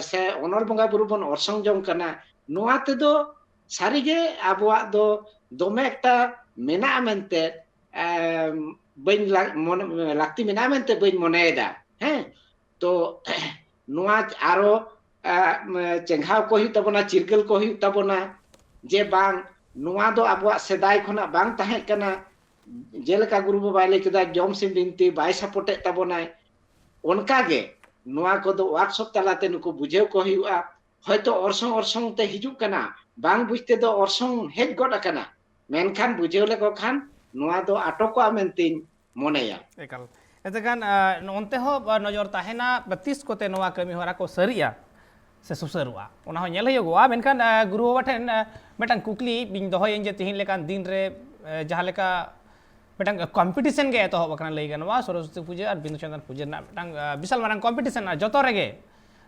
ᱥᱮ ᱚᱱᱚᱞ ᱵᱚᱸᱜᱟ ᱵᱩᱨᱩ ᱵᱚᱱ ᱚᱨᱥᱚᱝ ᱡᱚᱝ ᱠᱟᱱᱟ, ᱱᱚᱣᱟ ᱛᱮᱫᱚ ᱥᱟᱹᱨᱤᱜᱮ ᱟᱵᱚᱣᱟᱜ ᱫᱚ ᱫᱚᱢᱮ ᱮᱠᱴᱟ ᱢᱮᱱᱟᱜᱼᱟ ᱢᱮᱱᱛᱮ, ᱮᱢ, ᱵᱟᱹᱧ ᱞᱟ-, ᱢᱚᱱᱮ, ᱞᱟᱹᱠᱛᱤ ᱢᱮᱱᱟᱜᱼᱟ ᱢᱮᱱᱛᱮ ᱵᱟᱹᱧ ᱢᱚᱱᱮᱭᱮᱫᱟ᱾ ᱦᱮᱸ, ᱛᱚ ᱱᱚᱣᱟ ᱟᱨᱚ, ᱮ, ᱪᱮᱸᱜᱷᱟᱣ ᱠᱚ ᱦᱩᱭᱩᱜ ᱛᱟᱵᱚᱱᱟ, ᱪᱤᱨᱜᱟᱹᱞ ᱠᱚ ᱦᱩᱭᱩᱜ ᱛᱟᱵᱚᱱᱟ, ᱡᱮ ᱵᱟᱝ, ᱱᱚᱣᱟ ᱫᱚ ᱟᱵᱚᱣᱟᱜ ᱥᱮᱫᱟᱭ ᱠᱷᱚᱱᱟᱜ ᱵᱟᱝ ᱛᱟᱦᱮᱸ ᱠᱟᱱᱟ᱾ ᱡᱮᱞᱮᱠᱟ ᱜᱩᱨᱩ ᱵᱟᱵᱟᱭ ᱞᱟᱹᱭ ᱠᱮᱫᱟ, ᱡᱚᱢ ᱥᱤᱢ ᱵᱤᱱᱛᱤ ᱵᱟᱭ ᱥᱟᱯᱳᱨᱴᱮᱫ ᱛᱟᱵᱚᱱᱟᱭ, ᱚᱱᱠᱟᱜᱮ ᱱᱚᱣᱟ ᱠᱚᱫᱚ ᱣᱟᱨᱠᱥᱚᱯ ᱛᱟᱞᱟᱛᱮ ᱱᱩᱠᱩ ᱵᱩᱡᱷᱟᱹᱣ ᱠᱚ ᱦᱩᱭᱩᱜᱼᱟ᱾ ᱦᱚᱭᱛᱚ ᱚᱨᱥᱚᱝ ᱚᱨᱥᱚᱝ ᱛᱮ ᱦᱤᱡᱩᱜ ᱠᱟᱱᱟ, ᱵᱟᱝ ᱵᱩᱡᱽ ᱛᱮᱫᱚ ᱚᱨᱥᱚᱝ ᱦᱮᱡ ᱜᱚᱫ ᱟᱠᱟᱱᱟ, ᱢᱮᱱᱠᱷᱟᱱ ᱵᱩᱡᱷᱟᱹᱣ ᱞᱮᱠᱚ ᱠᱷᱟᱱ ᱱᱚᱣᱟ ᱫᱚ ᱟᱴᱚᱠᱚᱜᱼᱟ ᱢᱮᱱᱛᱮᱧ ᱢᱚᱱᱮᱭᱟ᱾ ᱮᱠᱟᱞ᱾ ᱮᱱᱛᱮᱠᱷᱟᱱ, ᱟ, ᱚᱱᱛᱮ ᱦᱚᱸ, ᱟ, ᱱᱚᱡᱚᱨ ᱛᱟᱦᱮᱱᱟ, ᱛᱤᱥ ᱠᱚᱛᱮ ᱱᱚᱣᱟ ᱠᱟᱹᱢᱤ ᱦᱚᱨᱟ ᱠᱚ ᱥᱟᱹᱨᱤᱜᱼᱟ ᱥᱮ ᱥᱩᱥᱟᱹᱨᱚᱜᱼᱟ, ᱚᱱᱟ ᱦᱚᱸ ᱧᱮᱞ ᱦᱩᱭᱩᱜᱚᱜᱼᱟ᱾ ᱢᱮᱱᱠᱷᱟᱱ, ᱟ, ᱜᱩᱨᱩ ᱵᱟᱵᱟ ᱴᱷᱮᱱ, ᱟ, ᱢᱤᱫᱴᱟᱝ ᱠᱩᱠᱞᱤ ᱵᱤᱱ ᱫᱚᱦᱚᱭᱟᱹᱧ ᱡᱮ ᱛᱤᱦᱤᱧ ᱞᱮᱠᱟᱱ ᱫᱤᱱ ᱨᱮ, ᱟ, ᱡᱟᱦᱟᱸ ᱞᱮᱠᱟ ᱢᱤᱫᱴᱟᱝ ᱠᱚᱢᱯᱤᱴᱤᱥᱚᱱ ᱜᱮ ᱮᱛᱚᱦᱚᱵ ᱟᱠᱟᱱᱟ ᱞᱟᱹᱭ ᱜᱟᱱᱚᱜᱼᱟ, ᱥᱚᱨᱚᱥᱚᱛᱤ ᱯᱩᱡᱟᱹ ᱟᱨ ᱵᱤᱫᱩ ᱪᱟᱸᱫᱟᱱ ᱯᱩᱡᱟᱹ ᱨᱮᱱᱟᱜ ᱢᱤᱫᱴᱟᱝ, ᱟ, ᱵᱤᱥᱟᱞ ᱢᱟᱨᱟᱝ ᱠᱚᱢᱯᱤᱴᱤᱥᱚᱱ ᱡᱚᱛᱚ ᱨᱮᱜᱮ,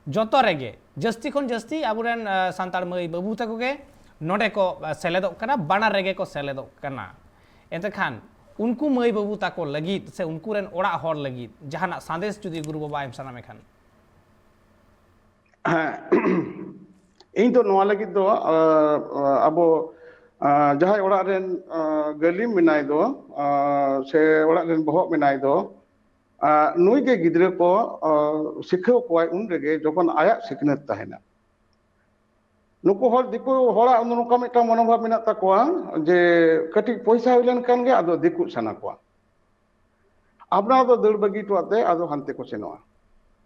ᱡᱚᱛᱚ ᱨᱮᱜᱮ ᱡᱟᱹᱥᱛᱤ ᱠᱷᱚᱱ ᱡᱟᱹᱥᱛᱤ ᱟᱵᱚᱨᱮᱱ, ᱟ, ᱥᱟᱱᱛᱟᱲ ᱢᱟᱹᱭ ᱵᱟᱹᱵᱩ ᱛᱟᱠᱚ ᱜᱮ ᱱᱚᱰᱮ ᱠᱚ, ᱟ, ᱥᱮᱞᱮᱫᱚᱜ ᱠᱟᱱᱟ, ᱵᱟᱱᱟᱨ ᱨᱮᱜᱮ ᱠᱚ ᱥᱮᱞᱮᱫᱚᱜ ᱠᱟᱱᱟ᱾ ᱮᱱᱛᱮᱠᱷᱟᱱ ᱩᱱᱠᱩ ᱢᱟᱹᱭ ᱵᱟᱹᱵᱩ ᱛᱟᱠᱚ ᱞᱟᱹᱜᱤᱫ ᱥᱮ ᱩᱱᱠᱩ ᱨᱮᱱ ᱚᱲᱟᱜ ᱦᱚᱲ ᱞᱟᱹᱜᱤᱫ ᱡᱟᱦᱟᱱᱟᱜ ᱥᱟᱸᱫᱮᱥ ᱡᱩᱫᱤ ᱜᱩᱨᱩ ᱵᱟᱵᱟ ᱮᱢ ᱥᱟᱱᱟᱢᱮ ᱠᱷᱟᱱ? ᱦᱮᱸ, ᱤᱧ ᱫᱚ ᱱᱚᱣᱟ ᱞᱟᱹᱜᱤᱫ ᱫᱚ, ᱟ, ᱟ, ᱟᱵᱚ, ᱟ, ᱡᱟᱦᱟᱸᱭ ᱚᱲᱟᱜ ᱨᱮᱱ, ᱟ, ᱜᱟᱹᱞᱤᱢ ᱢᱮᱱᱟᱭ ᱫᱚ, ᱟ, ᱥᱮ ᱚᱲᱟᱜ ᱨᱮᱱ ᱵᱚᱦᱚᱜ ᱢᱮᱱᱟᱭ ᱫᱚ, ᱟ, ᱱᱩᱭ ᱜᱮ ᱜᱤᱫᱽᱨᱟᱹ ᱠᱚ, ᱟ, ᱥᱤᱠᱷᱟᱹᱣ ᱠᱚᱣᱟᱭ ᱩᱱ ᱨᱮᱜᱮ ᱡᱚᱠᱷᱚᱱ ᱟᱭᱟᱜ ᱥᱤᱠᱷᱱᱟᱹᱛ ᱛᱟᱦᱮᱱᱟ᱾ ᱱᱩᱠᱩ ᱦᱚᱲ, ᱫᱤᱠᱩ ᱦᱚᱲᱟᱜ ᱱᱚᱝᱠᱟ ᱢᱤᱫᱴᱟᱝ ᱢᱚᱱᱳᱵᱷᱟᱵ ᱢᱮᱱᱟᱜ ᱛᱟᱠᱚᱣᱟ ᱡᱮ ᱠᱟᱹᱴᱤᱡ ᱯᱚᱭᱥᱟ ᱦᱩᱭ ᱞᱮᱱᱠᱷᱟᱱ ᱜᱮ ᱟᱫᱚ ᱫᱤᱠᱩ ᱥᱟᱱᱟ ᱠᱚᱣᱟ᱾ ᱟᱯᱱᱟᱨ ᱫᱚ ᱫᱟᱹᱲ ᱵᱟᱹᱜᱤ ᱦᱚᱴᱚᱣᱟᱜ ᱛᱮ ᱟᱫᱚ ᱦᱟᱱᱛᱮ ᱠᱚ ᱥᱮᱱᱚᱜᱼᱟ᱾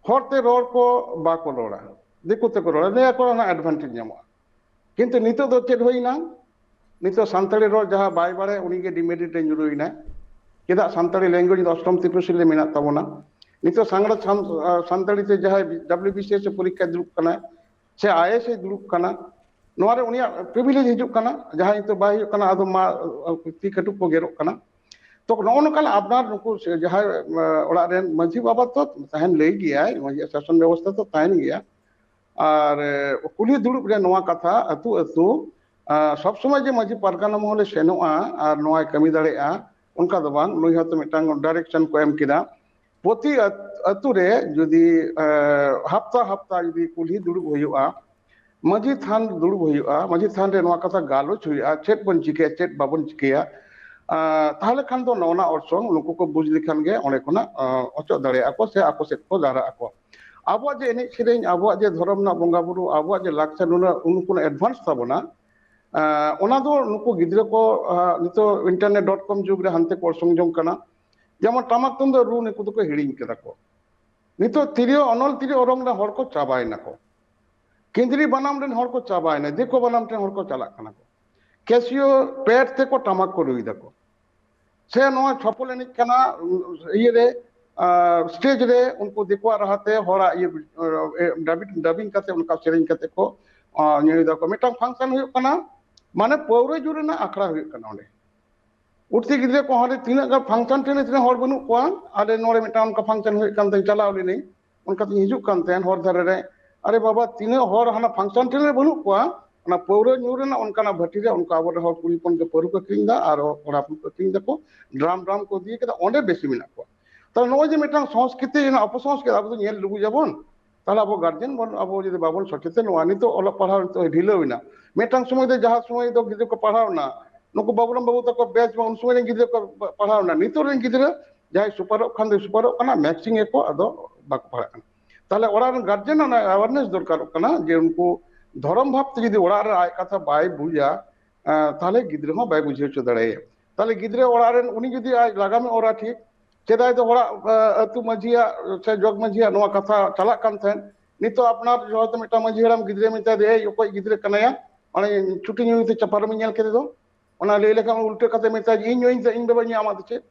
ᱦᱚᱲᱛᱮ ᱨᱚᱲ ᱠᱚ ᱵᱟᱠᱚ ᱨᱚᱲᱟ, ᱫᱤᱠᱩ ᱛᱮᱠᱚ ᱨᱚᱲᱟ, ᱞᱟᱹᱭ ᱟᱠᱚ ᱚᱱᱟ ᱮᱰᱵᱷᱟᱱᱴᱮᱡᱽ ᱧᱟᱢᱚᱜᱼᱟ᱾ ᱠᱤᱱᱛᱩ ᱱᱤᱛᱚᱜ ᱫᱚ ᱪᱮᱫ ᱦᱩᱭᱱᱟ? ᱱᱤᱛᱚᱜ ᱥᱟᱱᱛᱟᱲᱤ ᱨᱚᱲ ᱡᱟᱦᱟᱸ ᱵᱟᱭ ᱵᱟᱲᱟᱭᱟ ᱩᱱᱤᱜᱮ ᱰᱤᱢᱮᱨᱤᱴ ᱨᱮ ᱧᱩᱨᱩᱭᱮᱱᱟᱭ᱾ ᱪᱮᱫᱟᱜ ᱥᱟᱱᱛᱟᱲᱤ ᱞᱮᱝᱜᱩᱭᱮᱡᱽ ᱫᱚ ᱚᱥᱴᱚᱢ ᱛᱤᱯᱤᱥᱤ ᱨᱮ ᱢᱮᱱᱟᱜ ᱛᱟᱵᱚᱱᱟ᱾ ᱱᱤᱛᱚᱜ ᱥᱟᱝᱲᱟ ᱥᱟᱱ-, ᱟ, ᱥᱟᱱᱛᱟᱲᱤ ᱛᱮ ᱡᱟᱦᱟᱸᱭ ᱰᱟᱵᱞᱤᱭᱩ ᱵᱤ ᱥᱤ ᱮᱥ ᱯᱚᱨᱤᱠᱠᱷᱟ ᱫᱩᱲᱩᱵ ᱠᱟᱱᱟᱭ ᱥᱮ ᱟᱭ ᱮ ᱮᱥ ᱮ ᱫᱩᱲᱩᱵ ᱠᱟᱱᱟ, ᱱᱚᱣᱟ ᱨᱮ ᱩᱱᱤᱭᱟᱜ ᱯᱨᱤᱵᱷᱤᱞᱮᱡᱽ ᱦᱤᱡᱩᱜ ᱠᱟᱱᱟ᱾ ᱡᱟᱦᱟᱸᱭ ᱱᱤᱛᱚᱜ ᱵᱟᱭ ᱦᱩᱭᱩᱜ ᱠᱟᱱᱟ ᱟᱫᱚ ᱢᱟ, ᱟ, ᱛᱤ ᱠᱟᱹᱴᱩᱵ ᱠᱚ ᱜᱮᱨᱚᱜ ᱠᱟᱱᱟ᱾ ᱛᱚ ᱱᱚᱜᱼᱚ ᱱᱚᱝᱠᱟᱱ ᱟᱯᱱᱟᱨ ᱱᱩᱠᱩ ᱡᱟᱦᱟᱸᱭ, ᱟ, ᱚᱲᱟᱜ ᱨᱮᱱ ᱢᱟᱹᱡᱷᱤ ᱵᱟᱵᱟ ᱛᱚ ᱛᱟᱦᱮᱱ ᱞᱟᱹᱭ ᱜᱮᱭᱟᱭ, ᱢᱟᱹᱡᱷᱤ ᱥᱟᱥᱚᱱ ᱵᱮᱵᱚᱥᱛᱷᱟ ᱛᱚ ᱛᱟᱦᱮᱱ ᱜᱮᱭᱟ, ᱟᱨ, ᱮ, ᱠᱩᱞᱦᱤ ᱫᱩᱲᱩᱵ ᱨᱮ ᱱᱚᱣᱟ ᱠᱟᱛᱷᱟ ᱟᱹᱛᱩ ᱟᱹᱛᱩ, ᱟ, ᱥᱚᱵ ᱥᱚᱢᱚᱭ ᱡᱮ ᱢᱟᱹᱡᱷᱤ ᱯᱟᱨᱜᱟᱱᱟ ᱢᱚᱦᱚᱞᱮ ᱥᱮᱱᱚᱜᱼᱟ ᱟᱨ ᱱᱚᱣᱟᱭ ᱠᱟᱹᱢᱤ ᱫᱟᱲᱮᱭᱟᱜᱼᱟ, ᱚᱱᱠᱟ ᱫᱚ ᱵᱟᱝ᱾ ᱱᱩᱭ ᱦᱚᱭᱛᱳ ᱢᱤᱫᱴᱟᱝ ᱰᱟᱭᱨᱮᱠᱥᱚᱱ ᱠᱚ ᱮᱢ ᱠᱮᱫᱟ᱾ ᱯᱨᱚᱛᱤ ᱟᱹᱛ-, ᱟᱹᱛᱩ ᱨᱮ ᱡᱩᱫᱤ ᱦᱟᱯᱛᱟ ᱦᱟᱯᱛᱟ ᱡᱩᱫᱤ ᱠᱩᱞᱦᱤ ᱫᱩᱲᱩᱵ ᱦᱩᱭᱩᱜᱼᱟ, ᱢᱟᱹᱡᱷᱤ ᱛᱷᱟᱱ ᱫᱩᱲᱩᱵ ᱦᱩᱭᱩᱜᱼᱟ, ᱢᱟᱹᱡᱷᱤ ᱛᱷᱟᱱ ᱨᱮ ᱱᱚᱣᱟ ᱠᱟᱛᱷᱟ ᱜᱟᱞᱚᱪ ᱦᱩᱭᱩᱜᱼᱟ, ᱪᱮᱫ ᱵᱚᱱ ᱪᱤᱠᱟᱹᱭᱟ, ᱪᱮᱫ ᱵᱟᱵᱚᱱ ᱪᱤᱠᱟᱹᱭᱟ, ᱛᱟᱦᱚᱞᱮ ᱠᱷᱟᱱ ᱫᱚ ᱱᱚᱣᱟ ᱚᱨᱥᱚᱝ ᱱᱩᱠᱩ ᱠᱚ ᱵᱩᱡᱽ ᱞᱮᱠᱷᱟᱱ ᱜᱮ ᱚᱸᱰᱮ ᱠᱷᱚᱱᱟᱜ ᱚᱪᱚᱜ ᱫᱟᱲᱮᱭᱟᱜᱼᱟ ᱠᱚ ᱥᱮ ᱟᱠᱚ ᱥᱮᱫ ᱠᱚ ᱡᱟᱣᱨᱟᱜ ᱟᱠᱚ᱾ ᱟᱵᱚᱣᱟᱜ ᱡᱮ ᱮᱱᱮᱡ ᱥᱮᱨᱮᱧ, ᱟᱵᱚᱣᱟᱜ ᱡᱮ ᱫᱷᱚᱨᱚᱢ ᱨᱮᱱᱟᱜ ᱵᱚᱸᱜᱟ ᱵᱩᱨᱩ, ᱟᱵᱚᱣᱟᱜ ᱡᱮ ᱞᱟᱠᱪᱟᱨ ᱱᱩᱱᱟᱹᱜ ᱩᱱᱠᱩ advance ᱛᱟᱵᱚᱱᱟ, ᱚᱱᱟ ᱫᱚ ᱱᱩᱠᱩ ᱜᱤᱫᱽᱨᱟᱹ ᱠᱚ ᱱᱤᱛᱚᱜ internet dot com ᱡᱩᱜᱽ ᱨᱮ ᱦᱟᱱᱛᱮ ᱠᱚ ᱚᱨᱥᱚᱝ ᱡᱚᱝ ᱠᱟᱱᱟ᱾ ᱡᱮᱢᱚᱱ ᱴᱟᱢᱟᱠ ᱛᱩᱢᱫᱟᱜ ᱨᱩ ᱱᱩᱠᱩ ᱫᱚᱠᱚ ᱦᱤᱲᱤᱧ ᱠᱟᱫᱟ ᱠᱚ᱾ ᱱᱤᱛᱚᱜ ᱛᱤᱨᱭᱳ, ᱚᱱᱚᱞ ᱛᱤᱨᱭᱳ ᱚᱨᱚᱝ ᱨᱮᱱ ᱦᱚᱲ ᱠᱚ ᱪᱟᱵᱟᱭᱮᱱᱟ ᱠᱚ᱾ ᱠᱮᱸᱫᱽᱨᱤ ᱵᱟᱱᱟᱢ ᱨᱮᱱ ᱦᱚᱲ ᱠᱚ ᱪᱟᱵᱟᱭᱮᱱᱟ, ᱫᱤᱠᱩ ᱵᱟᱱᱟᱢ ᱴᱷᱮᱱ ᱦᱚᱲ ᱠᱚ ᱪᱟᱞᱟᱜ ᱠᱟᱱᱟ ᱠᱚ᱾ ᱠᱮᱥᱤᱭᱳ ᱯᱮᱰ ᱛᱮᱠᱚ ᱴᱟᱢᱟᱠ ᱠᱚ ᱨᱩᱭ ᱫᱟᱠᱚ᱾ ᱥᱮ ᱱᱚᱣᱟ ᱪᱷᱚᱯᱚᱞ ᱮᱱᱮᱡ ᱠᱟᱱᱟ, ᱤᱭᱟᱹᱨᱮ, ᱥᱴᱮᱡ ᱨᱮ ᱩᱱᱠᱩ ᱫᱤᱠᱩᱣᱟᱜ ᱨᱟᱦᱟᱛᱮ ᱦᱚᱲᱟᱜ ᱤᱭᱟᱹ, ᱰᱟᱵᱤᱝ, ᱰᱟᱵᱤᱝ ᱠᱟᱛᱮ ᱚᱱᱠᱟ ᱥᱮᱨᱮᱧ ᱠᱟᱛᱮ ᱠᱚ ᱧᱩᱭ ᱫᱟᱠᱚ᱾ ᱢᱤᱫᱴᱟᱝ function ᱦᱩᱭᱩᱜ ᱠᱟᱱᱟ, ᱢᱟᱱᱮ ᱯᱟᱹᱣᱨᱟᱹ ᱧᱩ ᱨᱮᱱᱟᱜ ᱟᱠᱷᱲᱟ ᱦᱩᱭᱩᱜ ᱠᱟᱱᱟ ᱚᱸᱰᱮ᱾ ᱩᱴᱷᱛᱤ ᱜᱤᱫᱽᱨᱟᱹ ᱠᱚ ᱦᱚᱸ ᱛᱤᱱᱟᱹᱜ ᱜᱟᱱ function ᱴᱷᱮᱱ ᱨᱮ ᱛᱤᱱᱟᱹᱜ ᱦᱚᱲ ᱵᱟᱹᱱᱩᱜ ᱠᱚᱣᱟ᱾ ᱟᱞᱮ ᱱᱚᱰᱮ ᱢᱤᱫᱴᱟᱝ ᱚᱱᱠᱟ function ᱦᱩᱭᱩᱜ ᱠᱟᱱ ᱛᱟᱦᱮᱸ, ᱪᱟᱞᱟᱣ ᱞᱤᱱᱟᱹᱧ᱾ ᱚᱱᱠᱟᱛᱤᱧ ᱦᱤᱡᱩᱜ ᱠᱟᱱ ᱛᱟᱦᱮᱸᱱ ᱦᱚᱨ ᱫᱷᱟᱨᱮ ᱨᱮ, ᱟᱨᱮ ᱵᱟᱵᱟ, ᱛᱤᱱᱟᱹᱜ ᱦᱚᱲ ᱦᱟᱱᱟ function ᱴᱷᱮᱱ ᱨᱮ ᱵᱟᱹᱱᱩᱜ ᱠᱚᱣᱟ, ᱚᱱᱟ ᱯᱟᱹᱣᱨᱟᱹ ᱧᱩ ᱨᱮᱱᱟᱜ ᱚᱱᱠᱟᱱᱟᱜ ᱵᱷᱟᱹᱴᱤ ᱨᱮ ᱚᱱᱠᱟ ᱟᱵᱚᱨᱮᱱ ᱦᱚᱲ ᱠᱩᱲᱤ ᱦᱚᱯᱚᱱ ᱜᱮ ᱯᱟᱹᱣᱨᱟᱹ ᱠᱚ ᱟᱹᱠᱷᱨᱤᱧ ᱮᱫᱟ ᱟᱨ ᱠᱚᱲᱟ ᱦᱚᱯᱚᱱ ᱠᱚ ᱟᱹᱠᱷᱨᱤᱧ ᱫᱟᱠᱚ, ᱰᱨᱟᱢ ᱰᱨᱟᱢ ᱠᱚ ᱤᱫᱤ ᱠᱟᱫᱟ, ᱚᱸᱰᱮ ᱵᱮᱥᱤ ᱢᱮᱱᱟᱜ ᱠᱚᱣᱟ᱾ ᱛᱟᱦᱞᱮ ᱱᱚᱜᱼᱚᱭ ᱡᱮ ᱢᱤᱫᱴᱟᱝ ᱥᱚᱝᱥᱠᱨᱤᱛᱤ ᱨᱮᱱᱟᱜ ᱚᱯᱚᱥᱚᱝᱥᱠᱨᱤᱛᱤ ᱟᱵᱚ ᱫᱚ ᱧᱮᱞ ᱞᱩᱜᱩᱡ ᱟᱵᱚᱱ, ᱛᱟᱦᱞᱮ ᱟᱵᱚ ᱜᱟᱨᱡᱮᱱ ᱵᱚᱱ, ᱟᱵᱚ ᱡᱩᱫᱤ ᱵᱟᱵᱚᱱ ᱥᱚᱪᱮᱛᱚᱱᱚᱜᱼᱟ, ᱱᱤᱛᱚᱜ ᱚᱞᱚᱜ ᱯᱟᱲᱦᱟᱣ ᱱᱤᱛᱚᱜ ᱰᱷᱤᱞᱟᱹᱣ ᱮᱱᱟ, ᱢᱤᱫᱴᱟᱝ ᱥᱚᱢᱚᱭ ᱫᱚ ᱡᱟᱦᱟᱸ ᱥᱚᱢᱚᱭ ᱫᱚ ᱜᱤᱫᱽᱨᱟᱹ ᱠᱚ ᱯᱟᱲᱦᱟᱣ ᱮᱱᱟ, ᱱᱩᱠᱩ ᱵᱟᱵᱩᱨᱟᱢ ᱵᱟᱵᱩ ᱛᱟᱠᱚ ᱵᱮᱪ ᱢᱟ ᱩᱱ ᱥᱚᱢᱚᱭ ᱨᱮᱱ ᱜᱤᱫᱽᱨᱟᱹ ᱠᱚ ᱯᱟᱲᱦᱟᱣ ᱮᱱᱟ, ᱱᱤᱛᱚᱜ ᱨᱮᱱ ᱜᱤᱫᱽᱨᱟᱹ ᱡᱟᱦᱟᱸᱭ ᱥᱩᱯᱟᱨᱚᱜ ᱠᱷᱟᱱ ᱫᱚᱭ ᱥᱩᱯᱟᱨᱚᱜ ᱠᱟᱱᱟ, ᱢᱮᱠᱥᱤᱝ ᱮᱠᱚ ᱟᱫᱚ ᱵᱟᱠᱚ ᱯᱟᱲᱦᱟᱜ ᱠᱟᱱᱟ᱾ ᱛᱟᱦᱞᱮ ᱚᱲᱟᱜ ᱨᱮᱱ ᱜᱟᱨᱡᱮᱱ ᱚᱱᱟ awareness ᱫᱚᱨᱠᱟᱨᱚᱜ ᱠᱟᱱᱟ ᱡᱮ ᱩᱱᱠᱩ ᱫᱷᱚᱨᱚᱢ ᱵᱷᱟᱵ ᱛᱮ ᱡᱩᱫᱤ ᱚᱲᱟᱜ ᱨᱮ ᱟᱡ ᱠᱟᱛᱷᱟ ᱵᱟᱭ ᱵᱩᱡᱟ, ᱛᱟᱦᱞᱮ ᱜᱤᱫᱽᱨᱟᱹ ᱦᱚᱸ ᱵᱟᱭ ᱵᱩᱡᱷᱟᱹᱣ ᱦᱚᱪᱚ ᱫᱟᱲᱮᱭᱟᱭᱟ᱾ ᱛᱟᱦᱞᱮ ᱜᱤᱫᱽᱨᱟᱹ ᱚᱲᱟᱜ ᱨᱮᱱ ᱩᱱᱤ ᱡᱩᱫᱤ ᱟᱡ ᱞᱟᱜᱟᱢ ᱮ ᱚᱨᱟ ᱴᱷᱤᱠ, ᱥᱮᱫᱟᱭ ᱫᱚ ᱦᱚᱲᱟᱜ ᱟᱹᱛᱩ ᱢᱟᱹᱡᱷᱤᱭᱟᱜ ᱥᱮ ᱡᱚᱜᱽ ᱢᱟᱹᱡᱷᱤᱭᱟᱜ ᱱᱚᱣᱟ ᱠᱟᱛᱷᱟ ᱪᱟᱞᱟᱜ ᱠᱟᱱ ᱛᱟᱦᱮᱸᱫ, ᱱᱤᱛᱚᱜ ᱟᱯᱱᱟᱨ ᱦᱚᱭᱛᱳ ᱢᱤᱫᱴᱟᱝ ᱢᱟᱹᱡᱷᱤ ᱦᱟᱲᱟᱢ ᱜᱤᱫᱽᱨᱟᱹ ᱢᱮᱛᱟᱭ ᱫᱚ, "ᱮᱭ, ᱚᱠᱚᱭ ᱜᱤᱫᱽᱨᱟᱹ ᱠᱟᱱᱟᱭᱟ, ᱚᱱᱮ ᱪᱩᱴᱤ ᱧᱩᱭ ᱛᱮ ᱪᱟᱯᱟᱨᱚᱢᱤᱧ ᱧᱮᱞ ᱠᱮᱫᱮ ᱫᱚ?" ᱚᱱᱟ ᱞᱟᱹᱭ ᱞᱮᱠᱷᱟᱱ ᱩᱞᱴᱟᱹ ᱠᱟᱛᱮ ᱢᱮᱛᱟᱭ, "ᱤᱧ ᱧᱩᱭ ᱛᱮ ᱤᱧ ᱵᱟᱵᱟᱧ ᱧᱩᱭᱟ, ᱟᱢᱟᱜ ᱫᱚ ᱪᱮᱫ?"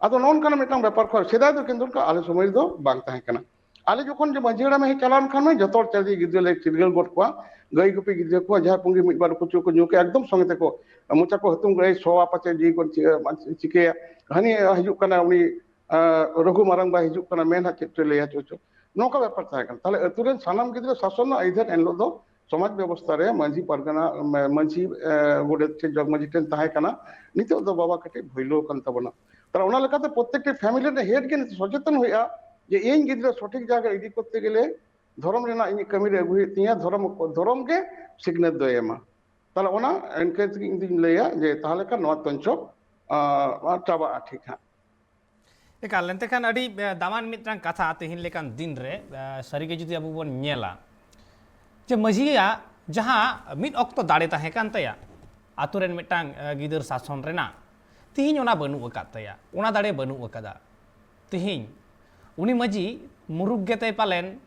ᱟᱫᱚ ᱱᱚᱜᱼᱚ ᱱᱚᱝᱠᱟᱱᱟᱜ ᱢᱤᱫᱴᱟᱝ ᱵᱮᱯᱟᱨ ᱠᱚ ᱥᱮᱫᱟᱭ ᱫᱚ ᱠᱤᱱᱛᱩ ᱟᱞᱮ ᱥᱚᱢᱚᱭ ᱨᱮᱫᱚ ᱵᱟᱝ ᱛᱟᱦᱮᱸ ᱠᱟᱱᱟ᱾ ᱟᱞᱮ ᱡᱚᱠᱷᱚᱱ ᱡᱮ ᱢᱟᱹᱡᱷᱤ ᱦᱟᱲᱟᱢ ᱦᱮᱡ ᱪᱟᱞᱟᱣ ᱞᱮᱱᱠᱷᱟᱱ ᱢᱟ ᱡᱚᱛᱚ ᱦᱚᱲ ᱪᱟᱹᱨᱤ ᱜᱤᱫᱽᱨᱟᱹ ᱞᱮ ᱪᱤᱨᱜᱟᱹᱞ ᱜᱚᱫ ᱠᱚᱣᱟ, ᱜᱟᱹᱭ ᱜᱩᱯᱤ ᱜᱤᱫᱽᱨᱟᱹ ᱠᱚ, ᱡᱟᱦᱟᱸᱭ ᱯᱩᱸᱜᱤ ᱢᱤᱫ ᱵᱟᱨ ᱠᱩᱪᱩ ᱠᱚ ᱧᱩ ᱠᱮᱜᱼᱟ, ᱮᱠᱫᱚᱢ ᱥᱚᱸᱜᱮ ᱛᱮᱠᱚ ᱢᱚᱪᱟ ᱠᱚ ᱦᱩᱛᱩᱢ ᱜᱚᱫ, "ᱮᱭ ᱥᱚᱣᱟ ᱯᱟᱪᱮ ᱡᱤᱣᱤ ᱠᱚ ᱪᱤᱠᱟᱹᱭᱟ, ᱦᱟᱹᱱᱤ ᱦᱤᱡᱩᱜ ᱠᱟᱱᱟ ᱩᱱᱤ ᱨᱚᱜᱷᱩ ᱢᱟᱨᱟᱝ ᱵᱟᱭ ᱦᱤᱡᱩᱜ ᱠᱟᱱᱟ, ᱢᱮᱱ ᱦᱟᱸᱜ ᱪᱮᱫ ᱪᱚᱭ ᱞᱟᱹᱭᱟ ᱪᱚ ᱪᱚ", ᱱᱚᱝᱠᱟ ᱵᱮᱯᱟᱨ ᱛᱟᱦᱮᱸ ᱠᱟᱱᱟ᱾ ᱛᱟᱦᱞᱮ ᱟᱹᱛᱩ ᱨᱮᱱ ᱥᱟᱱᱟᱢ ᱜᱤᱫᱽᱨᱟᱹ ᱥᱟᱥᱚᱱ ᱨᱮᱱᱟᱜ ᱟᱹᱭᱫᱟᱹᱨ ᱮᱱᱦᱤᱞᱳᱜ ᱫᱚ ᱥᱚᱢᱟᱡᱽ ᱵᱮᱵᱚᱥᱛᱷᱟ ᱨᱮ ᱢᱟᱹᱡᱷᱤ ᱯᱟᱨᱜᱟᱱᱟ, ᱢᱟᱹᱡᱷᱤ, ᱜᱚᱰᱮᱛ ᱴᱷᱮᱱ, ᱡᱚᱜᱽ ᱢᱟᱹᱡᱷᱤ ᱴᱷᱮᱱ ᱛᱟᱦᱮᱸ ᱠᱟᱱᱟ᱾ ᱱᱤᱛᱚᱜ ᱫᱚ ᱵᱟᱵᱟ ᱠᱟᱹᱴᱤᱡ ᱵᱷᱩᱭᱞᱟᱹᱣ ᱠᱟᱱ ᱛᱟᱵᱚᱱᱟ᱾ ᱛᱟᱦᱞᱮ ᱚᱱᱟ ᱞᱮᱠᱟᱛᱮ ᱯᱨᱚᱛᱮᱠᱴᱤ ᱯᱷᱮᱢᱤᱞᱤ ᱨᱮᱱ ᱦᱮᱰ ᱜᱮ ᱱᱤᱛᱚᱜ ᱥᱚᱪᱮᱛᱚᱱ ᱦᱩᱭᱩᱜᱼᱟ ᱡᱮ ᱤᱧ ᱜᱤᱫᱽᱨᱟᱹ ᱥᱚᱴᱷᱤᱠ ᱡᱟᱭᱜᱟ ᱤᱫᱤ ᱠᱚᱨᱛᱮ ᱜᱮᱞᱮ ᱫᱷᱚᱨᱚᱢ ᱨᱮᱱᱟᱜ ᱤᱧ ᱠᱟᱹᱢᱤ ᱨᱮ ᱟᱹᱜᱩ ᱦᱩᱭᱩᱜ ᱛᱤᱧᱟ, ᱫᱷᱚᱨᱚᱢ, ᱫᱷᱚᱨᱚᱢ ᱜᱮ ᱥᱤᱠᱷᱱᱟᱹᱛ ᱫᱚᱭ ᱮᱢᱟ᱾ ᱛᱟᱦᱞᱮ ᱚᱱᱟ ᱮᱱᱠᱷᱟᱱ ᱤᱧ ᱫᱩᱧ ᱞᱟᱹᱭᱟ ᱡᱮ ᱛᱟᱦᱞᱮ ᱠᱷᱟᱱ ᱱᱚᱣᱟ ᱛᱚᱧᱪᱚ, ᱟᱸ, ᱪᱟᱵᱟᱜᱼᱟ ᱴᱷᱤᱠ ᱦᱟᱸᱜ᱾ ᱮᱠᱟᱞ, ᱮᱱᱛᱮ ᱠᱷᱟᱱ ᱟᱹᱰᱤ, ᱮ, ᱫᱟᱢᱟᱱ ᱢᱤᱫᱴᱟᱝ ᱠᱟᱛᱷᱟ ᱛᱮᱦᱮᱧ ᱞᱮᱠᱟᱱ ᱫᱤᱱ ᱨᱮ, ᱮ, ᱥᱟᱹᱨᱤᱜᱮ ᱡᱩᱫᱤ ᱟᱵᱚ ᱵᱚᱱ ᱧᱮᱞᱟ ᱡᱮ ᱢᱟᱹᱡᱷᱤᱭᱟᱜ ᱡᱟᱦᱟᱸ ᱢᱤᱫ ᱚᱠᱛᱚ ᱫᱟᱲᱮ ᱛᱟᱦᱮᱸ ᱠᱟᱱ ᱛᱟᱭᱟ ᱟᱛᱳ ᱨᱮᱱ ᱢᱤᱫᱴᱟᱝ, ᱮ, ᱜᱤᱫᱟᱹᱨ ᱥᱟᱥᱚᱱ ᱨᱮᱱᱟᱜ, ᱛᱮᱦᱮᱧ ᱚᱱᱟ ᱵᱟᱹᱱᱩᱜ ᱟᱠᱟᱫ ᱛᱟᱭᱟ, ᱚᱱᱟ ᱫᱟᱲᱮ ᱵᱟᱹᱱᱩᱜ ᱟᱠᱟᱫᱟ᱾ ᱛᱮᱦᱮᱧ ᱩᱱᱤ ᱢᱟᱹᱡᱷᱤ ᱢᱩᱨᱩᱠ ᱜᱮᱛᱮ ᱯᱟᱞᱮᱱ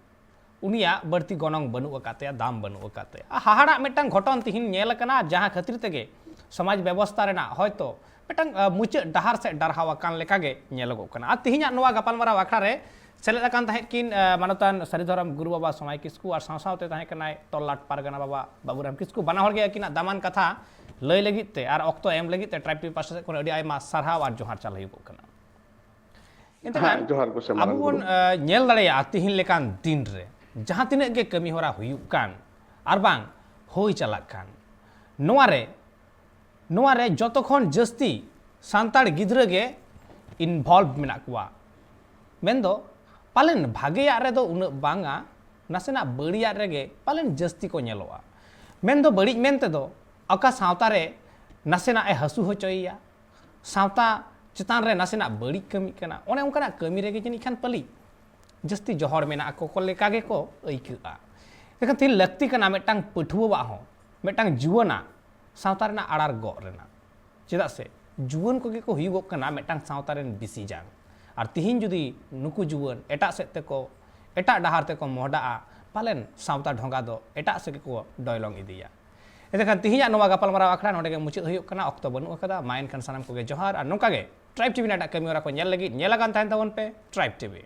ᱩᱱᱤᱭᱟᱜ ᱵᱟᱹᱲᱛᱤ ᱜᱚᱱᱚᱝ ᱵᱟᱹᱱᱩᱜ ᱟᱠᱟᱫ ᱛᱟᱭᱟ, ᱫᱟᱢ ᱵᱟᱹᱱᱩᱜ ᱟᱠᱟᱫ ᱛᱟᱭᱟ᱾ ᱟᱨ ᱦᱟᱦᱟᱲᱟᱜ ᱢᱤᱫᱴᱟᱝ ᱜᱷᱚᱴᱚᱱ ᱛᱤᱦᱤᱧ ᱧᱮᱞ ᱟᱠᱟᱱᱟ, ᱡᱟᱦᱟᱸ ᱠᱷᱟᱹᱛᱤᱨ ᱛᱮᱜᱮ ᱥᱚᱢᱟᱡᱽ ᱵᱮᱵᱚᱥᱛᱟ ᱨᱮᱱᱟᱜ ᱦᱚᱭᱛᱳ ᱢᱤᱫᱴᱟᱝ, ᱟ, ᱢᱩᱪᱟᱹᱫ ᱰᱟᱦᱟᱨ ᱥᱮᱫ ᱰᱟᱨᱦᱟᱣ ᱟᱠᱟᱱ ᱞᱮᱠᱟᱜᱮ ᱧᱮᱞᱚᱜᱚᱜ ᱠᱟᱱᱟ᱾ ᱟᱨ ᱛᱤᱦᱤᱧᱟᱜ ᱱᱚᱣᱟ ᱜᱟᱯᱟᱞᱢᱟᱨᱟᱣ ᱟᱠᱷᱲᱟ ᱨᱮ ᱥᱮᱞᱮᱫ ᱟᱠᱟᱱ ᱛᱟᱦᱮᱸᱫ ᱠᱤᱱ, ᱟ, ᱢᱟᱱᱚᱛᱟᱱ ᱥᱟᱹᱨᱤ ᱫᱷᱚᱨᱚᱢ ᱜᱩᱨᱩ ᱵᱟᱵᱟ ᱥᱚᱢᱟᱭ ᱠᱤᱥᱠᱩ ᱟᱨ ᱥᱟᱶ ᱥᱟᱶᱛᱮ ᱛᱟᱦᱮᱸ ᱠᱟᱱᱟᱭ ᱛᱚᱞᱞᱟᱴ ᱯᱟᱨᱜᱟᱱᱟ ᱵᱟᱵᱟ ᱵᱟᱵᱩᱨᱟᱢ ᱠᱤᱥᱠᱩ᱾ ᱵᱟᱱᱟ ᱦᱚᱲ ᱜᱮ ᱟᱹᱠᱤᱱᱟᱜ ᱫᱟᱢᱟᱱ ᱠᱟᱛᱷᱟ ᱞᱟᱹᱭ ᱞᱟᱹᱜᱤᱫ ᱛᱮ ᱟᱨ ᱚᱠᱛᱚ ᱮᱢ ᱞᱟᱹᱜᱤᱫ ᱛᱮ ᱴᱨᱟᱭᱤᱵᱽ ᱴᱤᱵᱷᱤ ᱯᱟᱦᱴᱟ ᱥᱮᱫ ᱠᱷᱚᱱ ᱟᱹᱰᱤ ᱟᱭᱢᱟ ᱥᱟᱨᱦᱟᱣ ᱟᱨ ᱡᱚᱦᱟᱨ ᱪᱟᱞ ᱦᱩᱭᱩᱜᱚᱜ ᱠᱟᱱᱟ᱾ ᱮᱱᱛᱮ ᱦᱮᱸ, ᱠᱷᱟᱱ ᱡᱚᱦᱟᱨ ᱜᱚᱸᱥᱟᱭ ᱟᱵᱚ ᱢᱟᱨᱟᱝ ᱵᱚᱱ, ᱵᱩᱨᱩ᱾ ᱟ, ᱧᱮᱞ ᱫᱟᱲᱮᱭᱟᱜᱼᱟ ᱛᱤᱦᱤᱧ ᱞᱮᱠᱟᱱ ᱫᱤᱱ ᱨᱮ ᱡᱟᱦᱟᱸ ᱛᱤᱱᱟᱹᱜ ᱜᱮ ᱠᱟᱹᱢᱤ ᱦᱚᱨᱟ ᱦᱩᱭᱩᱜ ᱠᱟᱱ ᱟᱨ ᱵᱟᱝ ᱦᱩᱭ ᱪᱟᱞᱟᱜ ᱠᱟᱱ, ᱱᱚᱣᱟ ᱨᱮ, ᱱᱚᱣᱟ ᱨᱮ ᱡᱚᱛᱚ ᱠᱷᱚᱱ ᱡᱟᱹᱥᱛᱤ ᱥᱟᱱᱛᱟᱲ ᱜᱤᱫᱽᱨᱟᱹ ᱜᱮ involve ᱢᱮᱱᱟᱜ ᱠᱚᱣᱟ᱾ ᱢᱮᱱᱫᱚ ᱯᱟᱞᱮᱱ ᱵᱷᱟᱜᱮᱭᱟᱜ ᱨᱮᱫᱚ ᱩᱱᱟᱹᱜ ᱵᱟᱝᱟ, ᱱᱟᱥᱮᱱᱟᱜ ᱵᱟᱹᱲᱤᱡᱟᱜ ᱨᱮᱜᱮ ᱯᱟᱞᱮᱱ ᱡᱟᱹᱥᱛᱤ ᱠᱚ ᱧᱮᱞᱚᱜᱼᱟ᱾ ᱢᱮᱱᱫᱚ ᱵᱟᱹᱲᱤᱡ ᱢᱮᱱᱛᱮ ᱫᱚ ᱚᱠᱟ ᱥᱟᱶᱛᱟ ᱨᱮ ᱱᱟᱥᱮᱱᱟᱜ ᱮ ᱦᱟᱹᱥᱩ ᱦᱚᱪᱚᱭᱮᱭᱟ, ᱥᱟᱶᱛᱟ ᱪᱮᱛᱟᱱ ᱨᱮ ᱱᱟᱥᱮᱱᱟᱜ ᱵᱟᱹᱲᱤᱡ ᱠᱟᱹᱢᱤᱜ ᱠᱟᱱᱟ, ᱚᱱᱮ ᱚᱱᱠᱟᱱᱟᱜ ᱠᱟᱹᱢᱤ ᱨᱮᱜᱮ ᱡᱟᱹᱱᱤᱡ ᱠᱷᱟᱱ ᱯᱟᱹᱞᱤ ᱡᱟᱹᱥᱛᱤ ᱡᱚᱦᱚᱲ ᱢᱮᱱᱟᱜ ᱠᱚ ᱞᱮᱠᱟ ᱜᱮᱠᱚ ᱟᱹᱭᱠᱟᱹᱜᱼᱟ᱾ ᱮᱱᱠᱷᱟᱱ ᱛᱮᱦᱮᱧ ᱞᱟᱹᱠᱛᱤ ᱠᱟᱱᱟ ᱢᱤᱫᱴᱟᱝ ᱯᱟᱹᱴᱷᱩᱣᱟᱹᱣᱟᱜ ᱦᱚᱸ, ᱢᱤᱫᱴᱟᱝ ᱡᱩᱣᱟᱹᱱᱟᱜ ᱥᱟᱶᱛᱟ ᱨᱮᱱᱟᱜ ᱟᱲᱟᱨ ᱜᱚᱜ ᱨᱮᱱᱟᱜ᱾ ᱪᱮᱫᱟᱜ ᱥᱮ ᱡᱩᱣᱟᱹᱱ ᱠᱚᱜᱮ ᱠᱚ ᱦᱩᱭᱩᱜᱚᱜ ᱠᱟᱱᱟ ᱢᱤᱫᱴᱟᱝ ᱥᱟᱶᱛᱟ ᱨᱮᱱ ᱵᱤᱥᱤ ᱡᱟᱝ᱾ ᱟᱨ ᱛᱤᱦᱤᱧ ᱡᱩᱫᱤ ᱱᱩᱠᱩ ᱡᱩᱣᱟᱹᱱ ᱮᱴᱟᱜ ᱥᱮᱫ ᱛᱮᱠᱚ, ᱮᱴᱟᱜ ᱰᱟᱦᱟᱨ ᱛᱮᱠᱚ ᱢᱚᱦᱰᱟᱜᱼᱟ, ᱯᱟᱞᱮᱱ ᱥᱟᱶᱛᱟ ᱰᱷᱚᱸᱜᱟ ᱫᱚ ᱮᱴᱟᱜ ᱥᱮᱫ ᱜᱮᱠᱚ ᱰᱚᱭᱞᱚᱝ ᱤᱫᱤᱭᱟ᱾ ᱮᱱᱛᱮᱠᱷᱟᱱ ᱛᱤᱦᱤᱧᱟᱜ ᱱᱚᱣᱟ ᱜᱟᱯᱟᱞᱢᱟᱨᱟᱣ ᱟᱠᱷᱲᱟ ᱱᱚᱰᱮ ᱜᱮ ᱢᱩᱪᱟᱹᱫ ᱦᱩᱭᱩᱜ ᱠᱟᱱᱟ, ᱚᱠᱛᱚ ᱵᱟᱹᱱᱩᱜ ᱟᱠᱟᱫᱟ᱾ ᱢᱟ ᱮᱱᱠᱷᱟᱱ ᱥᱟᱱᱟᱢ ᱠᱚᱜᱮ ᱡᱚᱦᱟᱨ, ᱟᱨ ᱱᱚᱝᱠᱟ ᱜᱮ ᱴᱨᱟᱭᱤᱵᱽ ᱴᱤᱵᱷᱤ ᱨᱮᱱᱟᱜ ᱠᱟᱹᱢᱤ ᱦᱚᱨᱟ ᱠᱚ ᱧᱮᱞ ᱞᱟᱹᱜᱤᱫ ᱧᱮᱞ ᱟᱠᱟᱱ ᱛᱟᱦᱮᱱ ᱛᱟᱵᱚᱱ ᱯᱮ ᱴᱨᱟᱭᱤᱵᱽ ᱴᱤᱵᱷᱤ᱾